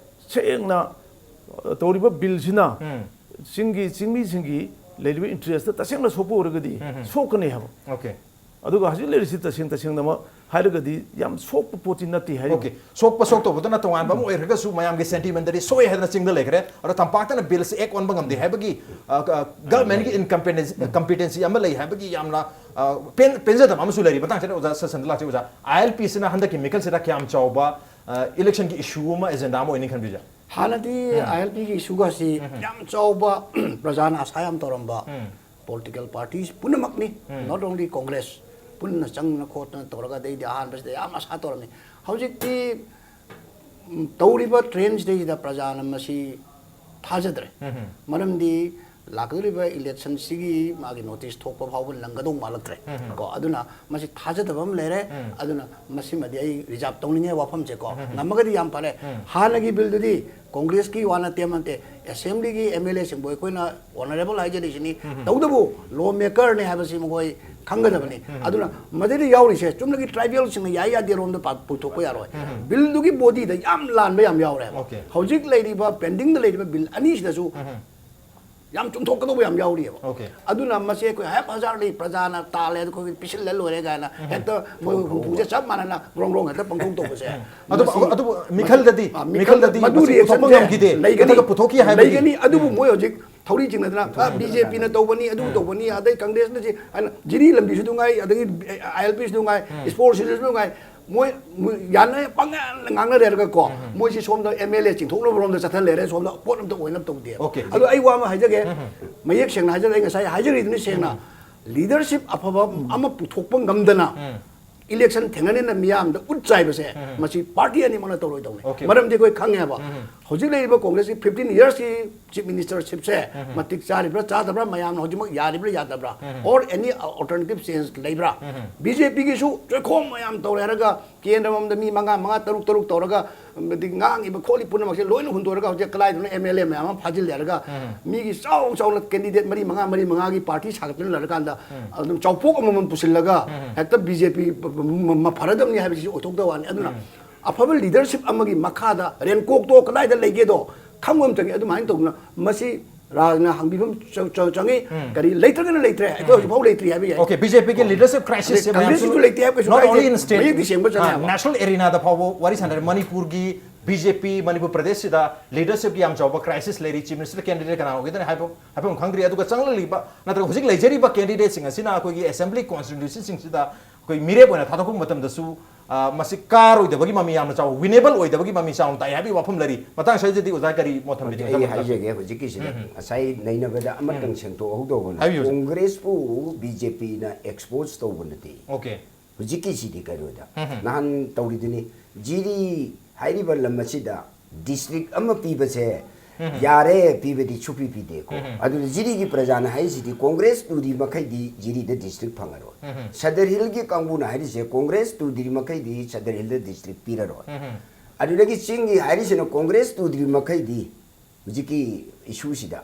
ꯁꯦꯡꯅ, ꯑ, ꯇꯧꯔꯤꯕ ꯕꯤꯜꯁꯤꯅ ꯆꯤꯡꯒꯤ, ꯆꯤꯡꯃꯤꯁꯤꯡꯒꯤ ꯂꯩꯔꯤꯕ interest ꯇꯁꯦꯡꯅ ꯁꯣꯛꯄ ꯑꯣꯏꯔꯒꯗꯤ ꯁꯣꯛꯀꯅꯤ ꯍꯥꯏꯕ꯫ Okay. ꯑꯗꯨꯒ ꯍꯧꯖꯤꯛ ꯂꯩꯔꯤꯁꯤ ꯇꯁꯦꯡ ꯇꯁꯦꯡꯅꯃꯛ ꯍꯥꯏꯔꯒꯗꯤ ꯌꯥꯝ ꯁꯣꯛꯄ ꯄꯣꯠꯇꯤ ꯅꯠꯇꯦ ꯍꯥꯏꯔꯤꯕ꯫ Okay. ꯁꯣꯛꯄ ꯁꯣꯛꯇꯕꯗꯨꯅ ꯇꯣꯉꯥꯟꯕ ꯑꯃ ꯑꯣꯏꯈ꯭ꯔꯒꯁꯨ ꯃꯌꯥꯝꯒꯤ ꯁꯦꯟꯇꯤꯃꯦꯟꯗꯗꯤ ꯁꯣꯛꯑꯦ ꯍꯥꯏꯗꯅ ꯆꯤꯡꯗ ꯂꯩꯈ꯭ꯔꯦ꯫ ꯑꯗꯣ ꯇꯝꯄꯥꯛꯇꯅ ꯕꯤꯜꯁꯦ ꯑꯦꯛ ꯑꯣꯟꯕ ꯉꯝꯗꯦ ꯍꯥꯏꯕꯒꯤ, ꯑ, ꯑ, ꯒꯚꯔꯟꯃꯦꯟꯒꯤ ꯏꯟꯀꯝꯄꯤꯇꯦꯟꯁꯤ, ꯀꯝꯄꯤꯇꯦꯟꯁꯤ ꯑꯃ ꯂꯩ ꯍꯥꯏꯕꯒꯤ ꯌꯥꯝꯅ, ꯑ, ꯄꯦꯟ-, ꯄꯦꯟꯖꯗꯕ ꯑꯃꯁꯨ ꯂꯩꯔꯤ꯫ ꯃꯇꯥꯡꯁꯤꯗ ꯑꯣꯖꯥ ꯁ-, ꯁꯟꯗ ꯂꯥꯛꯆꯩ꯫ ꯑꯣꯖꯥ, ꯑꯥꯏ ꯑꯦꯜ ꯄꯤꯁꯤꯅ ꯍꯟꯗꯛꯀꯤ ꯃꯤꯈꯜꯁꯤꯗ ꯀꯌꯥꯝ ꯆꯥꯎꯕ, ꯑ, ꯏꯂꯦꯛꯁꯟꯒꯤ ꯏꯁꯨ ꯑꯃ, ꯑꯦꯖꯦꯟꯗꯥ ꯑꯃ ꯑꯣꯏꯅꯤ ꯈꯟꯕꯤꯕ꯭ꯔꯥ? ꯍꯥꯟꯅꯗꯤ ꯑꯥꯏ ꯑꯦꯜ ꯄꯤꯒꯤ ꯏꯁꯨꯒꯁꯤ ꯌꯥꯝ ꯆꯥꯎꯕ, ꯄ꯭ꯔꯖꯥꯅ ꯑꯁꯥ ꯌꯥꯝ ꯇꯧꯔꯝꯕ, political parties ꯄꯨꯝꯅꯃꯛꯅꯤ, not only Congress, ꯄꯨꯟꯅ ꯆꯪꯗꯅ ꯈꯣꯠꯇꯅ ꯇꯧꯔꯒ ꯑꯗꯩꯗꯤ ꯑꯍꯥꯟꯕꯁꯤꯗ ꯌꯥꯝ ꯑꯁꯥ ꯇꯧꯔꯝꯃꯤ꯫ ꯍꯧꯖꯤꯛꯇꯤ, ꯎꯝ, ꯇꯧꯔꯤꯕ ꯇ꯭ꯔꯦꯟꯁꯤꯗꯩꯁꯤꯗ ꯄ꯭ꯔꯖꯥꯅ ꯃꯁꯤ ꯊꯥꯖꯗ꯭ꯔꯦ꯫ ꯃꯔꯝꯗꯤ ꯂꯥꯛꯀꯗꯧꯔꯤꯕ ꯏꯂꯦꯛꯁꯟꯁꯤꯒꯤ ꯃꯥꯒꯤ ꯅꯣꯇꯤꯁ ꯊꯣꯛꯄ ꯐꯥꯎꯕ ꯅꯪꯒꯗꯧ ꯃꯥꯜꯂꯛꯇ꯭ꯔꯦ꯫ ꯀꯣ, ꯑꯗꯨꯅ ꯃꯁꯤ ꯊꯥꯖꯗꯕ ꯑꯃ ꯂꯩꯔꯦ꯫ ꯑꯗꯨꯅ ꯃꯁꯤꯃꯗꯤ ꯑꯩ ꯔꯤꯖꯥꯔꯕ ꯇꯧꯅꯤꯡꯉꯦ ꯋꯥꯐꯝꯁꯦ꯫ ꯀꯣ, ꯉꯝꯃꯒꯗꯤ ꯌꯥꯝ ꯐꯔꯦ꯫ ꯍꯥꯟꯅꯒꯤ ꯕꯤꯜꯗꯨꯗꯤ ꯀꯣꯡꯒ꯭ꯔꯦꯁꯀꯤ ꯋꯥ ꯅꯠꯇꯦ, ꯑꯃ ꯅꯠꯇꯦ, ꯑꯦꯁꯦꯝꯕ꯭ꯂꯤꯒꯤ ꯑꯦꯝ ꯑꯦꯜ ꯑꯦꯁꯤꯡꯕꯨ ꯑꯩꯈꯣꯏꯅ ꯑꯣꯅꯔꯦꯕꯜ ꯍꯥꯏꯖꯔꯤꯁꯤꯅꯤ꯫ ꯇꯧꯕꯇꯕꯨ ꯂꯣ ꯃꯦꯀꯔꯅꯦ ꯍꯥꯏꯕꯁꯤ ꯃꯈꯣꯏ ꯈꯪꯒꯗꯕꯅꯤ꯫ ꯑꯗꯨꯅ ꯃꯗꯩꯗ ꯌꯥꯎꯔꯤꯁꯦ ꯆꯨꯝꯅꯒꯤ ꯇ꯭ꯔꯥꯏꯕꯦꯜꯁꯤꯡꯅ ꯌꯥꯏ ꯌꯥꯗꯦꯔꯣꯝꯗ ꯄꯥ-, ꯄꯨꯊꯣꯛꯄ ꯌꯥꯔꯣꯏ꯫ ꯕꯤꯜꯗꯨꯒꯤ ꯕꯣꯗꯤꯗ ꯌꯥꯝ ꯂꯥꯟꯕ ꯌꯥꯝ ꯌꯥꯎꯔꯦꯕ꯫ Okay. ꯍꯧꯖꯤꯛ ꯂꯩꯔꯤꯕ ꯄꯦꯟꯗꯤꯡꯗ ꯂꯩꯔꯤꯕ ꯕꯤꯜ ꯑꯅꯤꯁꯤꯗꯁꯨ ꯌꯥꯝ ꯆꯨꯝꯊꯣꯛꯀꯗꯧꯕ ꯌꯥꯝ ꯌꯥꯎꯔꯤꯑꯕ꯫ Okay. ꯑꯗꯨꯅ ꯃꯁꯤ ꯑꯩꯈꯣꯏ ꯍꯦꯞ ꯍꯖꯥꯔꯗꯤ ꯄ꯭ꯔꯖꯥꯅ ꯇꯥꯜꯂꯦ, ꯑꯩꯈꯣꯏꯒꯤ ꯄꯤꯁꯤꯜꯂ ꯂꯣꯏꯔꯦ ꯀꯥꯏꯅ ꯍꯦꯛꯇ ꯃꯣꯏ ꯍꯨꯝꯐꯨꯁꯦ ꯆꯞ ꯃꯥꯟꯅꯅ ꯒ꯭ꯔꯣꯡ ꯒ꯭ꯔꯣꯡ ꯍꯦꯛꯇ ꯄꯪꯊꯣꯡ ꯇꯧꯕꯁꯦ꯫ ꯑꯗꯨꯕꯨ, ꯃꯁꯤ-, ꯑꯗꯨꯕꯨ ꯃꯤꯈꯜꯗꯗꯤ, ꯑ, ꯃꯤꯈꯜꯗꯗꯤ ꯃꯗꯨ ꯃꯁꯤ ꯄꯨꯊꯣꯛꯄ ꯔꯤꯑꯦꯛꯁꯟꯁꯦ ꯉꯝꯈꯤꯗꯦ꯫ ꯂꯩꯒꯅꯤ, ꯅꯠꯇ꯭ꯔꯒ ꯄꯨꯊꯣꯛꯈꯤ ꯍꯥꯏꯕꯒꯤ ꯂꯩꯒꯅꯤ꯫ ꯑꯗꯨꯕꯨ ꯃꯣꯏ ꯍꯧꯖꯤꯛ ꯊꯧꯔꯤ ꯆꯤꯡꯅꯗꯅ, ꯑ, ꯕꯤ ꯖꯦ ꯄꯤꯅ ꯇꯧꯕꯅꯤ, ꯑꯗꯨ ꯇꯧꯕꯅꯤ, ꯑꯗꯩ ꯀꯪꯒ꯭ꯔꯦꯁꯅ ꯁꯤ ꯍꯥꯏꯅ ꯖꯤꯔꯤ ꯂꯝꯕꯤꯁꯨ ꯅꯨꯡꯉꯥꯏ, ꯑꯗꯒꯤ ꯑꯥꯏ ꯑꯦꯜ ꯄꯤꯁꯨ ꯅꯨꯡꯉꯥꯏ, ꯁ꯭ꯄꯣꯔꯠꯁꯤꯁꯨ ꯅꯨꯡꯉꯥꯏ, ꯃꯣꯏ ꯃꯣꯏ ꯌꯥꯅ ꯄꯪꯉꯥꯡꯗ ꯉꯥꯡꯅꯔꯦ ꯍꯥꯏꯔꯒꯀꯣ, ꯃꯣꯏꯁꯤ ꯁꯣꯝꯗ ꯑꯦꯝ ꯑꯦꯜ ꯑꯦ ꯆꯤꯡꯊꯣꯛꯅꯕ ꯔꯣꯝꯗ ꯆꯠꯊꯍꯜꯂꯦ, ꯁꯣꯝꯗ ꯄꯣꯠ ꯑꯝꯇ ꯑꯣꯏꯅꯕ ꯇꯧꯗꯦꯕ꯫ Okay, ꯑꯗꯣ ꯑꯩ ꯋꯥ ꯑꯃ ꯍꯥꯏꯖꯒꯦ, ꯃꯌꯦꯛ ꯁꯦꯡꯅ ꯍꯥꯏꯖꯒꯦ, ꯑꯩ ꯉꯁꯥꯏ ꯍꯥꯏꯖꯔꯤꯗꯨꯅꯤ ꯁꯦꯡꯅ, ꯂꯤꯗꯔꯁꯤꯞ ꯑꯐꯕ ꯑꯃ ꯄꯨꯊꯣꯛꯄ ꯉꯝꯗꯅ ꯏꯂꯦꯛꯁꯟ ꯊꯦꯡꯅꯅꯤꯅ ꯃꯤꯌꯥꯝꯗ ꯎꯠ ꯆꯥꯏꯕꯁꯦ, ꯃꯁꯤ ꯄꯥꯔꯇꯤ ꯑꯅꯤꯃꯛꯅ ꯇꯧꯔꯣꯏꯗꯧꯅꯤ꯫ Okay. ꯃꯔꯝꯗꯤ ꯑꯩꯈꯣꯏ ꯈꯪꯉꯦꯕ, ꯍꯧꯖꯤꯛ ꯂꯩꯔꯤꯕ ꯀꯣꯡꯒ꯭ꯔꯦꯁꯀꯤ ꯐꯤꯐꯇꯤꯟ ꯏꯌꯔꯁꯀꯤ ꯆꯤꯐ ꯃꯤꯅꯤꯁꯇꯔꯁꯤꯞꯁꯦ ꯃꯇꯤꯛ ꯆꯥꯔꯤꯕ꯭ꯔꯥ ꯆꯥꯗꯕ꯭ꯔꯥ, ꯃꯌꯥꯝꯅ ꯍꯧꯖꯤꯛꯃꯛ ꯌꯥꯔꯤꯕ꯭ꯔꯥ ꯌꯥꯗꯕ꯭ꯔꯥ, or any alternative change ꯂꯩꯕ꯭ꯔꯥ? ꯕꯤ ꯖꯦ ꯄꯤꯒꯤꯁꯨ ꯆꯣꯏꯈꯣꯝ ꯃꯌꯥꯝ ꯇꯧꯔꯦ ꯍꯥꯏꯔꯒ ꯀꯦꯟꯗ꯭ꯔ ꯃꯝꯗ ꯃꯤ ꯃꯉꯥ ꯃꯉꯥ, ꯇꯔꯨꯛ ꯇꯔꯨꯛ ꯇꯧꯔꯒ, ꯑꯗꯒꯤ ꯉꯥꯡꯉꯤꯕ ꯈꯣꯠꯂꯤ ꯄꯨꯝꯅꯃꯛꯁꯦ ꯂꯣꯏꯅ ꯍꯨꯟꯗꯣꯛꯑꯒ ꯍꯧꯖꯤꯛ ꯀꯗꯥꯏꯗꯅꯣ ꯑꯦꯝ ꯑꯦꯜ ꯑꯦ ꯃꯌꯥꯝ ꯑꯃ ꯐꯥꯖꯤꯜꯂꯦ ꯍꯥꯏꯔꯒ ꯃꯤꯒꯤ ꯆꯥꯎ ꯆꯥꯎꯅ ꯀꯦꯟꯗꯤꯗꯦꯠ ꯃꯔꯤ ꯃꯉꯥ, ꯃꯔꯤ ꯃꯉꯥꯒꯤ ꯄꯥꯔꯇꯤ ꯁꯥꯒꯠꯇꯅ ꯂꯩꯔꯀꯥꯟꯗ ꯑꯗꯨꯝ ꯆꯥꯎꯄꯣꯛ ꯑꯃꯃꯝ ꯄꯨꯁꯤꯜꯂꯒ ꯍꯦꯛꯇ ꯕꯤ ꯖꯦ ꯄꯤ ꯃ-, ꯃ-, ꯐꯔꯗꯕꯅꯤ ꯍꯥꯏꯕꯁꯤꯁꯨ ꯑꯣꯏꯊꯣꯛꯇꯕ ꯋꯥꯅꯤ꯫ ꯑꯗꯨꯅ ꯑꯐꯕ ꯂꯤꯗꯔꯁꯤꯞ ꯑꯃꯒꯤ ꯃꯈꯥꯗ ꯔꯦꯟꯀꯣꯛꯇꯣ ꯀꯗꯥꯏꯗ ꯂꯩꯒꯦꯗꯣ ꯈꯪꯕ ꯑꯃ ꯆꯪꯉꯤ꯫ ꯑꯗꯨꯃꯥꯏꯅ ꯇꯧꯗꯅ ꯃꯁꯤ ꯔꯥꯖꯅ ꯍꯪꯕꯤꯐꯝ ꯆ-, ꯆ-, ꯆꯪꯉꯤ꯫ ꯀꯔꯤ ꯂꯩꯇ꯭ꯔꯒꯅ ꯂꯩꯇ꯭ꯔꯦ, ꯑꯩꯈꯣꯏ ꯍꯧꯖꯤꯛꯐꯥꯎ ꯂꯩꯇ꯭ꯔꯤ ꯍꯥꯏꯕ ꯌꯥꯏ꯫ Okay, ꯕꯤ ꯖꯦ ꯄꯤꯒꯤ ꯂꯤꯗꯔꯁꯤꯞ ꯀ꯭ꯔꯥꯏꯁꯤꯁ ꯀꯪꯒ꯭ꯔꯦꯁꯀꯤꯁꯨ ꯂꯩꯇꯦ ꯍꯥꯏꯕ ꯀꯩꯁꯨ ꯀꯥꯏꯗꯦ꯫ ꯃꯌꯦꯛꯇꯤ ꯁꯦꯡꯕ ꯆꯪꯉꯦꯕ꯫ ꯅꯦꯁꯅꯦꯜ ꯑꯦꯔꯤꯅꯥꯗ ꯐꯥꯎꯕ ꯋꯥꯔꯤ ꯁꯥꯟꯅꯔꯦ꯫ ꯃꯅꯤꯄꯨꯔꯒꯤ ꯕꯤ ꯖꯦ ꯄꯤ, ꯃꯅꯤꯄꯨꯔ ꯄ꯭ꯔꯗꯦꯁꯁꯤꯗ ꯂꯤꯗꯔꯁꯤꯞꯀꯤ ꯌꯥꯝ ꯆꯥꯎꯕ ꯀ꯭ꯔꯥꯏꯁꯤꯁ ꯂꯩꯔꯤ꯫ ꯆꯤꯐ ꯃꯤꯅꯤꯁꯇꯔ ꯀꯦꯟꯗꯤꯗꯦꯠ ꯀꯅꯥ ꯑꯣꯏꯒꯗꯅꯤ ꯍꯥꯏꯕ ꯍꯥꯏꯐꯝ ꯈꯪꯗ꯭ꯔꯤ꯫ ꯑꯗꯨꯒ ꯆꯪꯂꯛꯂꯤꯕ ꯅꯠꯇ꯭ꯔꯒ ꯍꯧꯖꯤꯛ ꯂꯩꯖꯔꯤꯕ ꯀꯦꯟꯗꯤꯗꯦꯠꯁꯤꯡ ꯑꯁꯤꯅ ꯑꯩꯈꯣꯏꯒꯤ ꯑꯦꯁꯦꯝꯕ꯭ꯂꯤ ꯀꯣꯟꯁꯇꯤꯇ꯭ꯌꯨꯁꯟꯁꯤꯡꯁꯤꯗ ꯑꯩꯈꯣꯏ ꯃꯤꯔꯦꯞ ꯑꯣꯏꯅ ꯊꯥꯗꯣꯛꯄ ꯃꯇꯝꯗꯁꯨ, ꯑ, ꯃꯁꯤ ꯀꯥꯔꯣꯏꯗꯕꯒꯤ ꯃꯃꯤ ꯌꯥꯝꯅ ꯆꯥꯎꯕ, ꯋꯤꯅꯦꯕꯜ ꯑꯣꯏꯗꯕꯒꯤ ꯃꯃꯤ ꯆꯥꯎꯅ ꯇꯥꯏ ꯍꯥꯏꯕꯒꯤ ꯋꯥꯐꯝ ꯂꯩꯔꯤ꯫ ꯃꯇꯥꯡ ꯑꯁꯤꯗꯗꯤ ꯑꯣꯖꯥ ꯀꯔꯤ ꯃꯣꯠ ꯊꯝꯕꯤꯅꯤꯡꯕ? ꯑꯩ ꯍꯥꯏꯖꯒꯦ, ꯍꯧꯖꯤꯛꯀꯤꯁꯤꯗ ꯉꯁꯥꯏ ꯅꯩꯅꯕꯗ ꯑꯃꯇꯪ ꯁꯦꯡꯗꯣꯛꯍꯧꯗꯧꯕꯅ, ꯍꯥꯏꯕꯤꯌꯨ, ꯁꯔ꯫ ꯀꯣꯡꯒ꯭ꯔꯦꯁꯄꯨ ꯕꯤ ꯖꯦ ꯄꯤꯅ ꯑꯦꯛꯁꯄꯣꯖ ꯇꯧꯕ ꯅꯠꯇꯦ꯫ Okay. ꯍꯧꯖꯤꯛꯀꯤꯁꯤꯗꯤ ꯀꯩꯅꯣꯗ, ꯅꯍꯥꯟ ꯇꯧꯔꯤꯗꯨꯅꯤ, ꯖꯤꯔꯤ ꯍꯥꯏꯔꯤꯕ ꯂꯝ ꯑꯁꯤꯗ ꯗꯤꯁꯇ꯭ꯔꯤꯛ ꯑꯃ ꯄꯤꯕꯁꯦ ꯌꯥꯔꯦ, ꯄꯤꯕꯗꯤ ꯁꯨꯄꯤ ꯄꯤꯗꯦꯀꯣ꯫ ꯑꯗꯨꯅ ꯖꯤꯔꯤꯒꯤ ꯄ꯭ꯔꯖꯥꯅ ꯍꯥꯏꯔꯤꯁꯤꯗꯤ ꯀꯣꯡꯒ꯭ꯔꯦꯁ ꯇꯨꯗ꯭ꯔꯤ ꯃꯈꯩꯗꯤ ꯖꯤꯔꯤꯗ ꯗꯤꯁꯇ꯭ꯔꯤꯛ ꯐꯪꯉꯔꯣꯏ꯫ ꯁꯗꯔ ꯍꯤꯜꯒꯤ ꯀꯥꯡꯕꯨꯅ ꯍꯥꯏꯔꯤꯁꯦ ꯀꯣꯡꯒ꯭ꯔꯦꯁ ꯇꯨꯗ꯭ꯔꯤ ꯃꯈꯩꯗꯤ ꯁꯗꯔ ꯍꯤꯜꯗ ꯗꯤꯁꯇ꯭ꯔꯤꯛ ꯄꯤꯔꯔꯣꯏ꯫ ꯑꯗꯨꯗꯒꯤ ꯆꯤꯡꯒꯤ ꯍꯥꯏꯔꯤꯁꯤꯅ ꯀꯣꯡꯒ꯭ꯔꯦꯁ ꯇꯨꯗ꯭ꯔꯤ ꯃꯈꯩꯗꯤ ꯍꯧꯖꯤꯛꯀꯤ ꯏꯁꯨꯁꯤꯗ,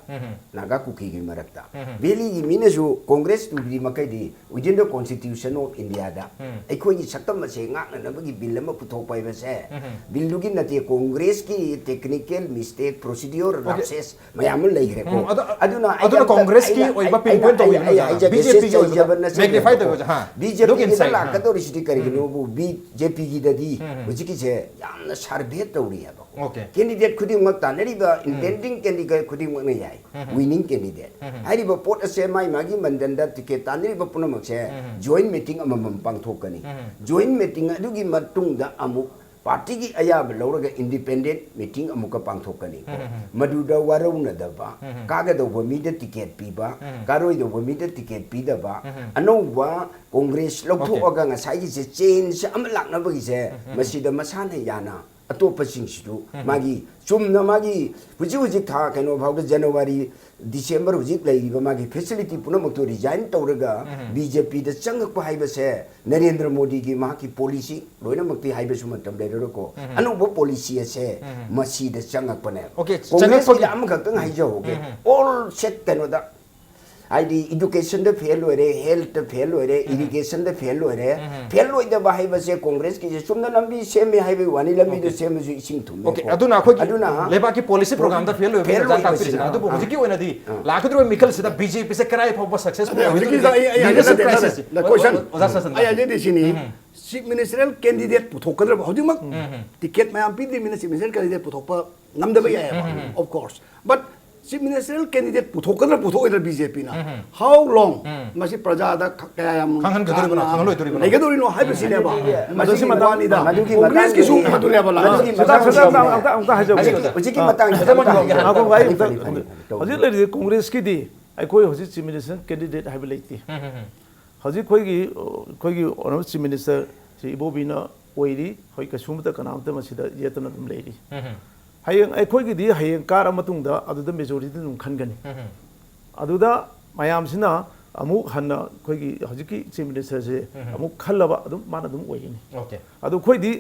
ꯅꯥꯒꯥ ꯀꯨꯀꯤꯒꯤ ꯃꯔꯛꯇ, ꯚꯦꯂꯤꯒꯤ ꯃꯤꯅꯁꯨ ꯀꯣꯡꯒ꯭ꯔꯦꯁ ꯇꯨꯗ꯭ꯔꯤ ꯃꯈꯩꯗꯤ within the constitution of India ꯗ ꯑꯩꯈꯣꯏꯒꯤ ꯁꯛꯇꯝ ꯑꯁꯦ ꯉꯥꯛꯅꯅꯕꯒꯤ ꯕꯤꯜ ꯑꯃ ꯄꯨꯊꯣꯛꯄ ꯍꯥꯏꯕꯁꯦ, ꯕꯤꯜꯗꯨꯒꯤ ꯅꯠꯇꯦ, ꯀꯣꯡꯒ꯭ꯔꯦꯁꯀꯤ technical mistake, procedure lapses ꯃꯌꯥꯝ ꯑꯃ ꯂꯩꯈ꯭ꯔꯦꯀꯣ꯫ ꯎꯝ, ꯑꯗꯨ-, ꯑꯗꯨꯅ ꯑꯩ ꯑꯗꯨꯅ ꯑꯝꯇ-, ꯀꯣꯡꯒ꯭ꯔꯦꯁꯀꯤ ꯑꯩꯅ-, ꯑꯣꯏꯕ ꯑꯩ-, pinpoint ꯑꯩꯅ-, ꯇꯧꯕꯤꯕ ꯑꯩ-, ꯑꯩ ꯅꯠꯇꯕ꯫ ꯍꯥꯏꯖꯒꯦ, ꯕꯤ ꯖꯦ ꯄꯤꯒꯤ ꯁꯤꯁꯇꯔ ꯑꯣꯏꯕ ꯖꯕꯔꯅ magnify ꯁꯦꯡꯅ ꯇꯧꯕ, ꯍꯥ, ꯕꯤ ꯖꯦ ꯄꯤꯒꯤꯗ ꯑꯗꯨꯒꯤ insight, ꯍꯥ꯫ ꯂꯥꯛꯀꯗꯧꯔꯤꯁꯤꯗꯤ ꯀꯔꯤꯒꯤꯅꯣꯕꯨ ꯕꯤ ꯖꯦ ꯄꯤꯒꯤꯗꯗꯤ ꯍꯧꯖꯤꯛꯀꯤꯁꯦ ꯌꯥꯝꯅ ꯁꯥꯔꯚꯦ ꯇꯧꯔꯤꯑꯕ꯫ Okay. Candidate ꯈꯨꯗꯤꯡꯃꯛ, ꯇꯥꯟꯅꯔꯤꯕ intending candidate ꯈꯨꯗꯤꯡꯃꯛꯅ ꯌꯥꯏ, winning candidate꯫ ꯍꯥꯏꯔꯤꯕ ꯄꯣꯠ ꯑꯁꯦ ꯃꯥꯏ ꯃꯥꯒꯤ ꯃꯟꯗꯟꯗ ticket ꯇꯥꯟꯅꯔꯤꯕ ꯄꯨꯝꯅꯃꯛꯁꯦ joint meeting ꯑꯃꯃꯝ ꯄꯥꯡꯊꯣꯛꯀꯅꯤ꯫ Joint meeting ꯑꯗꯨꯒꯤ ꯃꯇꯨꯡꯗ ꯑꯃꯨꯛ party ꯒꯤ ꯑꯌꯥꯕ ꯂꯧꯔꯒ independent meeting ꯑꯃꯨꯛꯀ ꯄꯥꯡꯊꯣꯛꯀꯅꯤ꯫ ꯃꯗꯨꯗ ꯋꯥꯔꯧꯅꯗꯕ, ꯀꯥꯒꯗꯧꯕ ꯃꯤꯗ ticket ꯄꯤꯕ, ꯀꯥꯔꯣꯏꯗꯧꯕ ꯃꯤꯗ ticket ꯄꯤꯗꯕ, ꯑꯅꯧꯕ Congress ꯂꯧꯊꯣꯛꯑꯒ ꯉꯁꯥꯏꯒꯤꯁꯦ change ꯑꯃ ꯂꯥꯛꯅꯕꯒꯤꯁꯦ, ꯃꯁꯤꯗ ꯃꯁꯥꯅ ꯌꯥꯅ ꯑꯇꯣꯞꯄꯁꯤꯡꯁꯤꯁꯨ ꯃꯥꯒꯤ ꯆꯨꯝꯅ ꯃꯥꯒꯤ ꯍꯧꯖꯤꯛ ꯍꯧꯖꯤꯛ ꯊꯥ ꯀꯩꯅꯣ ꯐꯥꯎꯗ, January, December ꯍꯧꯖꯤꯛ ꯂꯩꯔꯤꯕ ꯃꯥꯒꯤ facility ꯄꯨꯝꯅꯃꯛꯇꯨ resign ꯇꯧꯔꯒ BJP ꯗ ꯆꯪꯉꯛꯄ ꯍꯥꯏꯕꯁꯦ ꯅꯔꯦꯟꯗ꯭ꯔ ꯃꯣꯗꯤꯒꯤ ꯃꯍꯥꯛꯀꯤ policy ꯂꯣꯏꯅꯃꯛꯇꯤ ꯍꯥꯏꯕꯁꯨ ꯃꯇꯝ ꯂꯩꯔꯔꯣꯏꯀꯣ꯫ ꯑꯅꯧꯕ policy ꯑꯁꯦ ꯃꯁꯤꯗ ꯆꯪꯉꯛꯄꯅꯦ꯫ Okay, Congress ꯀꯤꯗ ꯆꯪꯉꯛꯄꯒꯤ ꯑꯃꯈꯛꯇꯪ ꯍꯥꯏꯖꯍꯧꯒꯦ꯫ All set ꯀꯩꯅꯣꯗ, ꯍꯥꯏꯗꯤ education ꯗ fail ꯑꯣꯏꯔꯦ, health ꯇ fail ꯑꯣꯏꯔꯦ, irrigation ꯗ fail ꯑꯣꯏꯔꯦ꯫ Fail ꯑꯣꯏꯗꯕ ꯍꯥꯏꯕꯁꯦ Congress ꯀꯤꯁꯦ ꯆꯨꯝꯅ ꯂꯝꯕꯤ ꯁꯦꯝꯃꯦ ꯍꯥꯏꯕꯒꯤ ꯋꯥꯅꯤ, ꯂꯝꯕꯤꯗꯣ ꯁꯦꯝꯃꯁꯨ ꯏꯁꯤꯡ ꯊꯨꯝꯃꯦ꯫ Okay, ꯑꯗꯨꯅ ꯑꯩꯈꯣꯏꯒꯤ ꯂꯩꯕꯥꯛꯀꯤ policy program ꯗ fail ꯑꯣꯏꯕꯒꯤ ꯑꯣꯖꯥ ꯇꯥꯛꯄꯤꯔꯤꯁꯤꯅ꯫ ꯑꯗꯨꯕꯨ ꯍꯧꯖꯤꯛꯀꯤ ꯑꯣꯏꯅꯗꯤ ꯂꯥꯛꯀꯗꯧꯔꯤꯕ ꯃꯤꯈꯜꯁꯤꯗ BJP ꯁꯦ ꯀꯗꯥꯏ ꯐꯥꯎꯕ successful ꯑꯣꯏꯒꯗꯧꯔꯤꯕꯒꯦ? Leadership crisis꯫ ꯑꯣꯖꯥ ꯁꯥꯁꯟ꯫ ꯑꯩ ꯍꯥꯏꯖꯗꯣꯏꯁꯤꯅ chief ministerial candidate ꯄꯨꯊꯣꯛꯀꯗ꯭ꯔꯕ? ꯍꯧꯖꯤꯛꯃꯛ ticket ꯃꯌꯥꯝ ꯄꯤꯗ꯭ꯔꯤꯕꯅꯤꯅ chief ministerial candidate ꯄꯨꯊꯣꯛꯄ ꯉꯝꯗꯕ ꯌꯥꯏꯑꯕ, of course, but chief ministerial candidate ꯄꯨꯊꯣꯛꯀꯗ꯭ꯔꯥ ꯄꯨꯊꯣꯛꯑꯣꯏꯗ꯭ꯔꯥ BJP ꯅ? How long? ꯃꯁꯤ ꯄ꯭ꯔꯖꯥꯗ ꯈ- ꯀꯌꯥ ꯌꯥꯝ ꯈꯪꯍꯟꯒꯗꯧꯔꯤꯕꯅꯣ, ꯀꯥꯅ ꯈꯪꯍꯜꯂꯣꯏꯗꯧꯔꯤꯕꯅꯣ? ꯂꯩꯒꯗꯧꯔꯤꯅꯣ ꯍꯥꯏꯕꯁꯤꯅꯦꯕ꯫ ꯃꯗꯨꯒꯤ ꯃꯁꯤꯒꯤ ꯃꯇꯥꯡ- ꯋꯥꯅꯤꯗ꯫ ꯃꯗꯨꯒꯤ Congress ꯀꯤꯁꯨ ꯃꯇꯥꯡꯗꯗꯤ- ꯃꯗꯨꯅꯦꯕ ꯂꯥꯛ- ꯃꯗꯨꯒꯤ ꯁꯤꯗ- ꯃꯇꯥꯡꯗꯗꯤ- ꯁꯤꯗ- ꯑꯝꯇ- ꯑꯝꯇ- ꯑꯝꯇ ꯍꯥꯏꯖꯧ꯫ ꯍꯥꯏꯖꯧ, ꯍꯧꯖꯤꯛ- ꯍꯧꯖꯤꯛ- ꯍꯧꯖꯤꯛꯀꯤ ꯑꯥ, ꯃꯇꯥꯡꯁꯤꯗ ꯍꯧꯖꯤꯛ- ꯑꯝꯇ ꯍꯧꯖꯤꯛ- ꯍꯥꯏꯖꯧ꯫ ꯉꯥꯏꯈꯣ, ꯉꯥꯏꯈꯣ, ꯐꯅꯤ, ꯐꯅꯤ, ꯐꯅꯤ, ꯐꯅꯤ, ꯇꯧ꯫ ꯍꯧꯖꯤꯛ ꯂꯩꯔꯤꯁꯦ Congress ꯀꯤꯗꯤ ꯑꯩꯈꯣꯏ ꯍꯧꯖꯤꯛ chief minister candidate ꯍꯥꯏꯕ ꯂꯩꯇꯦ꯫ ꯍꯧꯖꯤꯛ ꯑꯩꯈꯣꯏꯒꯤ ꯑꯩꯈꯣꯏꯒꯤ honourable chief minister ꯁꯤ ꯏꯕꯣꯕꯤꯅ ꯑꯣꯏꯔꯤ꯫ ꯍꯧꯖꯤꯛ ꯀꯩꯁꯨꯃꯇ ꯀꯅꯥꯃꯇ ꯃꯁꯤꯗ ꯌꯦꯠꯇꯅ ꯑꯗꯨꯝ ꯂꯩꯔꯤ꯫ ꯍꯌꯦꯡ ꯑꯩꯈꯣꯏꯒꯤꯗꯤ ꯍꯌꯦꯡ ꯀꯥꯔ ꯃꯇꯨꯡꯗ ꯑꯗꯨꯗ majority ꯑꯗꯨꯝ ꯈꯟꯒꯅꯤ꯫ ꯑꯗꯨꯗ ꯃꯌꯥꯝꯁꯤꯅ ꯑꯃꯨꯛ ꯍꯟꯅ ꯑꯩꯈꯣꯏꯒꯤ ꯍꯧꯖꯤꯛꯀꯤ chief minister ꯁꯦ ꯑꯃꯨꯛ ꯈꯜꯂꯕ ꯑꯗꯨꯝ ꯃꯥꯅ ꯑꯗꯨꯝ ꯑꯣꯏꯒꯅꯤ꯫ Okay. ꯑꯗꯨ ꯑꯩꯈꯣꯏꯗꯤ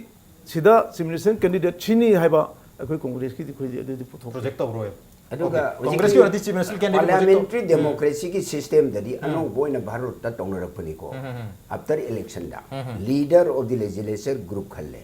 ꯁꯤꯗ chief minister candidate ꯁꯤꯅꯤ ꯍꯥꯏꯕ ꯑꯩꯈꯣꯏ Congress ꯀꯤꯗꯤ ꯑꯩꯈꯣꯏꯗꯤ ꯑꯗꯨꯗꯤ ꯄꯨꯊꯣꯛꯇꯦ꯫ Project ꯇꯧꯔꯣꯏꯕ꯫ ꯑꯗꯨꯒ Okay. Congress ꯀꯤ ꯑꯣꯏꯅꯗꯤ chief minister candidate ꯍꯧꯖꯤꯛ Parliamentary democracy system ꯗꯗꯤ ꯑꯅꯧꯕ ꯑꯣꯏꯅ ꯚꯥꯔꯠꯇ ꯇꯧꯅꯔꯛꯄꯅꯤꯀꯣ꯫ After election the leader of the legislature group ꯈꯜꯂꯦ꯫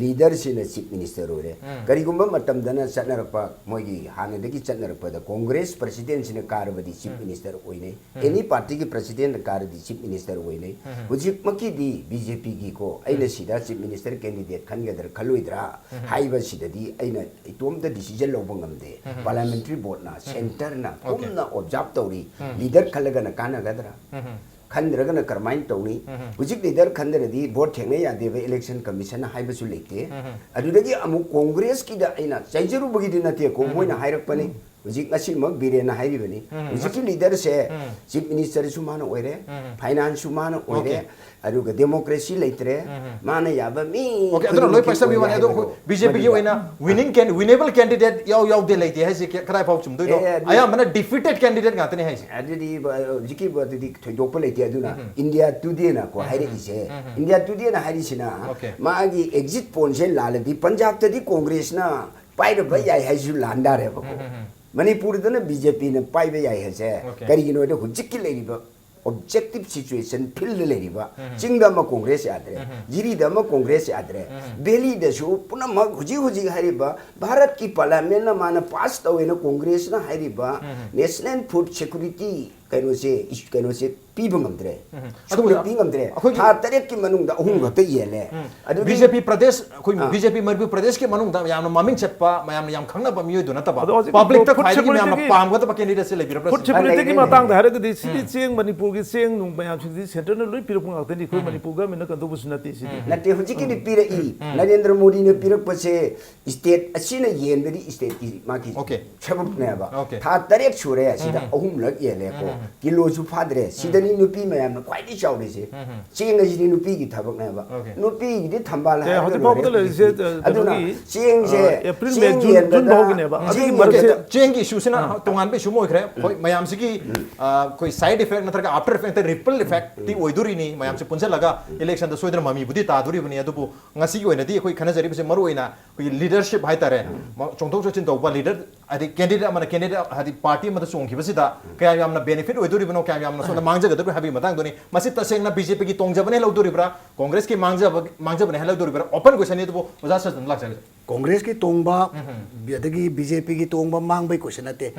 Leader ꯁꯤꯅ chief minister ꯑꯣꯏꯔꯦ꯫ ꯀꯔꯤꯒꯨꯝꯕ ꯃꯇꯝꯗꯅ ꯆꯠꯅꯔꯛꯄ, ꯃꯣꯏꯒꯤ ꯍꯥꯟꯅꯗꯒꯤ ꯆꯠꯅꯔꯛꯄꯗ Congress president ꯁꯤꯅ ꯀꯥꯔꯕꯗꯤ chief minister ꯑꯣꯏꯅꯩ꯫ Any party ꯒꯤ president ꯅ ꯀꯥꯔꯗꯤ chief minister ꯑꯣꯏꯅꯩ꯫ ꯍꯧꯖꯤꯛꯃꯛꯀꯤꯗꯤ B J P ꯒꯤꯀꯣ, ꯑꯩꯅ ꯁꯤꯗ chief minister candidate ꯈꯟꯒꯗ꯭ꯔꯥ ꯈꯜꯂꯣꯏꯗ꯭ꯔꯥ ꯍꯥꯏꯕꯁꯤꯗꯗꯤ ꯑꯩꯅ ꯏꯇꯣꯝꯇ decision ꯂꯧꯕ ꯉꯝꯗꯦ꯫ Parliamentary board ꯅ, centre ꯅ ꯀꯨꯞꯅ observe ꯇꯧꯔꯤ꯫ Leader ꯈꯜꯂꯒꯅ ꯀꯥꯟꯅꯒꯗ꯭ꯔꯥ, ꯈꯟꯗ꯭ꯔꯒꯅ ꯀꯔꯝꯍꯥꯏꯅ ꯇꯧꯅꯤ? ꯍꯧꯖꯤꯛ leader ꯈꯟꯗ꯭ꯔꯗꯤ vote ꯊꯦꯡꯅ ꯌꯥꯗꯦꯕ, election commission ꯅ ꯍꯥꯏꯕꯁꯨ ꯂꯩꯇꯦ꯫ ꯑꯗꯨꯗꯒꯤ ꯑꯃꯨꯛ Congress ꯀꯤꯗ ꯑꯩꯅ ꯆꯩꯖꯔꯨꯕꯒꯤꯗꯤ ꯅꯠꯇꯦꯀꯣ, ꯃꯣꯏꯅ ꯍꯥꯏꯔꯛꯄꯅꯤ꯫ ꯍꯧꯖꯤꯛ ꯉꯁꯤꯃꯛ ꯕꯤꯔꯦꯟꯅ ꯍꯥꯏꯔꯤꯕꯅꯤ꯫ ꯍꯧꯖꯤꯛꯀꯤ leader ꯁꯦ chief minister ꯁꯨ ꯃꯥꯅ ꯑꯣꯏꯔꯦ, finance ꯁꯨ ꯃꯥꯅ ꯑꯣꯏꯔꯦ, ꯑꯗꯨꯒ democracy ꯂꯩꯇ꯭ꯔꯦ꯫ ꯃꯥꯅ ꯌꯥꯕ ꯃꯤ Okay, ꯑꯗꯨꯅ ꯂꯣꯏ ꯈꯨꯗꯤꯡꯃꯛꯀꯤ ꯄꯥꯏꯁꯟꯕꯤꯌꯨ ꯑꯣꯏꯔꯦ ꯍꯥꯏꯅꯤ꯫ ꯑꯗꯣ ꯍꯥꯏꯕꯗꯣ ꯑꯩꯈꯣꯏ B J P ꯒꯤ ꯃꯗꯨꯗ ꯑꯣꯏꯅ winning can, winnable candidate ꯌꯥꯎ ꯌꯥꯎꯗꯦ ꯂꯩꯇꯦ ꯍꯥꯏꯁꯦ ꯀ-, ꯀꯗꯥꯏ ꯐꯥꯎ ꯆꯨꯝꯗꯣꯏꯅꯣ? ꯑꯦ, ꯑꯗꯨ ꯑꯌꯥꯝꯕꯅ defeated candidate ꯉꯥꯛꯇꯅꯦ ꯍꯥꯏꯁꯦ꯫ ꯑꯗꯨꯗꯤ ꯑ, ꯍꯧꯖꯤꯛꯀꯤ ꯑꯗꯨꯗꯤ ꯊꯣꯏꯗꯣꯛꯄ ꯂꯩꯇꯦ꯫ ꯑꯗꯨꯅ India Today ꯅꯀꯣ ꯍꯥꯏꯔꯛꯏꯁꯦ, India Today ꯅ ꯍꯥꯏꯔꯤꯁꯤꯅ Okay. ꯃꯥꯒꯤ exit poll ꯁꯦ ꯂꯥꯜꯂꯗꯤ ꯄꯟꯖꯥꯕꯇꯗꯤ Congress ꯅ ꯄꯥꯏꯔꯕ ꯌꯥꯏ ꯍꯥꯏꯁꯨ ꯂꯥꯟꯗꯥꯔꯦꯕꯀꯣ꯫ ꯃꯅꯤꯄꯨꯔꯗꯅ B J P ꯅ ꯄꯥꯏꯕ ꯌꯥꯏ ꯍꯥꯏꯁꯦ Okay. ꯀꯔꯤꯒꯤꯅꯣ ꯍꯥꯏꯗꯤ ꯍꯧꯖꯤꯛꯀꯤ ꯂꯩꯔꯤꯕ objective situation, field ꯗ ꯂꯩꯔꯤꯕ, ꯆꯤꯡꯗ ꯑꯃ Congress ꯌꯥꯗ꯭ꯔꯦ, ꯖꯤꯔꯤꯗ ꯑꯃ Congress ꯌꯥꯗ꯭ꯔꯦ, Valley ꯗꯁꯨ ꯄꯨꯝꯅꯃꯛ ꯍꯧꯖꯤꯛ ꯍꯧꯖꯤꯛ ꯍꯥꯏꯔꯤꯕ ꯚꯥꯔꯠꯀꯤ Parliament ꯅ ꯃꯥꯅ pass ꯇꯧꯋꯦꯅ Congress ꯅ ꯍꯥꯏꯔꯤꯕ national food security ꯀꯩꯅꯣꯁꯦ, ꯏꯁ-, ꯀꯩꯅꯣꯁꯦ ꯄꯤꯕ ꯉꯝꯗ꯭ꯔꯦ꯫ ꯑꯗꯨꯒ ꯁꯨꯅ ꯄꯤ ꯉꯝꯗ꯭ꯔꯦ꯫ ꯑꯩꯈꯣꯏꯒꯤ ꯊꯥ ꯇꯔꯦꯠꯀꯤ ꯃꯅꯨꯡꯗ ꯑꯍꯨꯝ ꯈꯛꯇ ꯌꯦꯜꯂꯦ꯫ ꯑꯗꯨꯗꯤ B J P ꯄ꯭ꯔꯗꯦꯁ, ꯑꯩꯈꯣꯏ ꯑꯥ꯫ B J P ꯃꯅꯤꯄꯨꯔ ꯄ꯭ꯔꯗꯦꯁꯀꯤ ꯃꯅꯨꯡꯗ ꯌꯥꯝꯅ ꯃꯃꯤꯡ ꯆꯠꯄ, ꯃꯌꯥꯝꯅ ꯌꯥꯝ ꯈꯪꯅꯕ ꯃꯤꯑꯣꯏꯗꯨ ꯅꯠꯇꯕ, ꯑꯗꯣ ꯍꯧꯖꯤꯛ public ꯇ food ꯈ꯭ꯋꯥꯏꯗꯒꯤ ꯃꯌꯥꯝꯅ security ꯒꯤ ꯄꯥꯝꯒꯗꯕ candidate ꯁꯦ ꯂꯩꯕꯤꯔꯕ꯭ꯔꯥ Food ꯁꯤꯅꯤ? security ꯒꯤ ꯂꯩ, ꯂꯩ, ꯃꯇꯥꯡꯗ ꯂꯩ꯫ ꯍꯥꯏꯔꯒꯗꯤ ꯁꯤꯗꯤ ꯆꯦꯡ, ꯃꯅꯤꯄꯨꯔꯒꯤ ꯆꯦꯡ ꯅꯨꯡ ꯃꯌꯥꯝꯁꯤꯡꯁꯤ centre ꯅ ꯂꯣꯏ ꯄꯤꯔꯛꯄ ꯉꯥꯛꯇꯅꯤ꯫ ꯑꯩꯈꯣꯏ ꯃꯅꯤꯄꯨꯔ government ꯅ ꯀꯩꯗꯧꯕꯁꯨ ꯅꯠꯇꯦ ꯁꯤꯗꯤ꯫ ꯅꯠꯇꯦ, ꯍꯧꯖꯤꯛꯀꯤꯗꯤ ꯄꯤꯔꯛꯏ꯫ ꯅꯔꯦꯟꯗ꯭ꯔ ꯃꯣꯗꯤꯅ ꯄꯤꯔꯛꯄꯁꯦ state ꯑꯁꯤꯅ ꯌꯦꯟꯕꯗꯤ state ꯀꯤ ꯃꯥꯒꯤ Okay. ꯁꯔꯨꯛꯅꯦꯕ꯫ Okay. ꯊꯥ ꯇꯔꯦꯠ ꯁꯨꯔꯦ ꯑꯁꯤꯗ ꯑꯍꯨꯝꯂꯛ ꯌꯦꯜꯂꯦꯀꯣ꯫ ꯀꯤꯂꯣꯁꯨ ꯐꯥꯗ꯭ꯔꯦ꯫ ꯁꯤꯗꯅꯤ ꯅꯨꯄꯤ ꯃꯌꯥꯝꯅ ꯈ꯭ꯋꯥꯏꯗꯒꯤ ꯆꯥꯎꯔꯤꯁꯦ꯫ ꯆꯦꯡ ꯑꯁꯤꯗꯤ ꯅꯨꯄꯤꯒꯤ ꯊꯕꯛꯅꯦꯕ꯫ Okay. ꯅꯨꯄꯤꯒꯤꯗꯤ ꯊꯝꯕꯥꯜ ꯑꯦ, ꯍꯥꯏꯔꯒ ꯍꯧꯖꯤꯛ ꯂꯣꯏꯔꯦ ꯐꯥꯎꯕꯗ ꯂꯩꯔꯤꯁꯦ, ꯍꯧꯖꯤꯛꯇꯤ꯫ ꯑ, ꯑꯗꯨꯅ ꯀꯩꯅꯣꯒꯤ, ꯆꯦꯡꯁꯦ, ꯑ, April, May, ꯆꯦꯡ June, ꯌꯦꯟꯕꯗ, June ꯐꯥꯎꯒꯤꯅꯦꯕ꯫ ꯑꯁꯤꯒꯤ ꯆꯦꯡ ꯃꯔꯛꯁꯦ ꯌꯦꯟꯕꯗ ꯆꯦꯡꯒꯤ ꯏꯁꯨꯁꯤꯅ ꯇꯣꯉꯥꯟꯕ ꯏꯁꯨ ꯑꯃ ꯑꯣꯏꯈ꯭ꯔꯦ꯫ ꯍꯣꯏ, ꯃꯌꯥꯝꯁꯤꯒꯤ ꯑ, ꯑꯩꯈꯣꯏ ꯁꯥꯏꯠ ꯏꯐꯦꯛ ꯅꯠꯇ꯭ꯔꯒ ꯑꯥꯐꯇꯔ ꯏꯐꯦꯛ, ꯔꯤꯄꯜ ꯏꯐꯦꯛꯇꯤ ꯑꯣꯏꯗꯣꯔꯤꯅꯤ꯫ ꯃꯌꯥꯝꯁꯦ ꯄꯨꯟꯁꯤꯜꯂꯒ ꯏꯂꯦꯛꯁꯟꯗ ꯁꯣꯏꯗꯅ ꯃꯃꯤꯕꯨꯗꯤ ꯇꯥꯗꯣꯔꯤꯕꯅꯤ꯫ ꯑꯗꯨꯕꯨ ꯉꯁꯤꯒꯤ ꯑꯣꯏꯅꯗꯤ ꯑꯩꯈꯣꯏ ꯈꯟꯅꯖꯔꯤꯕꯁꯦ ꯃꯔꯨ ꯑꯣꯏꯅ ꯑꯩꯈꯣꯏꯒꯤ ꯂꯤꯗꯔꯁꯤꯞ ꯍꯥꯏꯇꯥꯔꯦ, ꯃ- ꯆꯣꯡꯊꯣꯛ ꯆꯣꯡꯁꯤꯟ ꯇꯧꯕ ꯂꯤꯗꯔ, ꯍꯥꯏꯗꯤ ꯀꯦꯟꯗꯤꯗꯦꯠ ꯑꯃꯅ ꯀꯦꯟꯗꯤꯗꯦꯠ, ꯍꯥꯏꯗꯤ ꯄꯥꯔꯇꯤ ꯑꯃꯗ ꯆꯣꯡꯈꯤꯕꯁꯤꯗ ꯀꯌꯥꯝ ꯌꯥꯝꯅ ꯕꯦꯅꯤꯐꯤꯠ ꯑꯣꯏꯗꯣꯔꯤꯕꯅꯣ, ꯀꯌꯥꯝ ꯌꯥꯝꯅ ꯁꯣꯝꯗ ꯃꯥꯡꯖꯒꯗꯧꯔꯤꯕꯅꯣ ꯍꯥꯏꯕꯒꯤ ꯃꯇꯥꯡꯗꯨꯅꯤ꯫ ꯃꯁꯤ ꯇꯁꯦꯡꯅ ꯕꯤ ꯖꯦ ꯄꯤꯒꯤ ꯇꯣꯡꯖꯕꯅ ꯍꯦꯜꯍꯧꯗꯣꯔꯤꯕ꯭ꯔꯥ, ꯀꯣꯡꯒ꯭ꯔꯦꯁꯀꯤ ꯃꯥꯡꯖꯕ, ꯃꯥꯡꯖꯕꯅ ꯍꯦꯜꯍꯧꯗꯣꯔꯤꯕ꯭ꯔꯥ? ꯑꯣꯄꯟ ꯀꯣꯏꯁꯟꯅꯤ꯫ ꯑꯗꯨꯕꯨ ꯑꯣꯖꯥ ꯁꯗꯟ ꯂꯥꯛꯆꯔꯒꯦ꯫ ꯀꯣꯡꯒ꯭ꯔꯦꯁꯀꯤ ꯇꯣꯡꯕ, ꯑꯗꯒꯤ ꯕꯤ ꯖꯦ ꯄꯤꯒꯤ ꯇꯣꯡꯕ ꯃꯥꯡꯕꯩ ꯀꯣꯏꯁꯟ ꯅꯠꯇꯦ꯫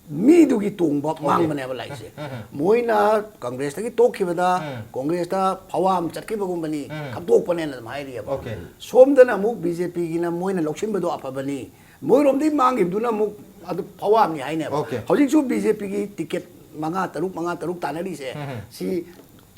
ꯃꯤꯗꯨꯒꯤ ꯇꯣꯡꯕ ꯃꯥꯡꯕꯅꯦꯕ ꯂꯥꯛꯏꯁꯦ꯫ ꯃꯣꯏꯅ ꯀꯪꯒ꯭ꯔꯦꯁꯇꯒꯤ ꯇꯣꯛꯈꯤꯕꯗ ꯀꯣꯡꯒ꯭ꯔꯦꯁꯇ ꯐꯋꯥ ꯑꯃ ꯆꯠꯈꯤꯕꯒꯨꯝꯕꯅꯤ, ꯈꯟꯇꯣꯛꯄꯅꯦꯅ ꯑꯗꯨꯝ ꯍꯥꯏꯔꯤꯑꯕ꯫ Okay. ꯁꯣꯝꯗꯅ ꯑꯃꯨꯛ ꯕꯤ ꯖꯦ ꯄꯤꯒꯤꯅ ꯃꯣꯏꯅ ꯂꯧꯁꯤꯟꯕꯗꯣ ꯑꯐꯕꯅꯤ, ꯃꯣꯏꯔꯣꯝꯗꯒꯤ ꯃꯥꯡꯈꯤꯕꯗꯨꯅ ꯑꯃꯨꯛ ꯑꯗꯨ ꯐꯋꯥ ꯑꯃꯅꯤ ꯍꯥꯏꯅꯦꯕ꯫ Okay. ꯍꯧꯖꯤꯛꯁꯨ ꯕꯤ ꯖꯦ ꯄꯤꯒꯤ ꯇꯤꯀꯦꯠ ꯃꯉꯥ ꯇꯔꯨꯛ, ꯃꯉꯥ ꯇꯔꯨꯛ ꯇꯥꯟꯅꯔꯤꯁꯦ, ꯁꯤ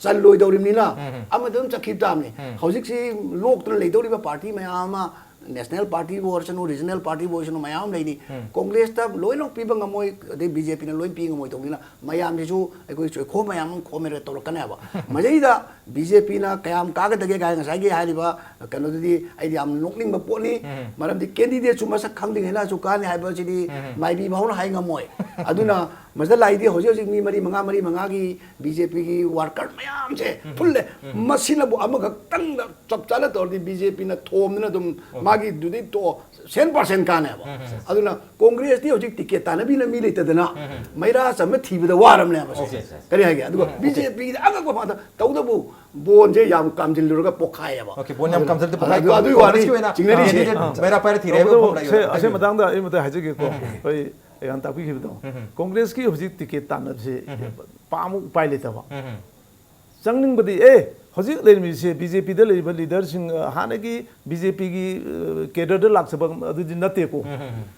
ꯆꯜꯂꯣꯏꯗꯧꯔꯤꯕꯅꯤꯅ ꯑꯃꯗ ꯑꯗꯨꯝ ꯆꯠꯈꯤꯕ ꯇꯥꯕꯅꯤ꯫ ꯍꯧꯖꯤꯛꯁꯤ ꯂꯣꯛꯇꯅ ꯂꯩꯗꯧꯔꯤꯕ ꯄꯥꯔꯇꯤ ꯃꯌꯥꯝ ꯑꯃ, ꯅꯦꯁꯅꯦꯜ ꯄꯥꯔꯇꯤꯕꯨ ꯑꯣꯏꯔꯁꯅꯨ, ꯔꯤꯖꯅꯦꯜ ꯄꯥꯔꯇꯤꯕꯨ ꯑꯣꯏꯔꯁꯅꯨ, ꯃꯌꯥꯝ ꯑꯃ ꯂꯩꯅꯤ꯫ ꯀꯣꯡꯒ꯭ꯔꯦꯁꯇ ꯂꯣꯏꯅꯃꯛ ꯄꯤꯕ ꯉꯝꯃꯣꯏ, ꯑꯗꯩ ꯕꯤ ꯖꯦ ꯄꯤꯅ ꯂꯣꯏ ꯄꯤ ꯉꯝꯃꯣꯏ ꯇꯧꯕꯅꯤꯅ ꯃꯌꯥꯝꯁꯤꯁꯨ ꯑꯩꯈꯣꯏ ꯆꯣꯏꯈꯣ ꯃꯌꯥꯝ ꯑꯃ ꯈꯣꯝꯃꯦꯔ ꯇꯧꯔꯛꯀꯅꯦꯕ꯫ ꯃꯁꯤꯗ ꯕꯤ ꯖꯦ ꯄꯤꯅ ꯀꯌꯥꯝ ꯀꯥꯒꯗꯒꯦ ꯀꯥꯏꯅ ꯉꯁꯥꯏꯒꯤ ꯍꯥꯏꯔꯤꯕ ꯀꯩꯅꯣꯗꯨꯗꯤ ꯑꯩꯗꯤ ꯌꯥꯝ ꯅꯣꯛꯅꯤꯡꯕ ꯄꯣꯠꯅꯤ꯫ ꯃꯔꯝꯗꯤ ꯀꯦꯟꯗꯤꯗꯦꯠꯁꯨ ꯃꯁꯛ ꯈꯪꯗ꯭ꯔꯤꯉꯩꯅꯁꯨ ꯀꯥꯅꯤ ꯍꯥꯏꯕꯁꯤꯗꯤ ꯃꯥꯏꯕꯤ ꯐꯥꯎꯅ ꯍꯥꯏ ꯉꯝꯃꯣꯏ꯫ ꯑꯗꯨꯅ ꯃꯁꯤꯗ ꯂꯥꯛꯏꯗꯤ ꯍꯧꯖꯤꯛ ꯍꯧꯖꯤꯛ ꯃꯤ ꯃꯔꯤ ꯃꯉꯥ, ꯃꯔꯤ ꯃꯉꯥꯒꯤ ꯕꯤ ꯖꯦ ꯄꯤꯒꯤ ꯋꯥꯔꯀꯔ ꯃꯌꯥꯝꯁꯦ ꯐꯨꯜꯂꯦ꯫ ꯃꯁꯤꯅꯕꯨ ꯑꯃꯈꯛꯇꯪꯗ ꯆꯞ ꯆꯥꯅ ꯇꯧꯔꯗꯤ ꯕꯤ ꯖꯦ ꯄꯤꯅ ꯊꯣꯝꯗꯅ ꯑꯗꯨꯝ ꯃꯥꯒꯤꯗꯨꯗꯤ ꯇꯣꯛꯑꯣ, ꯁꯦꯟ ꯄꯥꯔꯁꯦꯟ ꯀꯥꯟꯅꯦꯕ꯫ ꯑꯗꯨꯅ ꯀꯣꯡꯒ꯭ꯔꯦꯁꯇꯤ ꯍꯧꯖꯤꯛ ꯇꯤꯀꯦꯠ ꯇꯥꯟꯅꯕꯤꯅ ꯃꯤ ꯂꯩꯇꯗꯅ ꯃꯩꯔꯥ ꯆꯝꯕ ꯊꯤꯕꯗ ꯋꯥꯔꯕꯅꯦꯕ ꯁꯦ꯫ Okay. ꯀꯔꯤ ꯍꯥꯏꯒꯦ? ꯑꯗꯨꯒ ꯕꯤ ꯖꯦ ꯄꯤꯒꯤꯗꯤ ꯑꯉꯛꯄ ꯉꯥꯛꯇ꯫ ꯇꯧꯗꯕꯨ ꯕꯣꯟꯁꯦ ꯌꯥꯝ ꯀꯥꯝꯖꯤꯜꯂꯨꯔꯒ ꯄꯣꯛꯈꯥꯏꯌꯦꯕ꯫ Okay, ꯕꯣꯟ ꯌꯥꯝ ꯀꯥꯝꯖꯤꯜꯂꯤ, ꯑꯗꯨ- ꯄꯣꯛꯈꯥꯏ꯫ ꯑꯗꯨ- ꯑꯗꯨꯒꯤ ꯋꯥꯅꯤ ꯀꯣꯡꯒ꯭ꯔꯦꯁꯀꯤ ꯑꯣꯏꯅ ꯆꯤꯡꯅꯔꯤꯁꯦ꯫ ꯀꯦꯟꯗꯤꯗꯦꯠ ꯃꯩꯔꯥ ꯄꯥꯏꯔ ꯊꯤꯔꯦ ꯍꯥꯏꯕ ꯇꯧꯕꯇꯕꯨ ꯋꯥꯐꯝ ꯂꯩ꯫ ꯁꯦ, ꯑꯁꯤ ꯍꯥꯏꯕꯤꯌꯨ꯫ ꯃꯇꯥꯡꯗ ꯑꯩ ꯑꯃꯇ ꯍꯥꯏꯖꯒꯦꯀꯣ꯫ ꯑꯩꯈꯣꯏ ꯑꯩꯒꯥꯟ ꯇꯥꯛꯄꯤꯈꯤꯕꯗꯣ꯫ ꯀꯣꯡꯒ꯭ꯔꯦꯁꯀꯤ ꯍꯧꯖꯤꯛ ꯇꯤꯀꯦꯠ ꯇꯥꯟꯅꯕꯁꯦ ꯄꯥꯃꯨꯛ ꯎꯄꯥꯏ ꯂꯩꯇꯕ꯫ ꯆꯪꯅꯤꯡꯕꯗꯤ ꯑꯦ ꯍꯧꯖꯤꯛ ꯂꯩꯔꯝꯃꯤꯁꯦ ꯕꯤ ꯖꯦ ꯄꯤꯗ ꯂꯩꯔꯤꯕ ꯂꯤꯗꯔꯁꯤꯡ, ꯑ, ꯍꯥꯟꯅꯒꯤ ꯕꯤ ꯖꯦ ꯄꯤꯒꯤ ꯀꯦꯗꯔꯗ ꯂꯥꯛꯆꯕ ꯑꯗꯨꯗꯤ ꯅꯠꯇꯦꯀꯣ꯫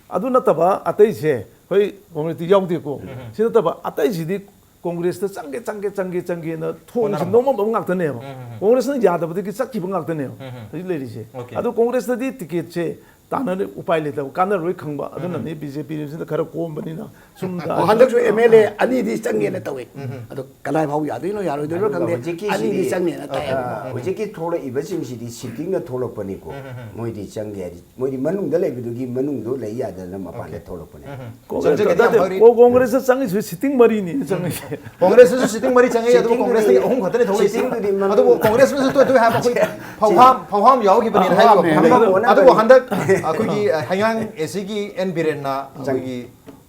ꯑꯗꯨ ꯅꯠꯇꯕ ꯑꯇꯩꯁꯦ ꯍꯣꯏ ꯀꯣꯡꯒ꯭ꯔꯦꯁꯇꯤ ꯌꯥꯎꯗꯦꯀꯣ꯫ ꯁꯤ ꯅꯠꯇꯕ ꯑꯇꯩꯁꯤꯗꯤ ꯀꯣꯡꯒ꯭ꯔꯦꯁꯇ ꯆꯪꯒꯦ ꯆꯪꯒꯦ ꯆꯪꯒꯦ ꯆꯪꯒꯦꯅ ꯊꯣꯡꯁꯤ ꯍꯣꯠꯅꯔꯝꯕ꯫ ꯅꯣꯝꯃꯝꯕ ꯉꯥꯛꯇꯅꯦꯕ꯫ ꯀꯣꯡꯒ꯭ꯔꯦꯁꯅ ꯌꯥꯗꯕꯗꯒꯤ ꯆꯠꯈꯤꯕ ꯉꯥꯛꯇꯅꯦꯕ ꯍꯧꯖꯤꯛ ꯂꯩꯔꯤꯁꯦ꯫ Okay. ꯑꯗꯨ ꯀꯣꯡꯒ꯭ꯔꯦꯁꯇꯗꯤ ꯇꯤꯀꯦꯠꯁꯦ ꯇꯥꯟꯅꯔ ꯎꯄꯥꯏ ꯂꯩꯇꯕ, ꯀꯥꯟꯅꯔꯣꯏ ꯈꯪꯕ ꯑꯗꯨꯅꯅꯤ꯫ ꯕꯤ ꯖꯦ ꯄꯤꯁꯤꯅ ꯈꯔ ꯀꯣꯝꯕꯅꯤꯅ ꯁꯨꯝ ꯑꯣ, ꯍꯟꯗꯛꯁꯨ ꯑꯦꯝ ꯑꯦꯜ ꯑꯦ ꯑꯅꯤꯗꯤ ꯆꯪꯒꯦꯅ ꯇꯧꯏ꯫ ꯑꯗꯣ ꯀꯗꯥꯏ ꯐꯥꯎ ꯌꯥꯗꯣꯏꯅꯣ ꯌꯥꯔꯣꯏꯗꯣꯏꯅꯣ ꯑꯗꯨꯒ ꯈꯪꯗꯦ꯫ ꯍꯧꯖꯤꯛꯀꯤꯁꯤꯗꯤ ꯑꯅꯤꯗꯤ ꯆꯪꯒꯦꯅ ꯇꯥꯏ꯫ ꯑ, ꯍꯧꯖꯤꯛꯀꯤ ꯊꯣꯛꯂꯛꯏꯕꯁꯤꯡꯁꯤꯗꯤ ꯁꯤꯇꯤꯡꯅ ꯊꯣꯛꯂꯛꯄꯅꯤꯀꯣ꯫ ꯃꯣꯏꯗꯤ ꯆꯪꯒꯦ ꯍꯥꯏꯗꯤ ꯃꯣꯏꯗꯤ ꯃꯅꯨꯡꯗ ꯂꯩꯕꯗꯨꯒꯤ ꯃꯅꯨꯡꯗꯣ ꯂꯩ ꯌꯥꯗꯅ ꯃꯄꯥꯟꯗ ꯊꯣꯛꯂꯛꯄꯅꯦ꯫ ꯀꯣꯡꯒ꯭ꯔꯦꯁ ꯆꯪꯖꯒꯦꯗꯤ ꯌꯥꯝ ꯅꯠꯇꯦ, ꯐꯔꯤ꯫ ꯀꯣ- ꯀꯣꯡꯒ꯭ꯔꯦꯁꯇ ꯆꯪꯉꯤꯁꯤ ꯁꯤꯇꯤꯡ ꯃꯔꯤꯅꯤ ꯆꯪꯉꯤꯁꯦ꯫ ꯀꯣꯡꯒ꯭ꯔꯦꯁꯁꯨ ꯁꯤꯇꯤꯡ ꯃꯔꯤ ꯆꯪꯉꯤ, ꯑꯗꯨꯕꯨ ꯁꯤꯇꯤꯡꯗꯨꯗꯤ ꯀꯣꯡꯒ꯭ꯔꯦꯁꯇꯒꯤ ꯑꯍꯨꯝ ꯈꯛꯇꯅꯤ ꯊꯣꯛꯂꯛꯏꯁꯦ꯫ ꯁꯤꯇꯤꯡꯗꯨꯗꯤ ꯃꯃꯤꯡ ꯑꯗꯨꯕꯨ ꯀꯣꯡꯒ꯭ꯔꯦꯁꯅꯁꯨ ꯇꯣꯏ ꯇꯣꯏ ꯍꯥꯏꯕ ꯑꯩꯈꯣꯏ ꯐꯧꯍꯥꯝ ꯐꯧꯍꯥꯝ ꯌꯥꯎꯈꯤꯕꯅꯤꯅ ꯍꯥꯏꯕ ꯐꯧꯍꯥꯝꯅꯦ꯫ ꯉꯝꯗꯕ꯫ ꯐꯧꯍꯥꯝ ꯑꯗꯨꯕꯨ ꯑꯣꯟꯅꯕꯅꯤ꯫ ꯍꯟꯗꯛ ꯑꯩꯈꯣꯏꯒꯤ ꯍꯩꯉꯥꯡ ꯑꯦ ꯁꯤꯒꯤ ꯑꯦꯟ ꯕꯤꯔꯦꯟꯅ ꯑꯩꯈꯣꯏꯒꯤ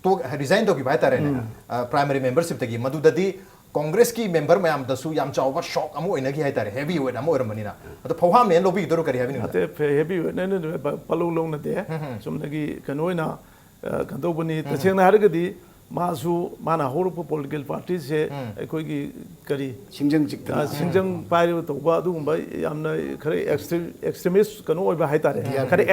ꯇꯣꯛ ꯔꯤꯖꯥꯏꯟ ꯇꯧꯈꯤꯕ ꯍꯥꯏꯇꯥꯔꯦꯅꯦ꯫ ꯄ꯭ꯔꯥꯏꯃꯔꯤ ꯃꯦꯝꯕꯔꯁꯤꯞꯇꯒꯤ ꯃꯗꯨꯗꯗꯤ ꯀꯣꯡꯒ꯭ꯔꯦꯁꯀꯤ ꯃꯦꯝꯕꯔ ꯃꯌꯥꯝꯗꯁꯨ ꯌꯥꯝ ꯆꯥꯎꯕ ꯁꯣꯛ ꯑꯃ ꯑꯣꯏꯅꯈꯤ ꯍꯥꯏꯇꯥꯔꯦ, ꯍꯦꯚꯤ ꯋꯦꯠ ꯑꯃ ꯑꯣꯏꯔꯝꯕꯅꯤꯅ꯫ ꯑꯗꯣ ꯐꯧꯍꯥꯝꯅꯦꯅ ꯂꯧꯕꯤꯒꯗꯧꯔꯣ ꯀꯔꯤ ꯍꯥꯏꯕꯤꯅꯤꯡꯕ? ꯅꯠꯇꯦ, ꯍꯦꯚꯤ ꯋꯦꯠꯅ ꯄ- ꯄꯜꯂꯧ ꯂꯧꯅꯗꯦ꯫ ꯆꯨꯝꯅꯒꯤ ꯀꯩꯅꯣ ꯑꯣꯏꯅ ꯑ, ꯀꯩꯅꯣ ꯇꯧꯕꯅꯤ꯫ ꯇꯁꯦꯡꯅ ꯍꯥꯏꯔꯒꯗꯤ ꯃꯥꯁꯨ, ꯃꯥꯅ ꯍꯧꯔꯛꯄ ꯄꯣꯂꯤꯇꯤꯀꯦꯜ ꯄꯥꯔꯇꯤꯁꯦ ꯑꯩꯈꯣꯏꯒꯤ ꯀꯔꯤ ꯁꯤꯡꯖꯪ ꯆꯤꯛꯇꯅ꯫ ꯑ, ꯁꯤꯡꯖꯪ ꯄꯥꯏꯔꯒ ꯇꯧꯕ ꯑꯗꯨꯒꯨꯝꯕ ꯌꯥꯝꯅ ꯈꯔ ꯑꯦꯛꯁꯇ꯭ꯔꯤꯃꯤꯁ ꯀꯩꯅꯣ ꯑꯣꯏꯕ ꯍꯥꯏꯇꯥꯔꯦ, ꯈꯔ